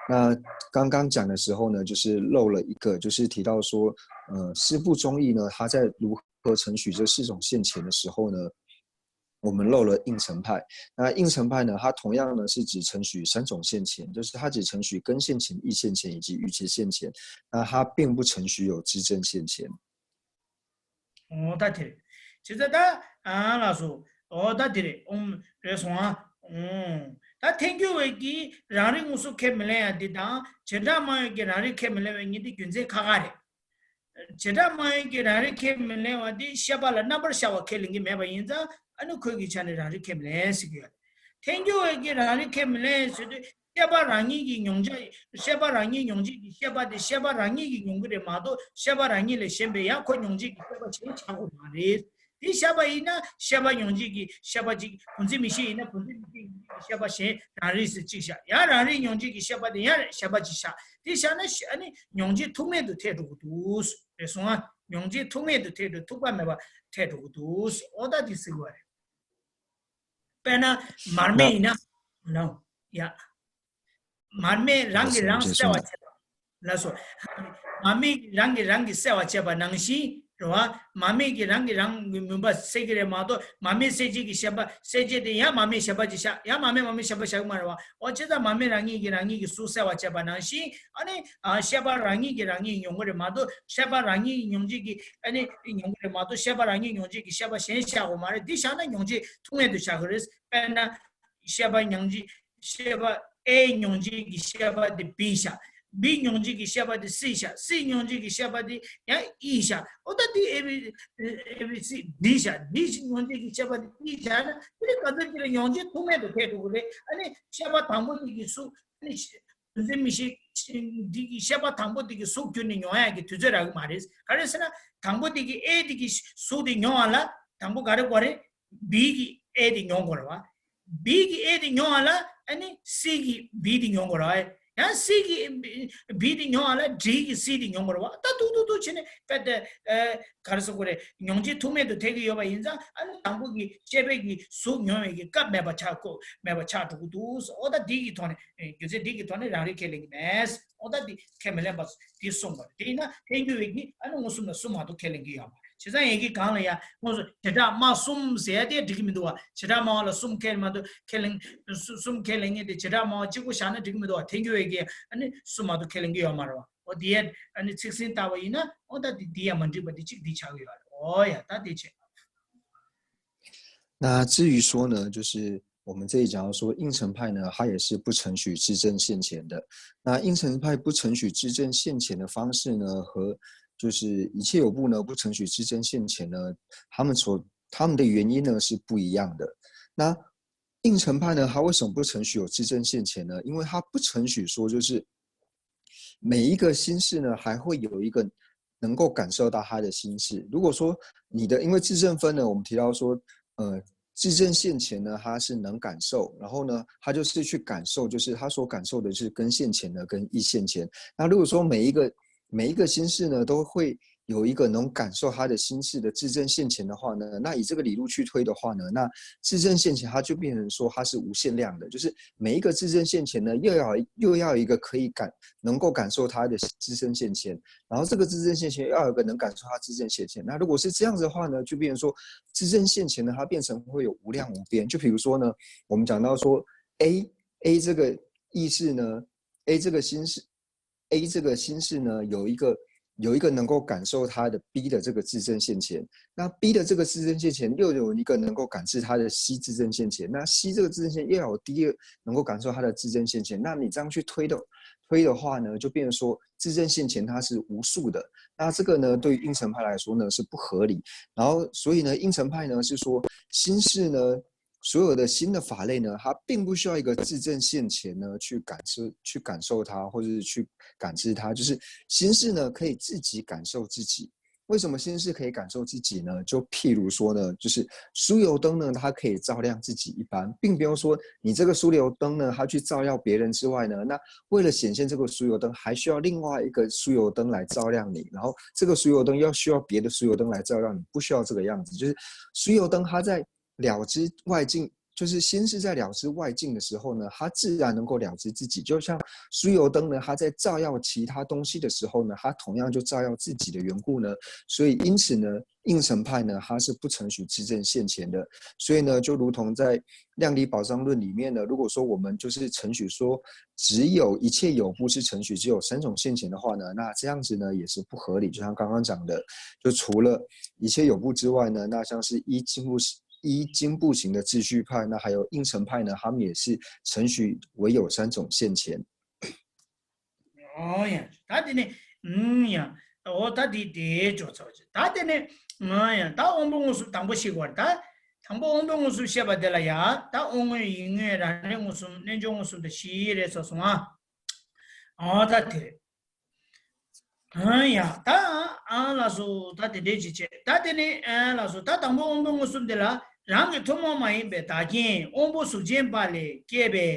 那刚刚讲的时候呢，就是漏了一个，就是提到说，呃，师父中意呢，他在如何承许这四种现前的时候呢，我们漏了应成派。那应成派呢，它同样呢是只承许三种现前，就是它只承许根现前、意现前以及余觉现前，那它并不承许有自证现前。 ཨོ་ད་དེ་རེད། ཅི་ཙ་ད་ཨ་ལགས་སོ། ཨོ་ད་དེ་རེད། ཨུམ་རེད་སོང་ཨ། ཨུམ་ད་ཐལ་འགྱུར་བའི་གིས་རང་རིག་མངོན་སུམ་ཁས་མི་ལེན་ཡ་འདི་དང་། བྱེ་བྲག་སྨྲ་བའི་གིས་རང་རིག་ཁས་མི་ལེན་པའི་གཉིས་འདི་རྒྱུ་མཚན་ཁ་ཁ་རེད། བྱེ་བྲག་སྨྲ་བའི་གིས་རང་རིག་ཁས་མི་ལེན་པ་འདི་ཤེས་པ་ལ་རྣམ་པར་ཤར་བ་ཁས་ལེན་གྱི་མེད་པ་ཡིན་ཙང་། ཨ་ནི་ཁོའི་གི་ཆ་ནས་རང་རིག་ཁས་མི་ལེན་ཟེར་གྱི་ཡོད། ཐལ་འགྱུར་བའི་གིས་རང་རིག་ཁས་མི་ལེན་ཟེར་དུས། ཤེས་པ་རང་ཉིད་ཀྱི་མྱོང་བྱ། ཤེས་པ་རང་ཉིད་མྱོང་བྱེད་ཀྱི་ཤེས་པ་དེ་ཤེས་པ་རང་ཉིད་ཀྱིས་མྱོང་གི་རེད་མ་གཏོགས། ཤེས་པ་རང་ཉིད་ལས་གཞན་པའི་ཡང་ཁོ་མྱོང་བྱེད་ཀྱི་ཤེས་པ་གཞན་ཆགས་དགོས་མ་རེད། དེ་ཤེས་པ་ཡིན་ན་ཤེས་པ་མྱོང་བྱེད་ཀྱི་ཤེས་པ་གཅིག་བུམ་འཛིན་མིག་ཤེས་ཡིན་ན་བུམ་འཛིན་མིག་ཤེས་མྱོང་བྱེད་ཀྱི་ཤེས་པ་གཞན་རང་རིག་སུ་གཅིག་བཞག་ཡང་རང་རིག་མྱོང་བྱེད་ཀྱི་ཤེས་པ་དེ་ཡང་ཤེས་པ་གཅིག་བཞག་དེ་བཞག་ན་ཤེ་ཨ་ནི་མྱོང་བྱེད་ཐུག་མེད་དུ་ཐལ་འགྲོ་གི་འདུག་རེད་སོང་ཨ། མྱོང་བྱེད་ཐུག་མེད་དུ་ཐལ་འགྲོ། ཐུག་པ་མེད་པ་ཐལ་འགྲོ་གི་འདུག་འོ་ད་དེ་ཟེར་གི་རེད། དཔེར་ན་མར་མེ་ན་ཡིན་ན། ནོ། ཡ། མར་མེ་རང་གིས་རང་གསལ་བར་བྱེད་པ། ལགས་སོ། མར་མེ་གིས་རང་གིས་རང་གིས་གསལ་བར་བྱེད་པ་ནང་བཞིན་རེད་བ། མར་མེ་གིས་རང་གིས་རང་གི་མུན་པ་སེལ་གྱི་རེད་མ་གཏོགས། མར་མེ་སེལ་བྱེད་ཀྱི་ཤེས་པ། སེལ་བྱེད་དེ་ཡང་མར་མེ་གཞན་པ་ཅིག་བཞག་ཡང་མར་མེ་མར་མེ་གཞན་པ་བཞག་གི་མ་རེད་བ། འོ་བྱས་ཙང་མར་མེ་རང་ཉིད་ཀྱིས་རང་ཉིད་ཀྱི་གཟུགས་གསལ་བར་བྱེད་པ་ནང་བཞིན། ཨ་ནི། ཨ། ཤེས་པ་རང་ཉིད་ཀྱིས་རང་ཉིད་མྱོང་གི་རེད་མ་གཏོགས། ཤེས་པ་རང་ཉིད་ཀྱིས་མྱོང་བྱེད་ཀྱི་ཨ་ནི་མྱོང་གི་རེད་མ་གཏོགས། ཤེས་པ་རང་ཉིད་མྱོང་བྱེད་ཀྱི་ཤེས་པ་གཞན་བཞག་དགོས་མ་རེད། འདི་བཞག་ན་མྱོང་བྱེད་ཐུག་མེད་དུ་བཞག་གི་རེད། དཔེར་ན། ཤེས་པ་མྱོང་བྱེད། ཤེས་པ་A་མྱོང་བྱེད་ཀྱི་ཤེས་པ་དེ་B་བཞག B་མྱོང་བྱེད་ཀྱི་ཤེས་པ་དེ་C་བཞག C་མྱོང་བྱེད་ཀྱི་ཤེས་པ་དེ་ཡང་E་བཞག་འོ་ད་དེ་A B A B C D་བཞག D་མྱོང་བྱེད་ཀྱི་ཤེས་པ་དེ་E་བཞག་ན་དེ་ནི་ག་ཚོད་ཅིག་ལ་མྱོང་བྱེད་ཐུག་མེད་དུ་ཐལ་འགྲོ་གི་རེད། ཨ་ནི་ཤེས་པ་དང་པོ་དེ་གི་གཟུགས་ཨ་ནི་བུམ་འཛིན་མིག་ཤེས་འདི་གི་ཤེས་པ་དང་པོ་དེ་གི་གཟུགས་གྱུར་ནས་མྱོང་ཡག་གི་དུས་ཚོད་རག་གི་མ་རེད། ག་རེ་ཟེར་ན་དང་པོ་དེ་གི་A་དེ་གི་གཟུགས་དེ་མྱོང་བ་ལ་དང་པོ་ག་རེ་དགོས་རེད། B་གི་A་དེ་མྱོང་དགོས་རེད་བ། B་གི་A་དེ་མྱོང་བ་ལ་ཨ་ནི་C་གི་B་དེ་མྱོང་དགོས་རེད་བ། ཡང་C་གི་B་དེ་མྱོང་བ་ལ་D་གི་C་དེ་མྱོང་དགོས་རེད་བ། ད་ཐུག་ཐུག་ཐུག་བྱས་ནས་དཔེ་དེ་ཨ་ག་རེ་ཟེར་དགོས་རེད། མྱོང་བྱེད་ཐུག་མེད་དུ་ཐལ་གྱི་ཡོད་པ་ཡིན་ཙང་ཨ་ནི་དང་པོ་གི་ཤེས་པའི་གི་གཟུགས་མྱོང་བའི་གི་སྐབས་མེད་པ་ཆགས་གོ་མེད་པ་ཆགས་འགྲོ་གི་འདུག་འོ་ད་འདི་གི་ཐོག་ནས་རྒྱུ་མཚན་འདི་གི་ཐོག་ནས་རང་རིག་ཁས་ལེན་གྱི་མེད། འོ་ད་འདི་ཁས་མི་ལེན་པ་འདི་གསུངས་པ་རེད། དེ་ཡིན་ན་ཐལ་འགྱུར་བའི་གི་ཨ་ནི་མངོན་སུམ་ལ་གསུམ་མ་གཏོགས་ཁས་ལེན་གྱི་ཡོད་མ་རེད། བྱས་ཙང་ཡི་གེ་གང་ལ་ཡང་དངོས་སུ་བྱེ་བྲག་སྨྲ་གསུམ་ཟེར་ཡ་དེ་འགྲིག་གི་མི་འདུག་བ། བྱེ་བྲག་སྨྲ་བ་ལ་གསུམ་ཁས་མ་གཏོགས་ཁས་ལེན་གསུམ་ཁས་ལེན་མཁན་དེ་བྱེ་བྲག་སྨྲ་བ་གཅིག་པུ་བཞག་ན་འགྲིག་གི་མི་འདུག་བ། ཐལ་འགྱུར་བའི་གི་ཨ་ནི་གསུམ་མ་གཏོགས་ཁས་ལེན་གྱི་ཡོད་མ་རེད་བ། འོ་དེ་ཡ་ཨ་ནི་ཚིག་ཟིན་ལྟ་བ་ཡིན་ན་འོ་ད་དེ་དེ་ཡང་མ་འགྲིག་པ་དེ་གཅིག་དེ་ཆགས་ཀྱི་ཡོད་རེད། འོ་ཡ་ད་དེ་བྱས། 那至于说呢，就是我们这里讲到说应成派呢，它也是不承许自证现前的。那应成派不承许自证现前的方式呢，和就是一切有部呢不承许自证现前呢，他们所他们的原因呢是不一样的。那应成派呢，他为什么不承许有自证现前呢？因为他不承许说就是每一个心识呢，还会有一个能够感受到他的心识。如果说你的，因为自证分呢，我们提到说，呃，自证现前呢，它是能感受，然后呢，它就是去感受，就是它所感受的是跟现前的跟异现前。那如果说每一个每一个心识呢，都会有一个能感受他的心识的自证现前的话呢，那以这个理路去推的话呢，那自证现前它就变成说它是无限量的，就是每一个自证现前呢，又要又要一个可以感能够感受它的自证现前，然后这个自证现前又要有一个能感受它自证现前。那如果是这样子的话呢，就变成说自证现前呢，它变成会有无量无边。就比如说呢，我们讲到说 A A 这个意识呢，A 这个心识 A 这个心识呢，有一个有一个能够感受它的 B 的这个自证现前，那 B 的这个自证现前又有一个能够感知它的 C 自证现前，那 C 这个自证现又有 D 能够感受它的自证现前，那你这样去推的推的话呢，就变成说自证现前它是无数的，那这个呢，对于应成派来说呢是不合理。然后所以呢，应成派呢是说心识呢。所有的心的法类呢，它并不需要一个自证现前呢去感受、去感受它，或者是去感知它，就是心识呢可以自己感受自己。为什么心识可以感受自己呢？就譬如说呢，就是酥油灯呢，它可以照亮自己一般，并不用说你这个酥油灯呢，它去照耀别人之外呢，那为了显现这个酥油灯，还需要另外一个酥油灯来照亮你，然后这个酥油灯要需要别的酥油灯来照亮你，不需要这个样子。就是酥油灯它在了知外境，就是心是在了知外境的时候呢，它自然能够了知自己。就像酥油灯呢，它在照耀其他东西的时候呢，它同样就照耀自己的缘故呢，所以因此呢，应成派呢，它是不承许自证现前的。所以呢，就如同在量理宝藏论里面呢，如果说我们就是承许说只有一切有部是承许只有三种现前的话呢，那这样子呢也是不合理。就像刚刚讲的，就除了一切有部之外呢，那像是一进步一经部行的秩序派，那还有应成派呢，他们也是承许唯有三种现前。 ཨོ་ཡ། ད་དེ་ནས་ཨུམ་ཡ། ཨོ་ད་དེ་དེ་ཅོ་ཚོ་ཅི། ད་དེ་ནས་ཨོ་ཡ། ད་དབང་པོ་དངོས་སུ་དང་པོ་ཤེས་དགོས་རེད་ད། དང་པོ་དབང་པོའི་མངོན་སུམ་བཤད་པ་དེ་ལ་ཡ། ད་དབང་མངོན་ཡིད་མངོན་རང་རིག་མངོན་སུམ་རྣལ་འབྱོར་མངོན་སུམ་དང་བཞི་རེད་ཟེར་སོང་ཨ། ཨོ་ད་དེ་རེད། ཨང་ཡ་ད་ཨང་ལགས་སོ། ད་དེ་འདྲའི་ཅིག་བྱས། ད་དེ་ནི་ཨང་ལགས་སོ། ད་དང་པོ་དབང་པོའི་མངོན་སུམ་དེ་ལ་རང་གི་ཐུན་མོང་མ་ཡིན་པའི་བདག་རྐྱེན་དབང་པོ་གཟུགས་ཅན་པ་ལས་སྐྱེས་པའི་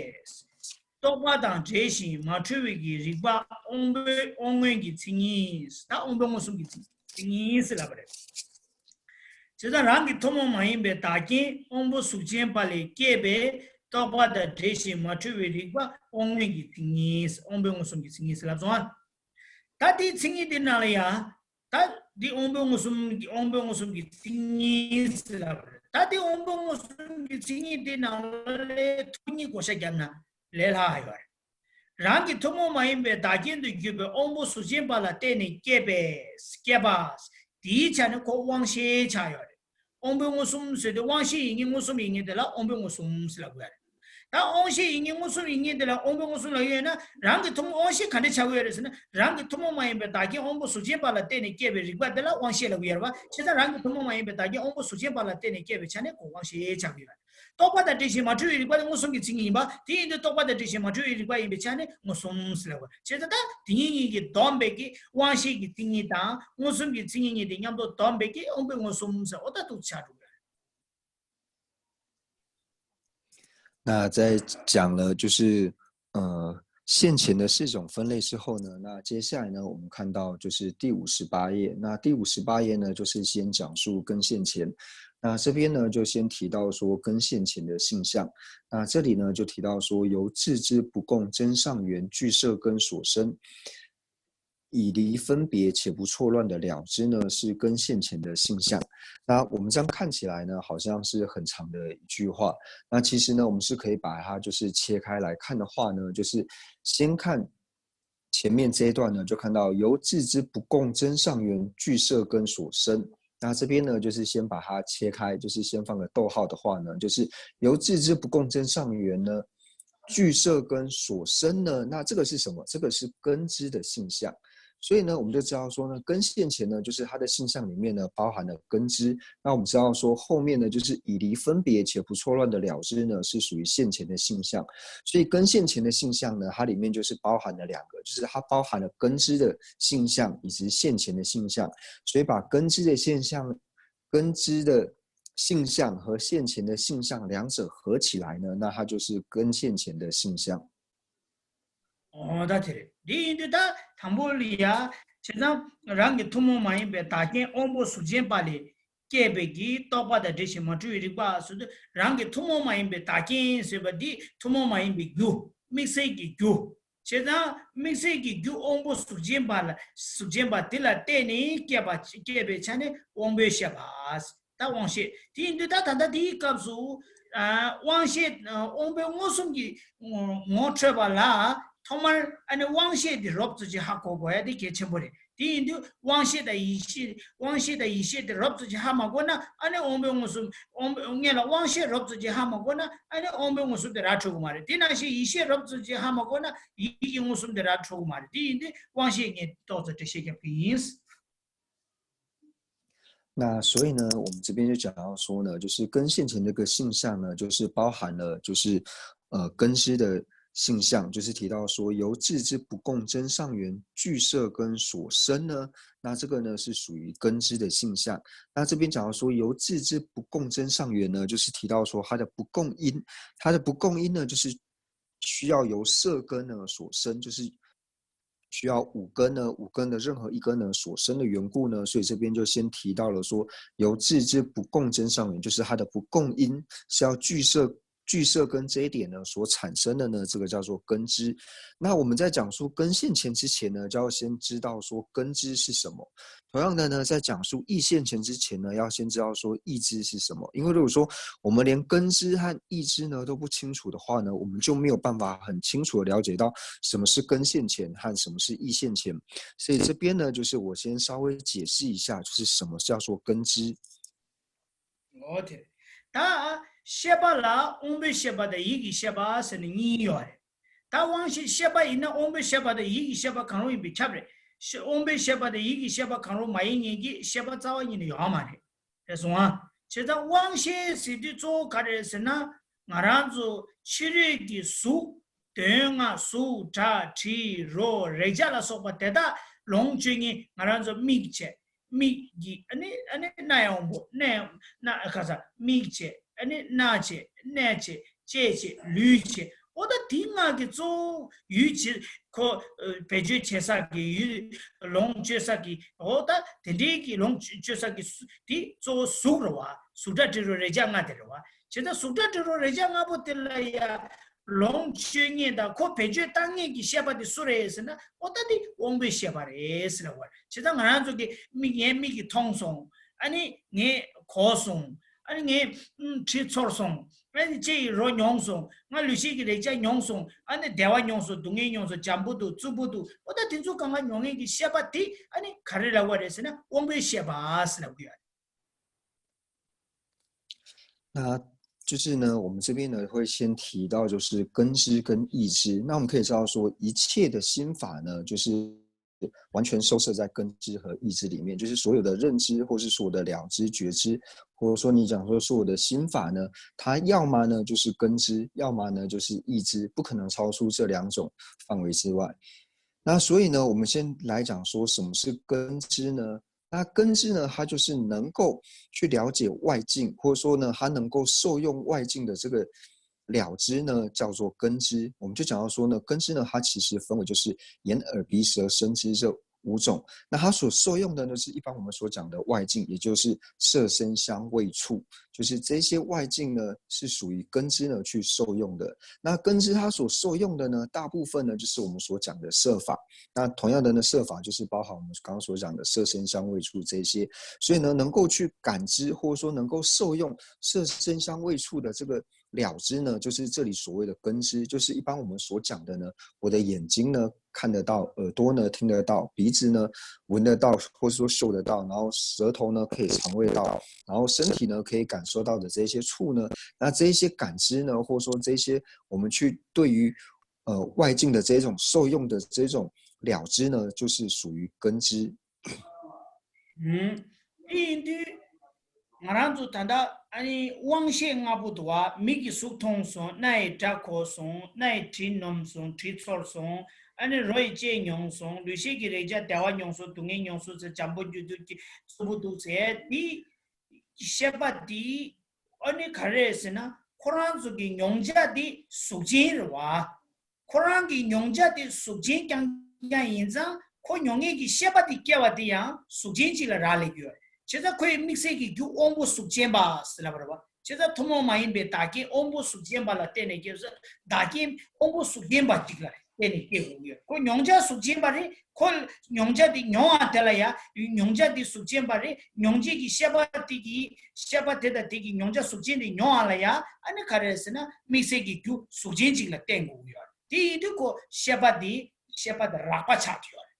རྟོག་པ་དང་འབྲེལ་ཞིང་མ་འཁྲུལ་བའི་གི་རིག་པ་དབང་པོའི་དབང་མངོན་གྱི་མཚན་ཉིད། ད་དབང་པོའི་མངོན་སུམ་གྱི་མཚན་ཉིད་ཟེར་ལབ་པ་རེད། བྱས་ཙང་རང་གི་ཐུན་མོང་མ་ཡིན་པའི་བདག་རྐྱེན་དབང་པོ་གཟུགས་ཅན་པ་ལས་སྐྱེས་པའི་རྟོག་པ་དང་འབྲེལ་ཞིང་མ་འཁྲུལ་བའི་རིག་པ་དབང་མངོན་གྱི་མཚན་ཉིད། དབང་པོའི་མངོན་སུམ་གྱི་མཚན་ཉིད་ཟེར་ལབ་སོང་ཨ། ད་དེའི་མཚན་ཉིད་དེ་ནང་ལ་ཡ། ད་འདི་དབང་པོའི་མངོན་སུམ་གྱི་དབང་པོའི་མངོན་སུམ་གྱི་མཚན་ཉིད་ཟེར་ལབ་རེད། ད་དེ་དབང་པོའི་མངོན་སུམ་གྱི་མཚན་ཉིད་དེ་ནང་ལ་ལས་ཐུགས་ཉིད་བགོ་བཤའ་བརྒྱབ་ན་ལས་སླ་ཡོད་རེད། རང་གི་ཐུན་མོང་མ་ཡིན་པའི་བདག་རྐྱེན་དུ་གྱུར་པའི་དབང་པོ་གཟུགས་ཅན་པ་ལ་བརྟེན་ནས་སྐྱེས་པའི་སྐྱེས་པ་དེའི་ཆ་ནས་ཁོ་དབང་ཤེས་ཆགས་ཡོད་རེད། དབང་པོའི་མངོན་སུམ་ཟེར་དུས་དབང་ཤེས་ཡིན་མཁན་མངོན་སུམ་ཡིན་མཁན་དེ་ལ་དབང་པོའི་མངོན་སུམ་ཟེར་ལབ་དགོས་རེད། ད་དབང་ཤེས་ཡིན་མཁན་མངོན་སུམ་ཡིན་མཁན་དེ་ལ་དབང་པོའི་མངོན་སུམ་ལབ་ཡོད་ན་རང་གི་ཐུན་མོང་དབང་ཤེས་ག་འདྲ་ཆགས་ཀྱི་ཡོད་རེད་ཟེར་ན། རང་གི་ཐུན་མོང་མ་ཡིན་པའི་བདག་རྐྱེན་དབང་པོ་གཟུགས་ཅན་པ་ལ་བརྟེན་ནས་སྐྱེས་པའི་རིག་པ་དེ་ལ་དབང་ཤེས་ལབ་ཀྱི་ཡོད་རེད་བ། བྱས་ཙང་རང་གི་ཐུན་མོང་མ་ཡིན་པའི་བདག་རྐྱེན་དབང་པོ་གཟུགས་ཅན་པ་ལ་བརྟེན་ནས་སྐྱེས་པའི་ཆ་ནས་ཁོ་དབང་ཤེས་ཆགས་ཀྱི་ཡོད་རེད། རྟོག་པ་དང་འབྲེལ་ཞིང་མ་འཁྲུལ་བའི་རིག་པ་དེ་མངོན་སུམ་གྱི་མཚན་ཉིད་ཡིན་པ། དེ་ཡིན་དུས་རྟོག་པ་དང་འབྲེལ་ཞིང་མ་འཁྲུལ་བའི་རིག་པ་ཡིན་པའི་ཆ་ནས་མངོན་སུམ་ཟེར་ལབ་པ། བྱས་ཙང་ད་དེ་གཉིས་གཉིས་ཀྱིས་བསྡོམས་པའི་གི་དབང་ཤེས་ཀྱི་མཚན་ཉིད་དང་མངོན་སུམ་གྱི་མཚན་ཉིད་གཉིས་དེ་མཉམ་དུ་བསྡོམས་པའི་གི་དབང་པོའི་མངོན་སུམ་ཟེར། འོ་ད་འདུག་ཆགས་འགྲོ་གི་རེད། 那在讲了就是呃现前的四种分类之后呢，那接下来呢，我们看到就是第五十八页。那第五十八页呢，就是先讲述根现前。那这边呢，就先提到说根现前的性相。那这里呢，就提到说由自知不共真上缘俱摄根所生，以离分别且不错乱的了知呢，是根现前的性相。那我们这样看起来呢，好像是很长的一句话。那其实呢，我们是可以把它就是切开来看的话呢，就是先看前面这一段呢，就看到由自知不共真上缘俱摄根所生。那这边呢，就是先把它切开，就是先放个逗号的话呢，就是由自知不共真上缘呢，俱摄根所生呢，那这个是什么？这个是根知的性相。所以呢，我们就知道说呢，根现前呢，就是它的性相里面呢，包含了根知。那我们知道说，后面呢，就是以离分别且不错乱的了知呢，是属于现前的性相。所以根现前的性相呢，它里面就是包含了两个，就是它包含了根知的性相以及现前的性相。所以把根知的现象、根知的性相和现前的性相两者合起来呢，那它就是根现前的性相。 ཨོ་ད་དེ་རེད། འདི་ཡིན་དུས་ད་དང་པོ་ལ་ཡ། བྱས་ཙང་རང་གི་ཐུན་མོང་མ་ཡིན་པའི་བདག་རྐྱེན་དབང་པོ་གཟུགས་ཅན་པ་ལས་སྐྱེས་པའི་གི་རྟོག་པ་དང་འབྲེལ་ཞིང་མ་འཁྲུལ་བའི་རིག་པ་ཟེར་དུས་རང་གི་ཐུན་མོང་མ་ཡིན་པའི་བདག་རྐྱེན་ཟེར་བ་འདི་ཐུན་མོང་མ་ཡིན་པའི་རྒྱུ། དམིགས་བསལ་གྱི་རྒྱུ། བྱས་ཙང་དམིགས་བསལ་གྱི་རྒྱུ་དབང་པོ་གཟུགས་ཅན་པ་ལ་གཟུགས་ཅན་པ་དེ་ལ་བརྟེན་ནས་སྐྱེས་པ་སྐྱེས་པའི་ཆ་ནས་དབང་པོའི་ཤེས་པ། ད་དབང་ཤེས་དེ་ཡིན་དུས་ད་ད་ལྟ་དེའི་སྐབས་སུ་ཨ་དབང་ཤེས་ཨ་དབང་པོའི་མངོན་སུམ་གྱི་ངོ་འཕྲོད་པ་ལ་ཐོག་མར་ཨ་ནི་དབང་ཤེས་དེ་རོབ་ཙམ་ཅིག་ཧ་གོ་དགོས་ཡ་དེ་གལ་ཆེན་པོ་རེད། དེ་ཡིན་དུས་དབང་ཤེས་དང་ཡིད་ཤེས་དབང་ཤེས་དང་ཡིད་ཤེས་དེ་རོབ་ཙམ་ཅིག་ཧ་མ་གོ་ན་ཨ་ནི་དབང་པོའི་མངོན་སུམ་དབང་པོ་སྔོན་ལ་དབང་ཤེས་རོབ་ཙམ་ཅིག་ཧ་མ་གོ་ན་ཨ་ནི་དབང་པོའི་མངོན་སུམ་དེ་ར་འཕྲོད་གི་མ་རེད། དེ་ནང་བཞིན་ཡིད་ཤེས་རོབ་ཙམ་ཅིག་ཧ་མ་གོ་ན་ཡིད་ཀྱི་མངོན་སུམ་དེ་ར་འཕྲོད་གི་མ་རེད། དེ་ཡིན་དུས་དབང་ཤེས་ངས་ཏོག་ཙམ་འགྲེལ་བཤད་རྒྱབ་གི་ཡིན། 那所以呢，我们这边就讲到说呢，就是根现前这个性相呢，就是包含了就是呃根知的性相，就是提到说由自知不共真上缘俱摄根所生呢，那这个呢是属于根知的性相。那这边讲到说由自知不共真上缘呢，就是提到说它的不共因，它的不共因呢就是需要由色根呢所生，就是需要五根呢，五根的任何一根呢所生的缘故呢，所以这边就先提到了说，由自知不共真上缘，就是它的不共因是要俱摄，俱摄根这一点呢所产生的呢，这个叫做根知。那我们在讲述根现前之前呢，就要先知道说根知是什么。同样的呢，在讲述意现前之前呢，要先知道说意知是什么。因为如果说我们连根知和意知呢都不清楚的话呢，我们就没有办法很清楚的了解到什么是根现前和什么是意现前。所以这边呢，就是我先稍微解释一下，就是什么叫做根知。 ཨོ་དེ་རེད། ད་ཤེས་པ་ལ་དབང་པོའི་ཤེས་པ་དང་ཡིད་ཀྱི་ཤེས་པ་ཟེར་ནས་གཉིས་ཡོད་རེད། ད་དབང་ཤེས་ཤེས་པ་ཡིན་ན་དབང་པོའི་ཤེས་པ་དང་ཡིད་ཀྱི་ཤེས་པ་གང་རུང་ཡིན་པས་ཁྱབ་རེད། ཤེས་དབང་པོའི་ཤེས་པ་དང་ཡིད་ཀྱི་ཤེས་པ་གང་རུང་མ་ཡིན་མཁན་གྱི་ཤེས་པ་རྩ་བ་ཉིད་ནས་ཡོད་མ་རེད། རེད་སོང་ཨ། བྱས་ཙང་དབང་ཤེས་ཟེར་དུས་གཙོ་བོ་ག་རེ་རེད་ཟེར་ན། ང་རང་ཚོ་ཕྱི་རོལ་གྱི་གཟུགས། དོན་ལྔ། གཟུགས། སྒྲ། དྲི། རོ། རེག་བྱ་ལ་སོགས་པ་དེ་དག་ལོངས་སྤྱོད་མཁན་ང་རང་ཚོ་མིག་བྱས། མིག་གིས་ཨ་ནི་ཨ་ནི་རྣ་ཡག་པོ་རྣ་རྣ་ག་ས་མིག་བྱས། ཨ་ནི་སྣ་བྱས། སྣ་བྱས། ལྕེ་བྱས། ལུས་བྱས། ཨོ་ད་དེ་ལྔ་གི་གཙོ་བོ་ཡུལ་བྱེད་ཁོ་བེད་སྤྱོད་བྱེད་ས་གི་ཡུལ། ལོངས་སྤྱོད་ས་གི། ཨོ་ད་དེ་འདྲའི་གི་ལོངས་སྤྱོད་ས་གི་སུ་དེ་གཙོ་བོ་གཟུགས་རེད་བ། གཟུགས་སྒྲ་དྲི་རོ་རེག་བྱ་ལྔ་དེ་རེད་བ། བྱས་ཙང་གཟུགས་སྒྲ་དྲི་རོ་རེག་བྱ་ལྔ་པོ་དེ་ལ་ཡ་ལོངས་སྤྱོད་མཁན་དང་ཁོ་བེད་སྤྱོད་བཏང་མཁན་གྱི་ཤེས་པ་དེ་སུ་རེད་ཟེར་ན། ཨོ་ད་དེ་དབང་པོའི་ཤེས་པ་རེད་ཟེར་ལབ་པ་རེད། བྱས་ཙང་ང་རང་ཚོ་གི་མིག་ངའི་མིག་གིས་མཐོང་སོང་། ཨ་ནི་ངས་གོ་སོང་། ཨ་ནི་ངས་ཨུམ་དྲི་ཚོར་སོང་། ཨ་ནི་ལྕེ་ཡིས་རོ་མྱོང་སོང་། ང་ལུས་ཤེས་ཀྱི་རེག་བྱ་མྱོང་སོང་། ཨ་ནི་བདེ་བ་མྱོང་སོང་། སྡུག་བསྔལ་མྱོང་སོང་། འཇམ་པོ་འདུག། རྩུབ་པོ་འདུག། ཨོ་ད་དེ་ཚོ་གང་ག་མྱོང་མཁན་གྱི་ཤེས་པ་དེ་ཨ་ནི་ག་རེ་ལབ་པ་རེད་ཟེར་ན། དབང་པོའི་ཤེས་པ་ཟེར་ལབ་ཀྱི་ཡོད་རེད། 那就是呢，我们这边呢会先提到就是根知跟意知。那我们可以知道说，一切的心法呢，就是完全收摄在根知和意知里面，就是所有的认知，或是所有的了知、觉知，或者说你讲说所有的心法呢，它要么呢就是根知，要么呢就是意知，不可能超出这两种范围之外。那所以呢，我们先来讲说什么是根知呢？那根知呢，它就是能够去了解外境，或者说呢，它能够受用外境的这个了知呢，叫做根知。我们就讲到说呢，根知呢，它其实分为就是眼、耳、鼻、舌、身、知这五种。那它所受用的呢，是一般我们所讲的外境，也就是色、声、香、味、触，就是这些外境呢，是属于根知呢去受用的。那根知它所受用的呢，大部分呢就是我们所讲的色法。那同样的呢，色法就是包含我们刚刚所讲的色、声、香、味、触这些，所以呢，能够去感知或者说能够受用色、声、香、味、触的这个了知呢，就是这里所谓的根知，就是一般我们所讲的呢，我的眼睛呢看得到，耳朵呢听得到，鼻子呢闻得到，或者说嗅得到，然后舌头呢可以尝味道，然后身体呢可以感受到的这些触呢，那这一些感知呢，或者说这些我们去对于呃外境的这种受用的这种了知呢，就是属于根知。 ཨུམ། དེ་ཡིན་དུས་ང་རང་ཚོ་ད་ལྟ་ཨ་ནི་དབང་ཤེས་ལྔ་པོ་འདུག་བ། མིག་གིས་གཟུགས་མཐོང་སོང་། སྣ་ཡིས་སྒྲ་གོ་སོང་། སྣ་ཡིས་དྲི་སྣོམ་སོང་། དྲི་ཚོར་སོང་། ཨ་ནི་རོ་ཡིས་ཅེས་མྱོང་སོང་། ལུས་ཤེས་ཀྱི་རེག་བྱ་བདེ་བ་མྱོང་སོང་། སྡུག་བསྔལ་མྱོང་སོང་ཟེར། འཇམ་པོ་འདུག་སྡུག་གི་རྩུབ་པོ་འདུག་ཟེར། དེ་ཤེས་པ་དེ་ཨ་ནི་ག་རེ་རེད་ཟེར་ན། ཁོ་རང་ཚོ་གི་མྱོང་བྱ་དེ་གཟུགས་ཅན་རེད་བ། ཁོ་རང་གི་མྱོང་བྱ་དེ་གཟུགས་ཅན་རྐྱང་རྐྱང་ཡིན་ཙང་། ཁོ་མྱོང་མཁན་གྱི་ཤེས་པ་དེ་སྐྱེ་བ་དེ་ཡང་གཟུགས་ཅན་གཅིག་ལ་རག་ལས་ཀྱི་ཡོད་རེད། བྱས་ཙང་ཁོའི་དམིགས་བསལ་གྱི་རྒྱུ་དབང་པོ་གཟུགས་ཅན་པ་ཟེར་ལབ་པ་རེད་བ། བྱས་ཙང་ཐུན་མོང་མ་ཡིན་པའི་བདག་རྐྱེན་དབང་པོ་གཟུགས་ཅན་པ་ལ་བརྟེན་ནས་སྐྱེ་བ། བདག་རྐྱེན་དབང་པོ་གཟུགས་ཅན་པ་གཅིག་ལ་བརྟེན་ནས་སྐྱེ་དགོས་ཀྱི་ཡོད། ཁོ་མྱོང་བྱ་གཟུགས་ཅན་པ་རེད། ཁོ་མྱོང་བྱ་དེ་མྱོང་བ་དེ་ལ་ཡང་། མྱོང་བྱ་དེ་གཟུགས་ཅན་པ་རེད། མྱོང་བྱེད་ཀྱི་ཤེས་པ་དེ་གི་ཤེས་པ་དེ་དང་དེ་གི་མྱོང་བྱ་གཟུགས་ཅན་དེ་མྱོང་བ་ལ་ཡང་། ཨ་ནི་ག་རེ་ཟེར་ན། དམིགས་བསལ་གྱི་རྒྱུ་གཟུགས་ཅན་གཅིག་ལ་བརྟེན་དགོས་ཀྱི་ཡོད་རེད། དེ་ཡིན་དུས་ཁོ་ཤེས་པ་དེ་ཤེས་པ་དེ་རགས་པ་ཆགས་ཀྱི་ཡོད་རེད།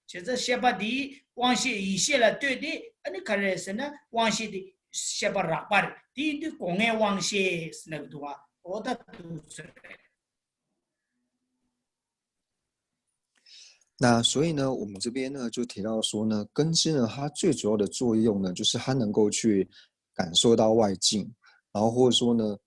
བྱས་ཙང་ཤེས་པ་དེ་དབང་ཤེས་ཡིད་ཤེས་ལ་ལྟོས་ཏེ། ཨ་ནི་ག་རེ་ཟེར་ན། དབང་ཤེས་དེ་ཤེས་པ་རགས་པ་རེད། དེ་ཡིན་དུས་སྒོ་ལྔའི་དབང་ཤེས་ཟེར་ན་འདུག་བ། འོ་ད་འདུག་ཟེར་རེད། 那所以呢，我们这边呢就提到说呢，根知呢，它最主要的作用呢，就是它能够去感受到外境，然后或者说呢，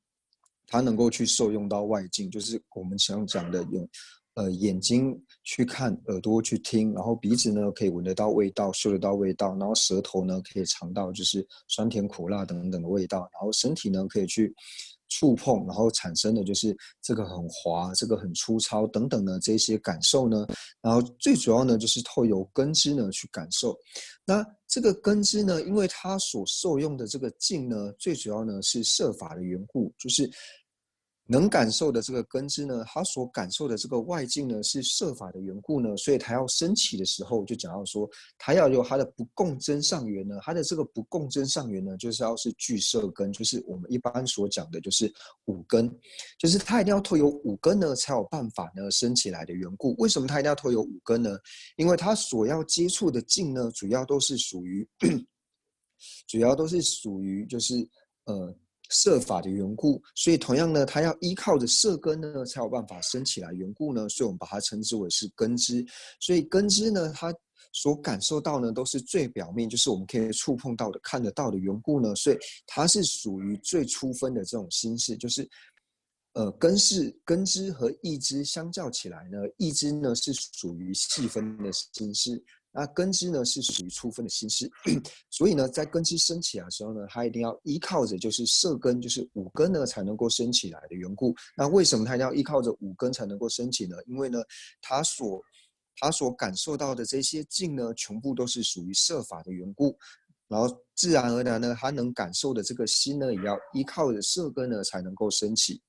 它能够去受用到外境，就是我们常讲的用呃眼睛去看，耳朵去听，然后鼻子呢可以闻得到味道，嗅得到味道，然后舌头呢可以尝到就是酸甜苦辣等等的味道，然后身体呢可以去触碰，然后产生的就是这个很滑、这个很粗糙等等的这些感受呢，然后最主要呢就是透由根知呢去感受。那这个根知呢，因为它所受用的这个境呢，最主要呢是色法的缘故，就是能感受的这个根知呢，它所感受的这个外境呢是色法的缘故呢，所以它要升起的时候，就讲到说，它要有它的不共增上缘呢，它的这个不共增上缘呢，就是要是具色根，就是我们一般所讲的就是五根，就是它一定要透由五根呢才有办法呢升起来的缘故。为什么它一定要透由五根呢？因为它所要接触的境呢，主要都是属于，主要都是属于就是呃色法的缘故，所以同样呢，它要依靠着色根呢才有办法升起来缘故呢，所以我们把它称之为是根知。所以根知呢，它所感受到呢，都是最表面，就是我们可以触碰到的、看得到的缘故呢，所以它是属于最初分的这种心识，就是呃，根识、根知和意知相较起来呢，意知呢是属于细分的心识，那根知呢是属于初分的心识。所以呢，在根知升起来的时候呢，它一定要依靠着就是色根，就是五根呢才能够升起来的缘故。那为什么它一定要依靠着五根才能够升起呢？因为呢，它所它所感受到的这些境呢，全部都是属于色法的缘故，然后自然而然呢，它能感受的这个心呢，也要依靠着色根呢才能够升起。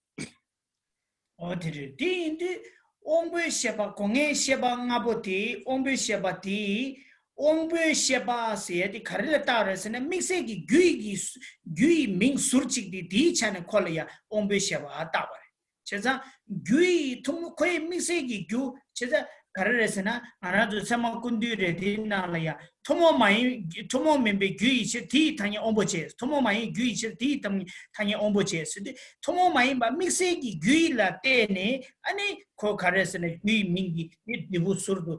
འོ་དེ་རེད། དེ་ཡིན་དུས་དབང་པོའི་ཤེས་པ། སྒོ་ལྔའི་ཤེས་པ་ལྔ་པོ་དེ། དབང་པོའི་ཤེས་པ་དེ། དབང་པོའི་ཤེས་པ་ཟེར་ཡ་དེ་ག་རེ་ལ་བཏགས་རེད་ཟེར་ན། དམིགས་བསལ་གྱི་རྒྱུ་ཡི་རྒྱུ་ཡི་མིང་ཟུར་གཅིག་དེ། དེའི་ཆ་ནས་ཁོ་ལ་ཡ་དབང་པོའི་ཤེས་པ་བཏགས་པ་རེད། བྱས་ཙང་རྒྱུ་ཡི་ཐུན་མོང་ཁོ་ཡི་དམིགས་བསལ་གྱི་རྒྱུ། བྱས་ཙང་ག་རེ་རེད་ཟེར་ན། ང་རང་ཚོ་ཚད་མ་ཀུན་བཏུས་རེད། དེའི་ནང་ལ་ཡ་ཐུན་མོང་མ་ཡིན། ཐུན་མོང་མིན་པའི་རྒྱུ་ཡི་ཕྱིར་དེའི་ཐ་སྙད་དབང་པོ་བྱས། ཐུན་མོང་མ་ཡིན་རྒྱུ་ཡི་ཕྱིར་དེའི་ཐ་སྙད་དབང་པོ་བྱས་ཟེར་དུས། ཐུན་མོང་མ་ཡིན་པ་དམིགས་བསལ་གྱི་རྒྱུ་ཡི་ལ་བརྟེན་ནས། ཨ་ནི་ཁོ་ག་རེ་ཟེར་ན། རྒྱུ་ཡི་མིང་གི་ནི་འབྲས་བུ་ཟུར་དུ།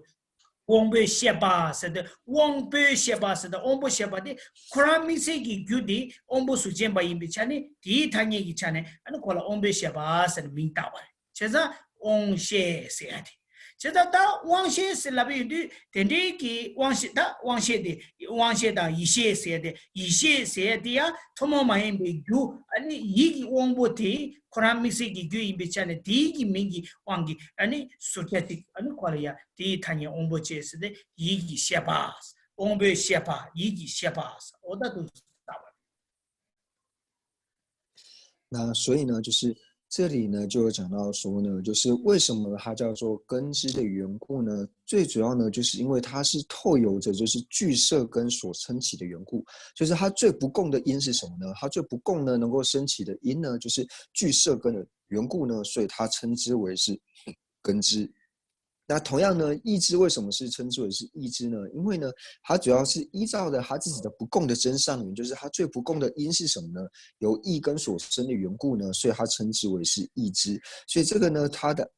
དབང་པོའི་ཤེས་པ་ཟེར་ཏེ། དབང་པོའི་ཤེས་པ་ཟེར་ཏེ། དབང་པོ་ཤེས་པ་དེ་ཁོ་རང་དམིགས་བསལ་གྱི་རྒྱུ་དེ་དབང་པོ་གཟུགས་ཅན་པ་ཡིན་པའི་ཆ་ནས། དེའི་ཐ་སྙད་ཀྱི་ཆ་ནས་ཨ་ནི་ཁོ་ལ་དབང་པོའི་ཤེས་པ་ཟེར་ནས་མིང་བཏགས་པ་རེད། བྱས་ཙང་དབང་ཤེས་ཟེར་ཡ་དེ། བྱས་ཙང་ད་དབང་ཤེས་ཟེར་ལབ་པ་ཡིན་དུས། དེ་འདྲའི་གི་དབང་ཤེས། ད་དབང་ཤེས་དེ། དབང་ཤེས་དང་ཡིད་ཤེས་ཟེར་ཡ་དེ། ཡིད་ཤེས་ཟེར་ཡ་དེ་ཡང་ཐུན་མོང་མ་ཡིན་པའི་རྒྱུ། ཨ་ནི་ཡིད་ཀྱི་དབང་པོ་དེ་ཁོ་རང་དམིགས་བསལ་གྱི་རྒྱུ་ཡིན་པའི་ཆ་ནས། དེའི་གི་མིང་གི་དབང་གིས་ཨ་ནི་ཟུར་བྱ་གཅིག་ཨ་ནི་ཁོ་ལ་ཡ་དེའི་ཐ་སྙད་དབང་པོ་བྱས་ཟེར་ཏེ། ཡིད་ཀྱི་ཤེས་པ། དབང་པོའི་ཤེས་པ། ཡིད་ཀྱི་ཤེས་པ། འོ་ད་དུ་ལྟ་བ། 那所以呢，就是这里呢，就有讲到说呢，就是为什么它叫做根知的缘故呢？最主要呢，就是因为它是透由着就是俱色根所升起的缘故。就是它最不共的因是什么呢？它最不共呢，能够升起的因呢，就是俱色根的缘故呢，所以它称之为是根知。那同样呢，意知为什么是称之为是意知呢？因为呢，它主要是依照着它自己的不共的真上缘，就是它最不共的因是什么呢？由意根所生的缘故呢，所以它称之为是意知。所以这个呢，它的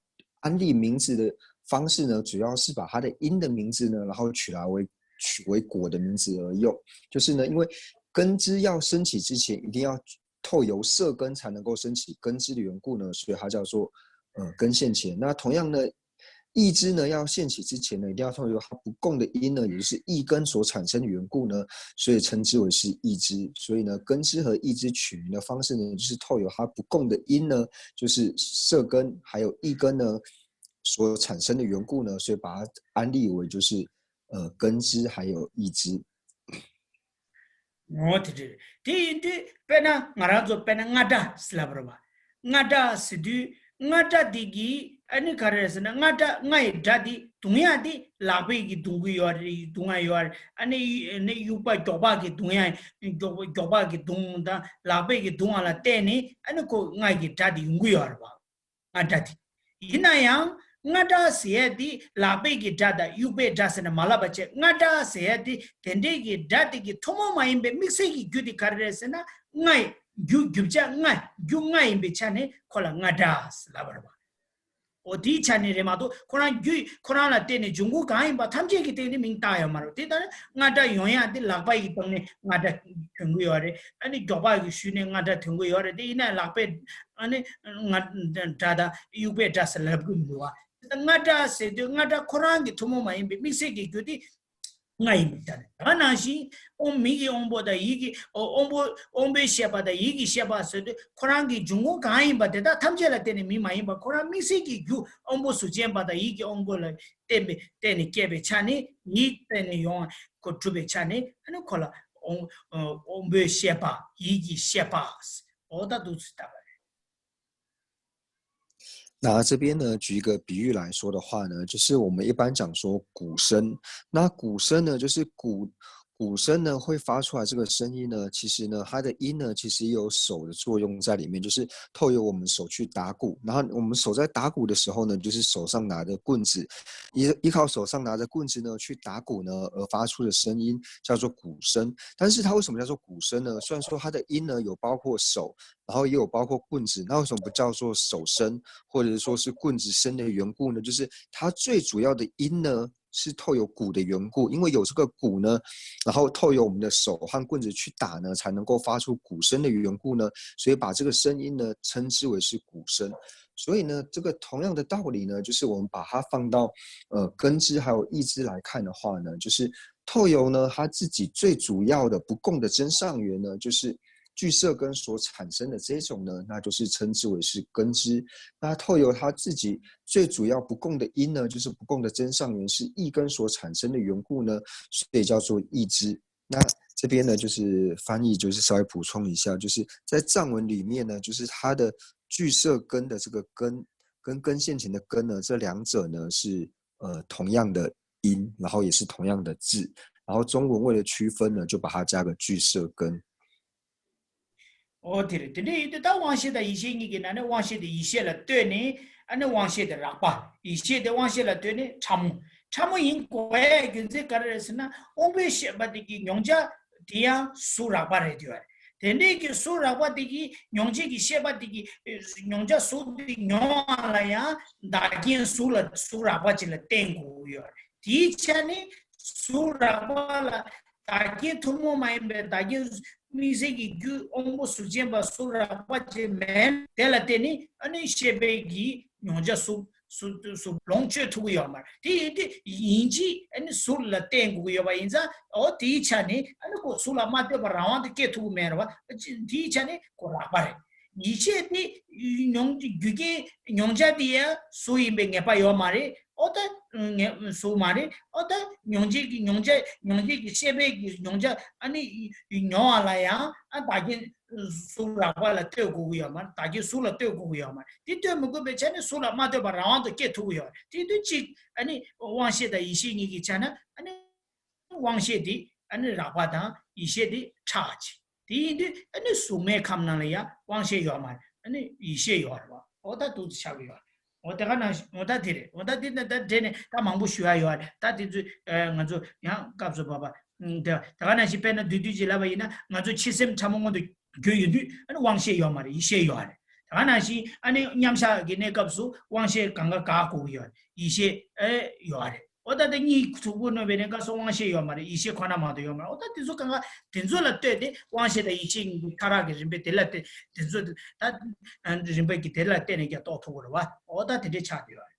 安立名字的方式呢，主要是把它的因的名字呢，然后取来为取为果的名字而用。就是呢，因为根知要升起之前，一定要透由色根才能够升起根知的缘故呢，所以它叫做呃根现前。那同样呢，意知呢要现起之前呢，一定要透由它不共的因呢，也就是意根所产生的缘故呢，所以称之为是意知。所以呢，根知和意知取名的方式呢，就是透由它不共的因呢，就是色根还有意根呢所产生的缘故呢，所以把它安立为就是呃根知还有意知。 འོ་དེ་རེད། དེ་ཡིན་དུས་དཔེར་ན་ང་རང་ཚོ་དཔེར་ན་རྔ་སྒྲ་ཟེར་ལབ་རེད་བ། རྔ་སྒྲ་ཟེར་དུས་རྔ་སྒྲ་དེ་གི་ཨ་ནི་ག་རེ་རེད་ཟེར་ན། རྔ་སྒྲ། རྔ་ཡི་སྒྲ་དེ་རྡུང་ཡ་དེ་ལག་པས་ཀྱི་རྡུང་གི་ཡོད་རེད། རྡུང་ཡ་ཡོད་རེད། ཨ་ནི་ཨ་ནི་དབྱུག་པ་མགྱོགས་པ་གི་རྡུང་ཡ། མགྱོགས་མགྱོགས་པ་གི་རྡུང་དང་ལག་པས་ཀྱི་རྡུང་བ་ལ་བརྟེན་ནས་ཨ་ནི་ཁོ་རྔ་གི་སྒྲ་དེ་ཡོང་གི་ཡོད་རེད་བ། རྔ་སྒྲ་དེ། ཡིན་ན་ཡང་རྔ་སྒྲ་ཟེར་ཡ་དེ་ལག་པས་ཀྱི་སྒྲ་དང་དབྱུག་པའི་སྒྲ་ཟེར་ནས་མ་ལབ་པ་བྱས། རྔ་སྒྲ་ཟེར་ཡ་དེ་དེ་འདྲའི་གི་སྒྲ་དེ་གི་ཐུན་མོང་མ་ཡིན་པའི་དམིགས་བསལ་གྱི་རྒྱུ་དེ་ག་རེ་རེད་ཟེར་ན། རྔ་ཡི་རྒྱུ། རྒྱུ་ཆ་རྔ། རྒྱུ་རྔ་ཡིན་པའི་ཆ་ནས་ཁོ་ལ་རྔ་སྒྲ་ཟེར་ལབ་པ་རེད་བ། འོ་དེའི་ཆ་ནས་རེད་མ་གཏོགས། ཁོ་རང་རྒྱུ། ཁོ་རང་ལ་བརྟེན་ནས་འབྱུང་ཁུངས་གང་ཡིན་པ་ཐམས་ཅད་ཀྱི་སྟེང་ནས་མིང་བཏགས་ཡོད་མ་རེད། དེ་ལྟར་རྔ་སྒྲ་ཡོང་ཡ་དེ་ལག་པ་ཡི་སྟེང་ནས་རྔ་སྒྲ་ཐོན་གི་ཡོད་རེད། ཨ་ནི་མགྱོགས་པ་གི་ཤུལ་ནས་རྔ་སྒྲ་ཐོན་གི་ཡོད་རེད། དེ་ཡིན་ན་ལག་པས་ཨ་ནི་རྔ་སྒྲ་དང་དབྱུག་པའི་སྒྲ་ཟེར་ལབ་གི་མི་འདུག་བ། དེ་ལྟར་རྔ་སྒྲ་ཟེར་དུས་རྔ་སྒྲ་ཁོ་རང་གི་ཐུན་མོང་མ་ཡིན་པའི་དམིགས་བསལ་གྱི་རྒྱུ་དེ་རྔ་ཡིན་པའི་ཆ་ནས། ད་ག་ནང་བཞིན་དབང་། མིག་གི་དབང་པོ་དང་ཡིད་ཀྱི་དབང་པོ། དབང་པོའི་ཤེས་པ་དང་ཡིད་ཀྱི་ཤེས་པ་ཟེར་དུས་ཁོ་རང་གི་འབྱུང་ཁུངས་གང་ཡིན་པ་དེ་དག་ཐམས་ཅད་ལ་བརྟེན་ནས་མིང་མ་ཡིན་པ། ཁོ་རང་དམིགས་བསལ་གྱི་རྒྱུ་དབང་པོ་གཟུགས་ཅན་པ་དང་ཡིད་ཀྱི་དབང་པོ་ལ་བརྟེན་པའི། བརྟེན་ནས་སྐྱེས་པའི་ཆ་ནས། ཡིད་བརྟེན་ནས་ཡོང་བ་ཁོ་གྲུབ་པའི་ཆ་ནས། ཨ་ནི་ཁོ་ལ་དབང་། དབང་པོའི་ཤེས་པ། ཡིད་ཀྱི་ཤེས་པ། འོ་ད་འདུག་སེ་ལྟ་བ་རེད། 那这边呢，举一个比喻来说的话呢，就是我们一般讲说鼓声，那鼓声呢，就是鼓鼓声呢会发出来这个声音呢，其实呢，它的音呢，其实也有手的作用在里面，就是透由我们手去打鼓，然后我们手在打鼓的时候呢，就是手上拿着棍子，依依靠手上拿着棍子呢去打鼓呢而发出的声音叫做鼓声。但是它为什么叫做鼓声呢？虽然说它的音呢有包括手，然后也有包括棍子，那为什么不叫做手声，或者说是棍子声的缘故呢？就是它最主要的音呢，是透由鼓的缘故，因为有这个鼓呢，然后透由我们的手和棍子去打呢，才能够发出鼓声的缘故呢，所以把这个声音呢称之为是鼓声。所以呢，这个同样的道理呢，就是我们把它放到呃根支还有义支来看的话呢，就是透由呢它自己最主要的不共的真上缘呢，就是聚塞根所产生的这一种呢，那就是称之为是根支。那透由它自己最主要不共的因呢，就是不共的真上缘是义根所产生的缘故呢，所以叫做义支。那这边呢，就是翻译，就是稍微补充一下，就是在藏文里面呢，就是它的聚塞根的这个根跟根现前的根呢，这两者呢是呃同样的音，然后也是同样的字，然后中文为了区分呢，就把它加个聚塞根。 འོ་དེ་རེད། དེ་འདྲ་ཡིན་དུས་ད་དབང་ཤེས་དང་ཡིད་ཤེས་གཉིས་ཀྱི་ནང་ནས་དབང་ཤེས་དེ་ཡིད་ཤེས་ལ་ལྟོས་ནས། ཨ་ནི་དབང་ཤེས་དེ་རགས་པ། ཡིད་ཤེས་དེ་དབང་ཤེས་ལ་ལྟོས་ནས་ཕྲ་མོ། ཕྲ་མོ་ཡིན་དགོས་ཡ་རྒྱུ་མཚན་ག་རེ་རེད་ཟེར་ན། དབང་པོའི་ཤེས་པ་དེ་གི་མྱོང་བྱ་དེ་ཡང་གཟུགས་རགས་པ་རེད་དེ་བ། དེ་འདྲའི་གི་གཟུགས་རགས་པ་དེ་གི་མྱོང་བྱེད་ཀྱི་ཤེས་པ་དེ་གི་མྱོང་བྱ་གཟུགས་དེ་མྱོང་བ་ལ་ཡང་བདག་རྐྱེན་གཟུགས་ལ་གཟུགས་རགས་པ་ཅིག་ལ་བརྟེན་དགོས་ཀྱི་ཡོད་རེད། དེའི་ཆ་ནས་གཟུགས་རགས་པ་ལ་བདག་རྐྱེན་ཐུན་མོང་མ་ཡིན་པའི་བདག་རྐྱེན་དམིགས་བསལ་གྱི་རྒྱུ་དབང་པོ་གཟུགས་ཅན་པ་གཟུགས་རགས་པ་ཅིག་མེད། དེ་ལ་བརྟེན་ནས་ཨ་ནི་ཤེས་པའི་གི་མྱོང་བྱ་གཟུགས་གཟུགས་གཟུགས་ལོངས་སྤྱོད་ཐུབ་ཀྱི་ཡོད་མ་རེད། དེ་ཡིན་དུས་ཡིན་གཅིག་ཨ་ནི་གཟུགས་ལ་བརྟེན་དགོས་ཀྱི་ཡོད་པ་ཡིན་ཙང་། འོ་དེའི་ཆ་ནས་ཨ་ནི་ཁོ་གཟུགས་ལ་མ་ལྟོས་པར་རང་དབང་དུ་སྐྱེ་ཐུབ་ཀྱི་མེད་རེད་བ། དེའི་ཆ་ནས་ཁོ་རགས་པ་རེད། ཡིད་ཤེས་དེ་མྱོང་རྒྱུ་རྐྱེན་མྱོང་བྱ་དེ་ཡང་གཟུགས་ཡིན་པའི་ངེས་པ་ཡོད་མ་རེད། ཨོ་ད་ངེས་གཟུགས་མ་རེད། ཨོ་ད་མྱོང་བྱེད་ཀྱི་མྱོང་བྱ་མྱོང་བྱེད་ཀྱི་ཤེས་པའི་གི་མྱོང་བྱ་ཨ་ནི་མྱོང་བ་ལ་ཡང་ཨ་བདག་རྐྱེན་གཟུགས་རགས་པ་ལ་ལྟོས་དགོས་ཀྱི་ཡོད་མ་རེད། བདག་རྐྱེན་གཟུགས་ལ་ལྟོས་དགོས་ཀྱི་ཡོད་མ་རེད། དེ་ལྟོས་མི་དགོས་པའི་ཆ་ནས་གཟུགས་ལ་མ་ལྟོས་པར་རང་དབང་དུ་སྐྱེ་ཐུབ་ཀྱི་ཡོད་རེད། དེ་དུས་གཅིག་ཨ་ནི་དབང་ཤེས་དང་ཡིད་ཤེས་གཉིས་ཀྱི་ཆ་ན་ཨ་ནི། དབང་ཤེས་དེ་ཨ་ནི་རགས་པ་དང་ཡིད་ཤེས་དེ་ཕྲ་ཅིག་དེ་ཡིན་དུས་ཨ་ནི་གཟུགས་མེད་ཁམས་ནང་ལ་ཡང་དབང་ཤེས་ཡོད་མ་རེད། ཨ་ནི་ཡིད་ཤེས་ཡོད་རེད་བ། འོ་ད་འདུག་ཆགས་ཀྱི་ཡོད་རེད། འོ་དེ་ག་ནང་བཞིན་འོ་ད་དེ་རེད། འོ་ད་དེ་ན་ད་དེ་ནས་ད་མང་པོ་ཞུ་ཡ་ཡོད་རེད། ད་དེ་ཚོ་ང་ཚོ་ཡང་སྐབས་སུ་བབ་པ་དེ་དེ་ག་ནང་བཞིན་དཔེར་ན་བསྡུས་བསྡུས་ཅིག་ལབ་པ་ཡིན་ན། ང་ཚོ་འཆི་སེམས་ཕྲ་མོ་སྔོན་དུ་གྱུར་ཡོད་དུས་ཨ་ནི་དབང་ཤེས་ཡོད་མ་རེད། ཡིད་ཤེས་ཡོད་རེད། དེ་ག་ནང་བཞིན་ཨ་ནི་མཉམ་བཞག་གི་གནས་སྐབས་སུ་དབང་ཤེས་གང་ག་ག་གོ་གི་ཡོད་རེད། ཡིད་ཤེས་ཨེ་ཡོད་རེད། འོ་ད་ལྟ་གཉིད་ཁུག་པོ་གནོད་པའི་གནས་སྐབས་སུ་དབང་ཤེས་ཡོད་མ་རེད། ཡིད་ཤེས་ཁོ་ན་མ་གཏོགས་ཡོད་མ་རེད། འོ་ད་དེ་ཚོ་གང་ག་དེ་ཚོ་ལ་ལྟོས་ཏེ་དབང་ཤེས་དང་ཡིད་ཤེས་གཉིས་ཀྱི་ཕྲ་རགས་ཀྱི་རིམ་པས་དེ་ལ་ལྟོས། དེ་ཚོ་ད་རིམ་པས་ཀྱི་དེ་ལ་ལྟོས་ནས་ཀྱང་རྟོགས་ཐུབ་ཀྱི་རེད་བ། འོ་ད་དེ་འདྲས་ཆགས་བསྡད་ཡོད་རེད།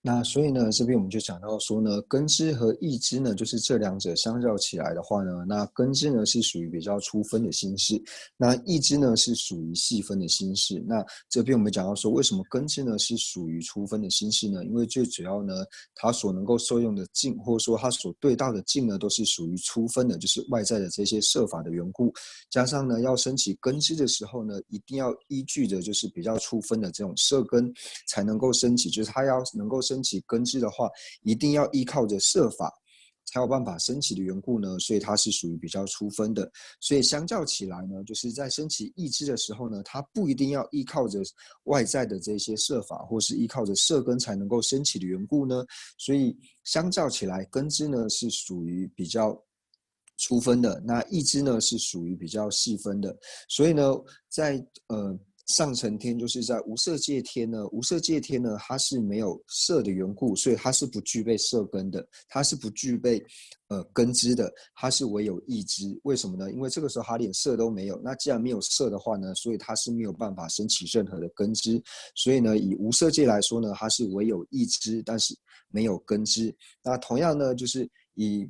那所以呢，这边我们就讲到说呢，根支和义支呢，就是这两者相较起来的话呢，那根支呢是属于比较粗分的心识，那义支呢是属于细分的心识。那这边我们讲到说，为什么根支呢是属于粗分的心识呢？因为最主要呢，它所能够受用的境，或者说它所对到的境呢，都是属于粗分的，就是外在的这些色法的缘故。加上呢，要升起根支的时候呢，一定要依据着就是比较粗分的这种色根才能够升起，就是它要能够升起根支的话，一定要依靠着色法才有办法升起的缘故呢，所以它是属于比较粗分的。所以相较起来呢，就是在升起义支的时候呢，它不一定要依靠着外在的这些色法，或是依靠着色根才能够升起的缘故呢，所以相较起来，根支呢是属于比较粗分的，那义支呢是属于比较细分的。所以呢，在呃上层天，就是在无色界天呢，无色界天呢，它是没有色的缘故，所以它是不具备色根的，它是不具备呃根支的，它是唯有义支。为什么呢？因为这个时候它连色都没有，那既然没有色的话呢，所以它是没有办法升起任何的根支。所以呢，以无色界来说呢，它是唯有义支，但是没有根支。那同样呢，就是以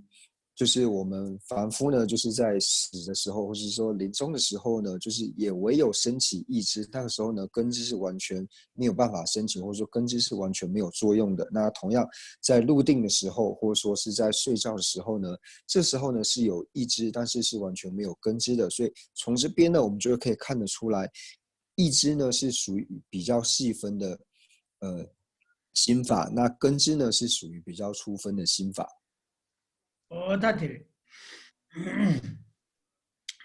就是我们凡夫呢，就是在死的时候，或者是说临终的时候呢，就是也唯有升起义支。那个时候呢，根支是完全没有办法升起，或者说根支是完全没有作用的。那同样在入定的时候，或者说是在睡觉的时候呢，这时候呢是有义支，但是是完全没有根支的。所以从这边呢，我们就可以看得出来，义支呢是属于比较细分的呃心法，那根支呢是属于比较粗分的心法。 ཨོ་ད་དེ་རེད།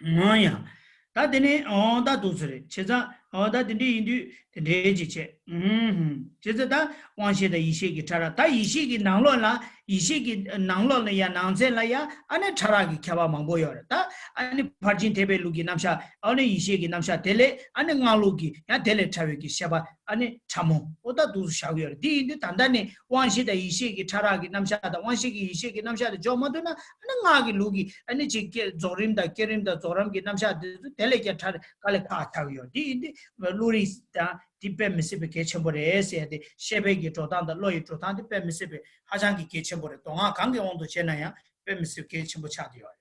ཨོ་ཡ། ད་དེ་ནས་ཨོ་ད་འདུག་ཚོད་རེད། བྱས་ཙང་ འོ་ད་དེ་འདྲ་ཡིན་དུས་དེ་འདྲའི་ཅིག་བྱས། ཨུམ། བྱས་ཙང་ད་དབང་ཤེས་དང་ཡིད་ཤེས་ཀྱི་ཕྲ་རགས། ད་ཡིད་ཤེས་ཀྱི་ནང་ལོགས་ལ། ཡིད་ཤེས་ཀྱི་ནང་ལོགས་ལ་ཡ། ནང་ཚན་ལ་ཡ། ཨ་ནི་ཕྲ་རགས་ཀྱི་ཁྱད་པར་མང་པོ་ཡོད་རེད། ད་ཨ་ནི་ཕར་ཕྱིན་ཐེག་པའི་ལུགས་ཀྱི་རྣམ་གཞག་ཨ་ནི་ཡིད་ཤེས་ཀྱི་རྣམ་གཞག་དེ་ལས། ཨ་ནི་སྔགས་ལུགས་ཀྱི་ཡང་དེ་ལས་ཕྲ་བའི་གི་བཤད་པ་ཨ་ནི་ཕྲ་མོ། འོ་ད་འདུག་སེ་བཞག་གི་ཡོད་རེད། དེ་ཡིན་དུས་ད་ལྟ་ནས་དབང་ཤེས་དང་ཡིད་ཤེས་ཀྱི་ཕྲ་རགས་ཀྱི་རྣམ་གཞག་དང་། དབང་ཤེས་ཀྱི་ཡིད་ཤེས་ཀྱི་རྣམ་གཞག་དེ་འཇོག་མ་ཐུབ་ན། ཨ་ནི་སྔགས་ཀྱི་ལུགས་ཀྱི་ཨ་ནི་ཅིག་སྐྱེ། རྫོགས་རིམ་དང་བསྐྱེད་རིམ་དང་རྫོགས་རིམ་གྱི་རྣམ་གཞག་དེ་ཚོ་དེ་ལས་ཀྱང་ཕྲ་རགས་དཀའ་ལས་ཁག་ཆགས་ཀྱི་ཡོད་རེད། དེ་ཡིན་དུས་བློ་རིག་དང་དེ་དཔེ་མི་སྲིད་པའི་གལ་ཆེན་པོ་རེད་ཟེར་ཏེ། ཤེས་པའི་གི་འགྲོ་སྟངས་དང་བློ་ཡི་འགྲོ་སྟངས་དེ་དཔེ་མི་སྲིད་པའི་ཧ་ཅང་གི་གལ་ཆེན་པོ་རེད། མདོ་སྔགས་གང་གི་དབང་དུ་བྱས་ན་ཡང་དཔེ་མི་སྲིད་གལ་ཆེན་པོ་ཆགས་བསྡད་ཡོད་རེད།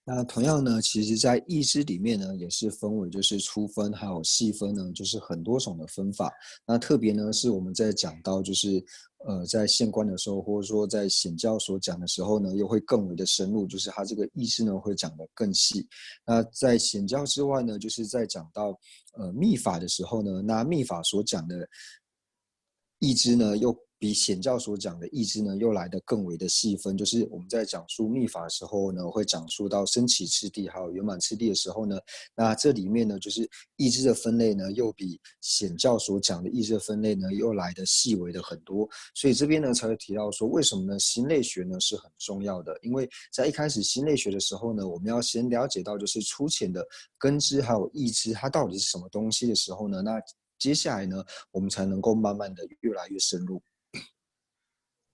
那同样呢，其实在意识里面呢，也是分为就是粗分还有细分呢，就是很多种的分法。那特别呢，是我们在讲到就是呃，在现观的时候，或者说在显教所讲的时候呢，又会更为的深入，就是它这个意识呢会讲得更细。那在显教之外呢，就是在讲到呃密法的时候呢，那密法所讲的意识呢，又比显教所讲的意识呢又来得更为的细分。就是我们在讲述密法的时候呢，会讲述到升起次第还有圆满次第的时候呢，那这里面呢，就是意识的分类呢，又比显教所讲的意识的分类呢又来得细微的很多。所以这边呢才会提到说，为什么呢？心类学呢是很重要的，因为在一开始心类学的时候呢，我们要先了解到就是粗浅的根知还有意知它到底是什么东西的时候呢，那接下来呢，我们才能够慢慢的越来越深入。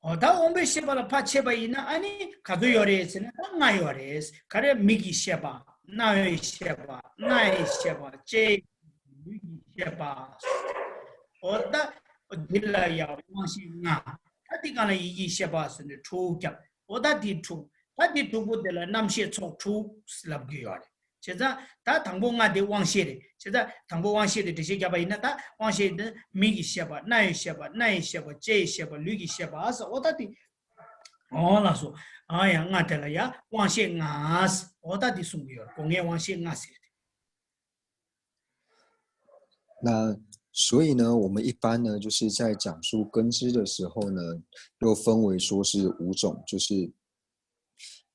འོ་ད་དབང་པོའི་ཤེས་པ་ལ་ཕར་ཕྱེ་བ་ཡིན་ན། ཨ་ནི་ག་ཚོད་ཡོད་རེད་ཟེར་ན། ད་ལྔ་ཡོད་རེད། ག་རེ། མིག་གི་ཤེས་པ། རྣ་བའི་ཤེས་པ། སྣའི་ཤེས་པ། ལྕེའི། ལུས་ཀྱི་ཤེས་པ། འོ་ད་འདི་ལ་ཡང་དབང་ཤེས་ལྔ། ད་འདི་སྒང་ལ་ཡིད་ཀྱི་ཤེས་པ་ཟེར་ནས་དྲུག་བརྒྱབ། འོ་ད་འདི་དྲུག་ད་འདི་དྲུག་པོ་དེ་ལ་རྣམ་ཤེས་ཚོགས་དྲུག་ལབ་ཀྱི་ཡོད་རེད། བྱས་ཙང་ད་དང་པོ་ལྔ་དེ་དབང་ཤེས་རེད། བྱས་ཙང་དང་པོ་དབང་ཤེས་དེ་འགྲེལ་བཤད་བརྒྱབ་པ་ཡིན་ན། ད་དབང་ཤེས་དེ་མིག་གི་ཤེས་པ། རྣ་ཡི་ཤེས་པ། སྣ་ཡི་ཤེས་པ། ལྕེ་ཡི་ཤེས་པ། ལུས་ཀྱི་ཤེས་པ་ཟེར། འོ་ད་དེ། འོ་ལགས་སོ། ཨ་ཡ། ལྔ་དེ་ལ་ཡ་དབང་ཤེས་ལྔ་ཟེར། འོ་ད་དེ་གསུང་གི་ཡོད་རེད། སྒོ་ལྔའི་དབང་ཤེས་ལྔ་ཟེར་ཏེ། 那所以呢，我们一般呢，就是在讲述根知的时候呢，又分为说是五种，就是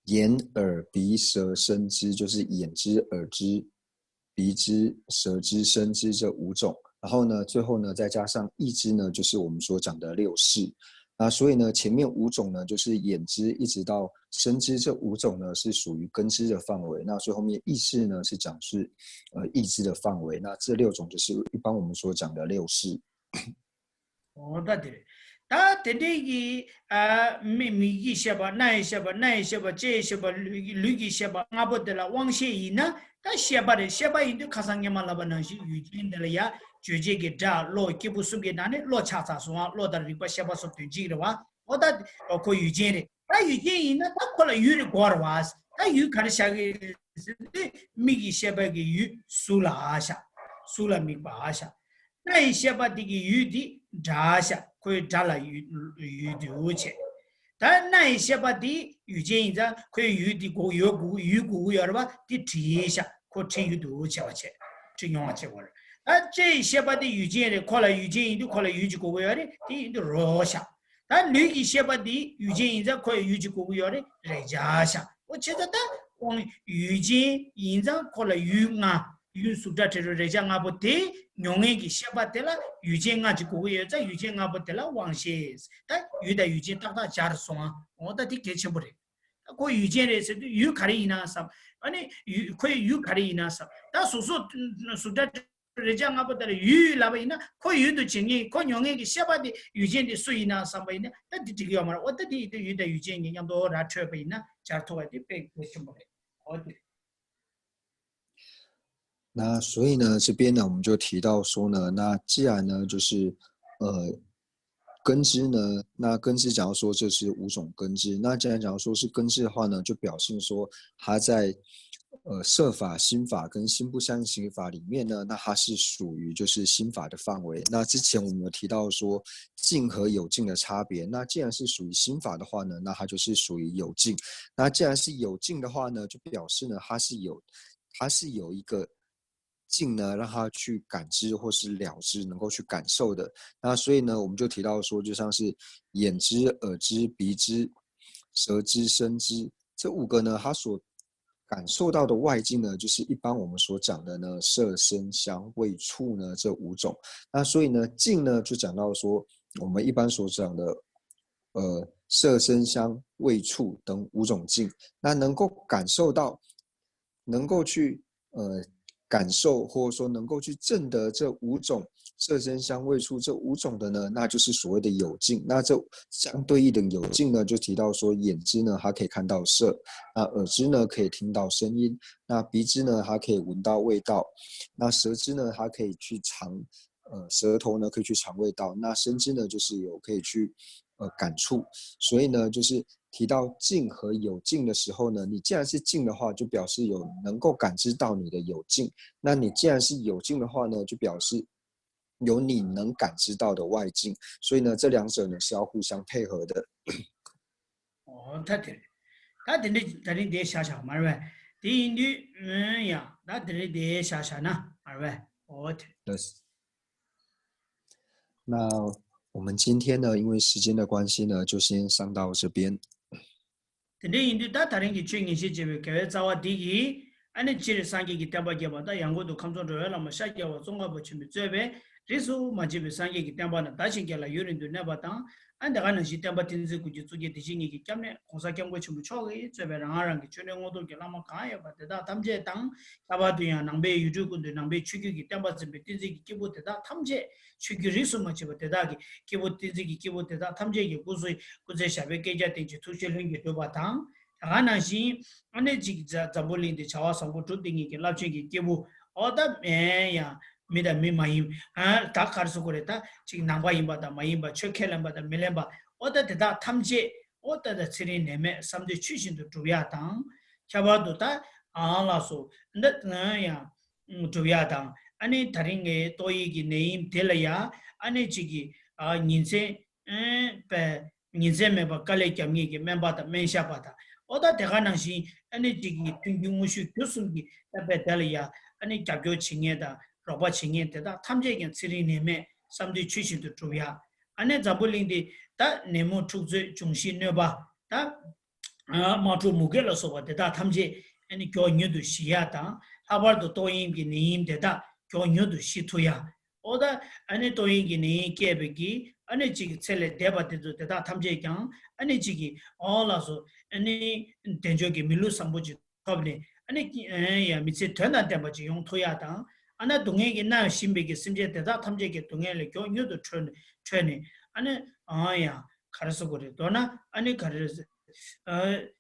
眼、耳、鼻、舌、身、知，就是眼知、耳知、鼻知、舌知、身知这五种。然后呢，最后呢，再加上意知呢，就是我们所讲的六识。那所以呢，前面五种呢，就是眼知一直到身知这五种呢，是属于根知的范围。那最后面意识呢，是讲是呃意知的范围。那这六种就是一般我们所讲的六识。 འོ་ད་དེ་རེད། ད་དེ་འདྲའི་གི་ཨ་མི་མིག་གི་ཤེས་པ། རྣ་ཡི་ཤེས་པ། སྣ་ཡི་ཤེས་པ། ལྕེ་ཡི་ཤེས་པ། ལུས་ཀྱི་ལུས་ཀྱི་ཤེས་པ་ལྔ་པོ་དེ་ལ་དབང་ཤེས་ཡིན་ན་ད་ཤེས་པ་རེད། ཤེས་པ་ཡིན་དུས་ཁ་སང་ངས་མ་ལབ་པ་ནང་བཞིན་ཡུལ་ཅན་དེ་ལ་ཡ་རྗོད་བྱེད་ཀྱི་སྒྲ། བློ། སྐྱེས་བུ་གསུམ་གྱི་ནང་ནས་བློ་ཆགས་ཚར་སོང་ང་། བློ་དང་རིག་པ། ཤེས་པ་སོགས་དོན་གཅིག་རེད་བ། འོ་ད་འོ་ཁོ་ཡུལ་ཅན་རེད། ད་ཡུལ་ཅན་ཡིན་ན་ད་ཁོ་ལ་ཡུལ་རེ་དགོས་རེད་བ། ད་ཡུལ་ག་རེ་བཞག་གི་རེད་ཟེར་དུས། མིག་གི་ཤེས་པ་གི་ཡུལ་གཟུགས་ལ་བཞག། གཟུགས་ལ་དམིགས་པ་བཞག། རྣ་ཡི་ཤེས་པ་དེ་གི་ཡུལ་དེ་སྒྲ་བཞག། ཁོའི་སྒྲ་ལ་ཡུལ་ཡུལ་དུ་བྱས། ད་རྣ་ཡི་ཤེས་པ་དེ་ཡུལ་ཅན་ཡིན་ཙང་ཁོའི་ཡུལ་དེ་དགོས། ཡུལ་དགོས། ཡུལ་དགོས་ཀྱི་ཡོད་རེད་བ། དེ་དྲི་བཞག། ཁོ་དྲི་ཡུལ་དུ་བྱས་པ་བྱས། དྲི་མྱོང་བ་བྱེད་དགོས་རེད། ད་ལྕེ་ཡི་ཤེས་པ་དེ་ཡུལ་ཅན་རེད། ཁོ་ལ་ཡུལ་ཅན་ཡིན་དུས་ཁོ་ལ་ཡུལ་གཅིག་དགོས་ཀྱི་ཡོད་རེད། དེ་ཡིན་དུས་རོ་བཞག། ད་ལུས་ཀྱི་ཤེས་པ་འདི་ཡུལ་ཅན་ཡིན་ཙང་ཁོ་ཡི་ཡུལ་གཅིག་དགོས་ཀྱི་ཡོད་རེད། རེག་བྱ་བཞག། འོ་བྱས་ཙང་ད་དབང་ཡུལ་ཅན་ཡིན་ཙང་ཁོ་ལ་ཡུལ་ལྔ། ཡུལ་གཟུགས་སྒྲ་དྲི་རོ་རེག་བྱ་ལྔ་པོ་དེ་མྱོང་མཁན་གྱི་ཤེས་པ་དེ་ལ་ཡུལ་ཅན་ལྔ་གཅིག་དགོས་ཀྱི་ཡོད་ཙང་། ཡུལ་ཅན་ལྔ་པོ་དེ་ལ་དབང་ཤེས། ད་ཡུལ་དང་ཡུལ་ཅན་ཏག་ཏག་སྦྱར་སོང་ཨ། འོ་ད་དེ་གལ་ཆེན་པོ་རེད། ད་ཁོ་ཡུལ་ཅན་རེད་ཟེར་དུས་ཡུལ་ག་རེ་ཡིན་ན་བསམ། ཨ་ནི་ཡུལ་ཁོའི་ཡུལ་ག་རེ་ཡིན་ན་བསམ། ད་གཟུགས་གཟུགས་སྒྲ་རེག་བྱ་ལྔ་པོ་དེ་ལ་ཡུལ་ལབ་པ་ཡིན་ན། ཁོ་ཡུལ་དུ་བྱེད་མཁན། ཁོ་མྱོང་མཁན་གྱི་ཤེས་པ་དེ་ཡུལ་ཅན་དེ་སུ་ཡིན་ན་བསམ་པ་ཡིན་ན། ད་དེ་འགྲིག་གི་ཡོད་མ་རེད། འོ་ད་དེ་ཡིན་དུས་ཡུལ་དང་ཡུལ་ཅན་གཉིས་མཉམ་དུ་ར་འཕྲོད་པ་ཡིན་ན་སྦྱར་ཐུབ་པ་དེ་དཔེ་གལ་ཆེན་པོ་རེད། འོ་དེ། 那所以呢，这边呢，我们就提到说呢，那既然呢，就是呃，根知呢，那根知假如说这是五种根知，那既然假如说是根知的话呢，就表示说它在呃设法心法跟心不相应行法里面呢，那它是属于就是心法的范围。那之前我们有提到说境和有境的差别，那既然是属于心法的话呢，那它就是属于有境。那既然是有境的话呢，就表示呢它是有它是有一个境呢，让他去感知或是了知，能够去感受的。那所以呢，我们就提到说，就像是眼知、耳知、鼻知、舌知、身知这五个呢，它所感受到的外境呢，就是一般我们所讲的呢，色声香味触呢这五种。那所以呢，境呢就讲到说我们一般所讲的，呃，色声香味触等五种境。那能够感受到，能够去呃感受，或者说能够去证得这五种色声香味触这五种的呢，那就是所谓的有境。那这相对应的有境呢，就提到说眼睛呢，它可以看到色，那耳朵呢可以听到声音，那鼻子呢它可以闻到味道，那舌质呢它可以去尝，呃，舌头呢可以去尝味道，那身体呢就是有可以去呃感触。所以呢，就是提到境和有境的时候呢，你既然是境的话，就表示有能够感知到你的有境。那你既然是有境的话呢，就表示有你能感知到的外境。所以呢，这两者呢是要互相配合的。哦，他对，他对那他那点想想嘛，是吧？第一句，嗯呀，他对那点想想呢，是吧？哦，对。 那我们今天呢，因为时间的关系呢，就先上到这边。 དེ་འདྲ་ཡིན་དུས་ད་ད་རིང་གི་ཆོས་ཉན་བཤད་བྱས་པའི་དགེ་བའི་རྩ་བ་འདི་གིས་ཨ་ནི་སྤྱིར་སངས་རྒྱས་ཀྱི་བསྟན་པ་རྒྱས་པ་དང་ཡང་སྒོས་སུ་ཁམས་གསུམ་འགྲོ་བའི་བླ་མ་ཤཱཀྱ་པ་ཙོང་ཁ་པ་ཆེན་པོས་གཙོས་པའི་རིས་སུ་མ་ཆད་པའི་སངས་རྒྱས་ཀྱི་བསྟན་པ་རྣམས་དར་ཞིང་རྒྱས་ལ་ཡུན་རིང་དུ་གནས་པ་དང་། ཨ་ནི་དེ་ག་ནང་བཞིན་བསྟན་པ་བསྟན་འཛིན་ཀུན་གྱི་གཙུག་རྒྱན་བདེ་བྱེད་ཉིད་ཀྱི་སྐྱབས་གནས་༸གོང་ས་༸སྐྱབས་མགོན་ཆེན་པོ་མཆོག་གིས་གཙོས་པའི་རང་རང་གི་ཆོས་གནས་མངོན་མཐོ་གི་བླ་མ་གང་ཡོད་པ་དེ་དག་ཐམས་ཅད་དང་། ལྷག་པར་དུ་ཡང་ནང་པའི་ཡུལ་གྲུ་ཀུན་ཏུ་ནང་པའི་ཆོས་བརྒྱུད་ཀྱི་བསྟན་པ་འཛིན་པའི་བསྟན་འཛིན་གྱི་སྐྱེས་བུ་དེ་དག་ཐམས་ཅད། ཆོས་བརྒྱུད་རིས་སུ་མ་ཆད་པ་དེ་དག་གི་སྐྱེས་བུ་བསྟན་འཛིན་གྱི་སྐྱེས་བུ་དེ་དག་ཐམས་ཅད་ཀྱི་སྐུ་གཟུགས་སྐུ་ཚེ་ཞབས་པད་བསྐལ་བརྒྱར་བརྟན་ཅིང་ཐུགས་རྗེ་ལྷུན་གྱིས་གྲུབ་པ་དང་། དེ་ག་ནང་བཞིན་ཨ་ནི་གཅིག་འཛམ་བུ་གླིང་འདི་བྱ་བ་བཟང་པོ་གྲུབ་བསྡད་མཁན་གྱི་རླབས་ཆེན་གྱི་སྐྱེས་བུ་ཨོ་ད་ཨེ་ཡང་མི་དང་མི་མ་ཡིན་ཨ་ད་ག་རེ་ཟེར་དགོས་རེད། ད་གཅིག་ནང་པ་ཡིན་པ་དང་མ་ཡིན་པ་ཆོས་ཁས་ལེན་པ་དང་མི་ལེན་པ་ཨོ་ད་དེ་དག་ཐམས་ཅད་ཨོ་ད་ད་ཚེ་རིང་ནད་མེད་བསམ་དོན་ཆོས་བཞིན་དུ་འགྲུབ་ཡག་དང་། ཁྱད་པར་དུ་ད་ཨང་ལགས་སོ་འདི་ཡང་། སྒྲུབ་ཡག་དང་། ཨ་ནི་ད་རིང་ངའི་ཏོག་དབྱིབས་ཀྱི་ནད་ཡམས་དེ་ལ་ཡང་ཨ་ནི་གཅིག་གིས་ཉིན་མཚན་པའི་ཉིན་མཚན་མེད་པར་དཀའ་ལས་རྒྱབ་མཁན་གྱི་སྨན་པ་དང་སྨན་ཞབས་པ་དང་། ཨོ་ད་དེ་ག་ནང་བཞིན་ཨ་ནི་གཅིག་གིས་མཐུན་རྐྱེན་དངོས་ཤུགས་བརྒྱུད་གསུམ་གྱིས་ད་དཔེ་དེ་ལ་ཡང་ཨ་ནི་རྒྱབ་སྐྱོར་བྱེད་མཁན་དང་རོགས་པ་བྱེད་མཁན་དེ་དག་ཐམས་ཅད་ཀྱང་ཚེ་རིང་ནད་མེད་བསམ་དོན་ཆོས་བཞིན་དུ་འགྲུབ་ཡག་ཨ་ནི་འཛམ་བུ་གླིང་འདི་ད་ནད་མུག་འཁྲུག་རྩོད་འབྱུང་བཞི་གནོད་པ་ད། དམག་འཁྲུག་མུ་གེ་ལ་སོགས་པ་དེ་དག་ཐམས་ཅད་ཨ་ནི་མགྱོགས་མྱུར་དུ་ཞི་ཡག་དང་། ལྷག་པར་དུ་ཏོག་དབྱིབས་ཀྱི་ནད་ཡམས་དེ་དག་མགྱོགས་མྱུར་དུ་ཞི་ཐུབ་ཡག་ཨོ་ད་ཨ་ནི་ཏོག་དབྱིབས་ཀྱི་ནད་ཡམས་བསྐྱེད་པའི་གི་ཨ་ནི་གཅིག་གི་ཚེ་ལས་འདས་པ་དེ་ཚོ་དེ་དག་ཐམས་ཅད་ཀྱང་ཨ་ནི་གཅིག་གི་ཨོ་ལགས་སོ་ཨ་ནི་དལ་འབྱོར་གྱི་མི་ལུས་བཟང་པོ་ཅིག་ཐོབ་ནས་ཨ་ནི་ཡང་མི་ཚེ་དོན་དང་ལྡན་པ་ཅིག་ཡོང་ཐུབ་ཡག་དང་། ཨ་ན་སྡུག་བསྔལ་གྱིས་མནར་བཞིན་པའི་གི་སེམས་ཅན་དེ་དག་ཐམས་ཅད་ཀྱི་སྡུག་བསྔལ་ལས་མགྱོགས་མྱུར་དུ་གྲོལ་ནས་གྲོལ་ནས་ཨ་ནི་ཨང་ཡང་ག་རེ་ཟེར་དགོས་རེད། མདོར་ན་ཨ་ནི་ག་རེ་ཟེར།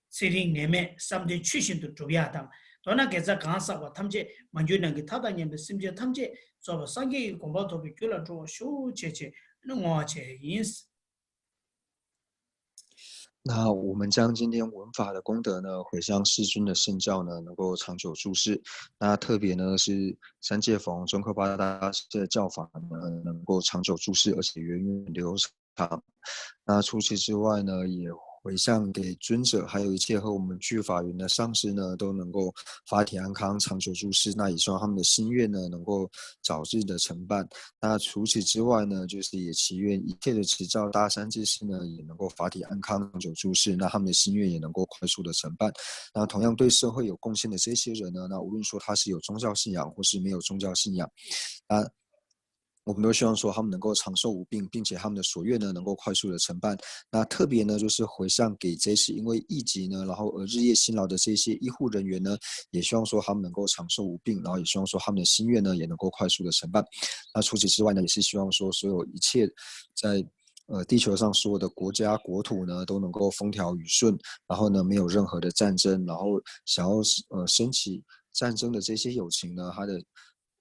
ཚེ་རིང་ནད་མེད་བསམ་དོན་ཆོས་བཞིན་དུ་འགྲུབ་ཡག་དང་། མདོར་ན་དགེ་རྩ་གང་བསགས་པ་ཐམས་ཅད་མ་གྱུར་ནམ་མཁའི་མཐའ་དང་མཉམ་པའི་སེམས་ཅན་ཐམས་ཅད་རྫོགས་པའི་སངས་རྒྱས་ཀྱི་གོ་འཕང་ཐོབ་པའི་རྒྱུ་ལ་འགྲོ་བར་ཤོག་ཅེས་བྱས་ཨ་ནི་བསྔོ་བ་བྱས་ཡིན། 那我们将今天闻法的功德呢，回向世尊的圣教呢，能够长久住世。那特别呢是三界佛中科巴大师的教法呢，能够长久住世，而且源远流长。那除此之外呢，也回向给尊者，还有一切和我们具法缘的上师呢，都能够法体安康，长久住世。那也希望他们的心愿呢，能够早日的成办。那除此之外呢，就是也祈愿一切的执照大善知识呢，也能够法体安康，长久住世，那他们的心愿也能够快速的成办。那同样对社会有贡献的这些人呢，那无论说他是有宗教信仰或是没有宗教信仰，那我们都希望说他们能够长寿无病，并且他们的所愿呢能够快速的成办。那特别呢，就是回向给这些因为疫情呢，然后而日夜辛劳的这些医护人员呢，也希望说他们能够长寿无病，然后也希望说他们的心愿呢也能够快速的成办。那除此之外呢，也是希望说所有一切在呃地球上所有的国家国土呢都能够风调雨顺，然后呢没有任何的战争，然后想要呃升起战争的这些友情呢，他的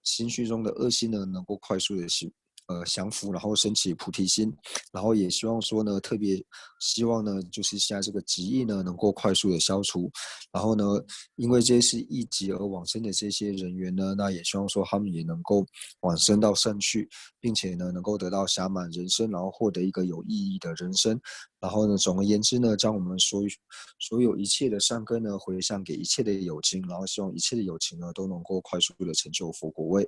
心绪中的恶心呢能够快速的去呃降服，然后升起菩提心，然后也希望说呢，特别希望呢，就是现在这个疾疫呢能够快速的消除，然后呢，因为这些是一疾而往生的这些人员呢，那也希望说他们也能够往生到善趣，并且呢能够得到暇满人生，然后获得一个有意义的人生。然后呢，总而言之呢，将我们所有所有一切的善根呢回向给一切的有情，然后希望一切的有情呢都能够快速的成就佛果位。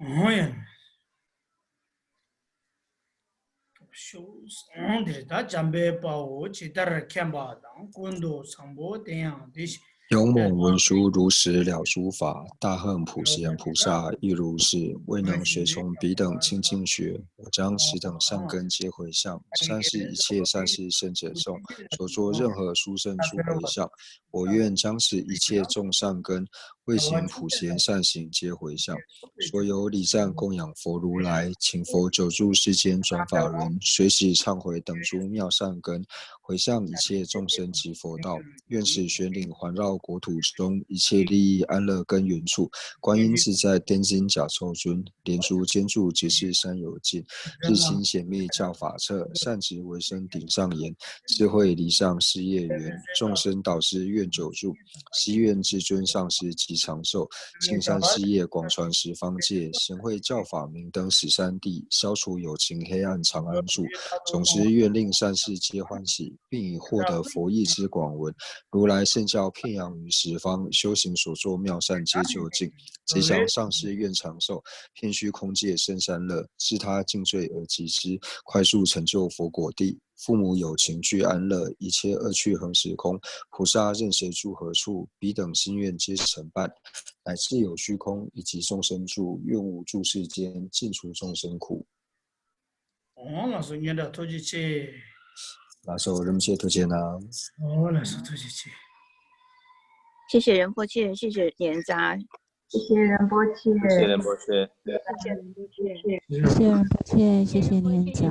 འོང་ཡང་། ཤོག་འོང་འདིར་ད་འཇམ་དཔལ་དཔའ་བོ་ཇི་ལྟར་མཁྱེན་པ་དང་། ཀུན་ཏུ་བཟང་པོ་དེ་ཡང་འདི་བཞིན། 勇猛文殊如实了诸法，大恨普贤菩萨亦如是。未能随从彼等清净觉，我将此等善根皆回向。三世一切善逝圣者众，所作任何殊胜诸回向，我愿将此一切众善根，未显普贤善行皆回向。所有礼赞供养佛如来，请佛久住世间转法轮，随喜忏悔等诸妙善根，回向一切众生及佛道。愿此玄领环绕国土中，一切利益安乐根源处，观音自在天津甲冑尊，莲珠坚柱直至山有尽，日星显密教法彻，善止为生顶上缘，智慧离上事业缘，众生导师愿久住， 悉愿至尊上师吉长寿，金山寺业广传十方界，贤慧教法明灯十三地，消除有情黑暗长安住。总之，愿令善世皆欢喜，并以获得佛意之广闻，如来圣教遍扬于十方，修行所作妙善皆究竟。吉祥上师愿长寿，遍虚空界生三乐，自他尽罪而及之，快速成就佛果地。 父母有情俱安乐，一切恶趣恒时空，菩萨任谁住何处，彼等心愿皆成办。乃至有虚空以及众生住，愿无住世间，尽除众生苦。 ཨོ་ལགས་སོ། སྙན་གྲགས་ཐུགས་རྗེ་ཆེ། ལགས་སོ། རིན་པོ་ཆེ་ཐུགས་རྗེ་གནང་། ཨོ་ལགས་སོ། ཐུགས་རྗེ་ཆེ། 谢谢仁波切，谢谢莲扎。 谢谢仁波切。 谢谢仁波切。 谢谢仁波切，谢谢莲扎。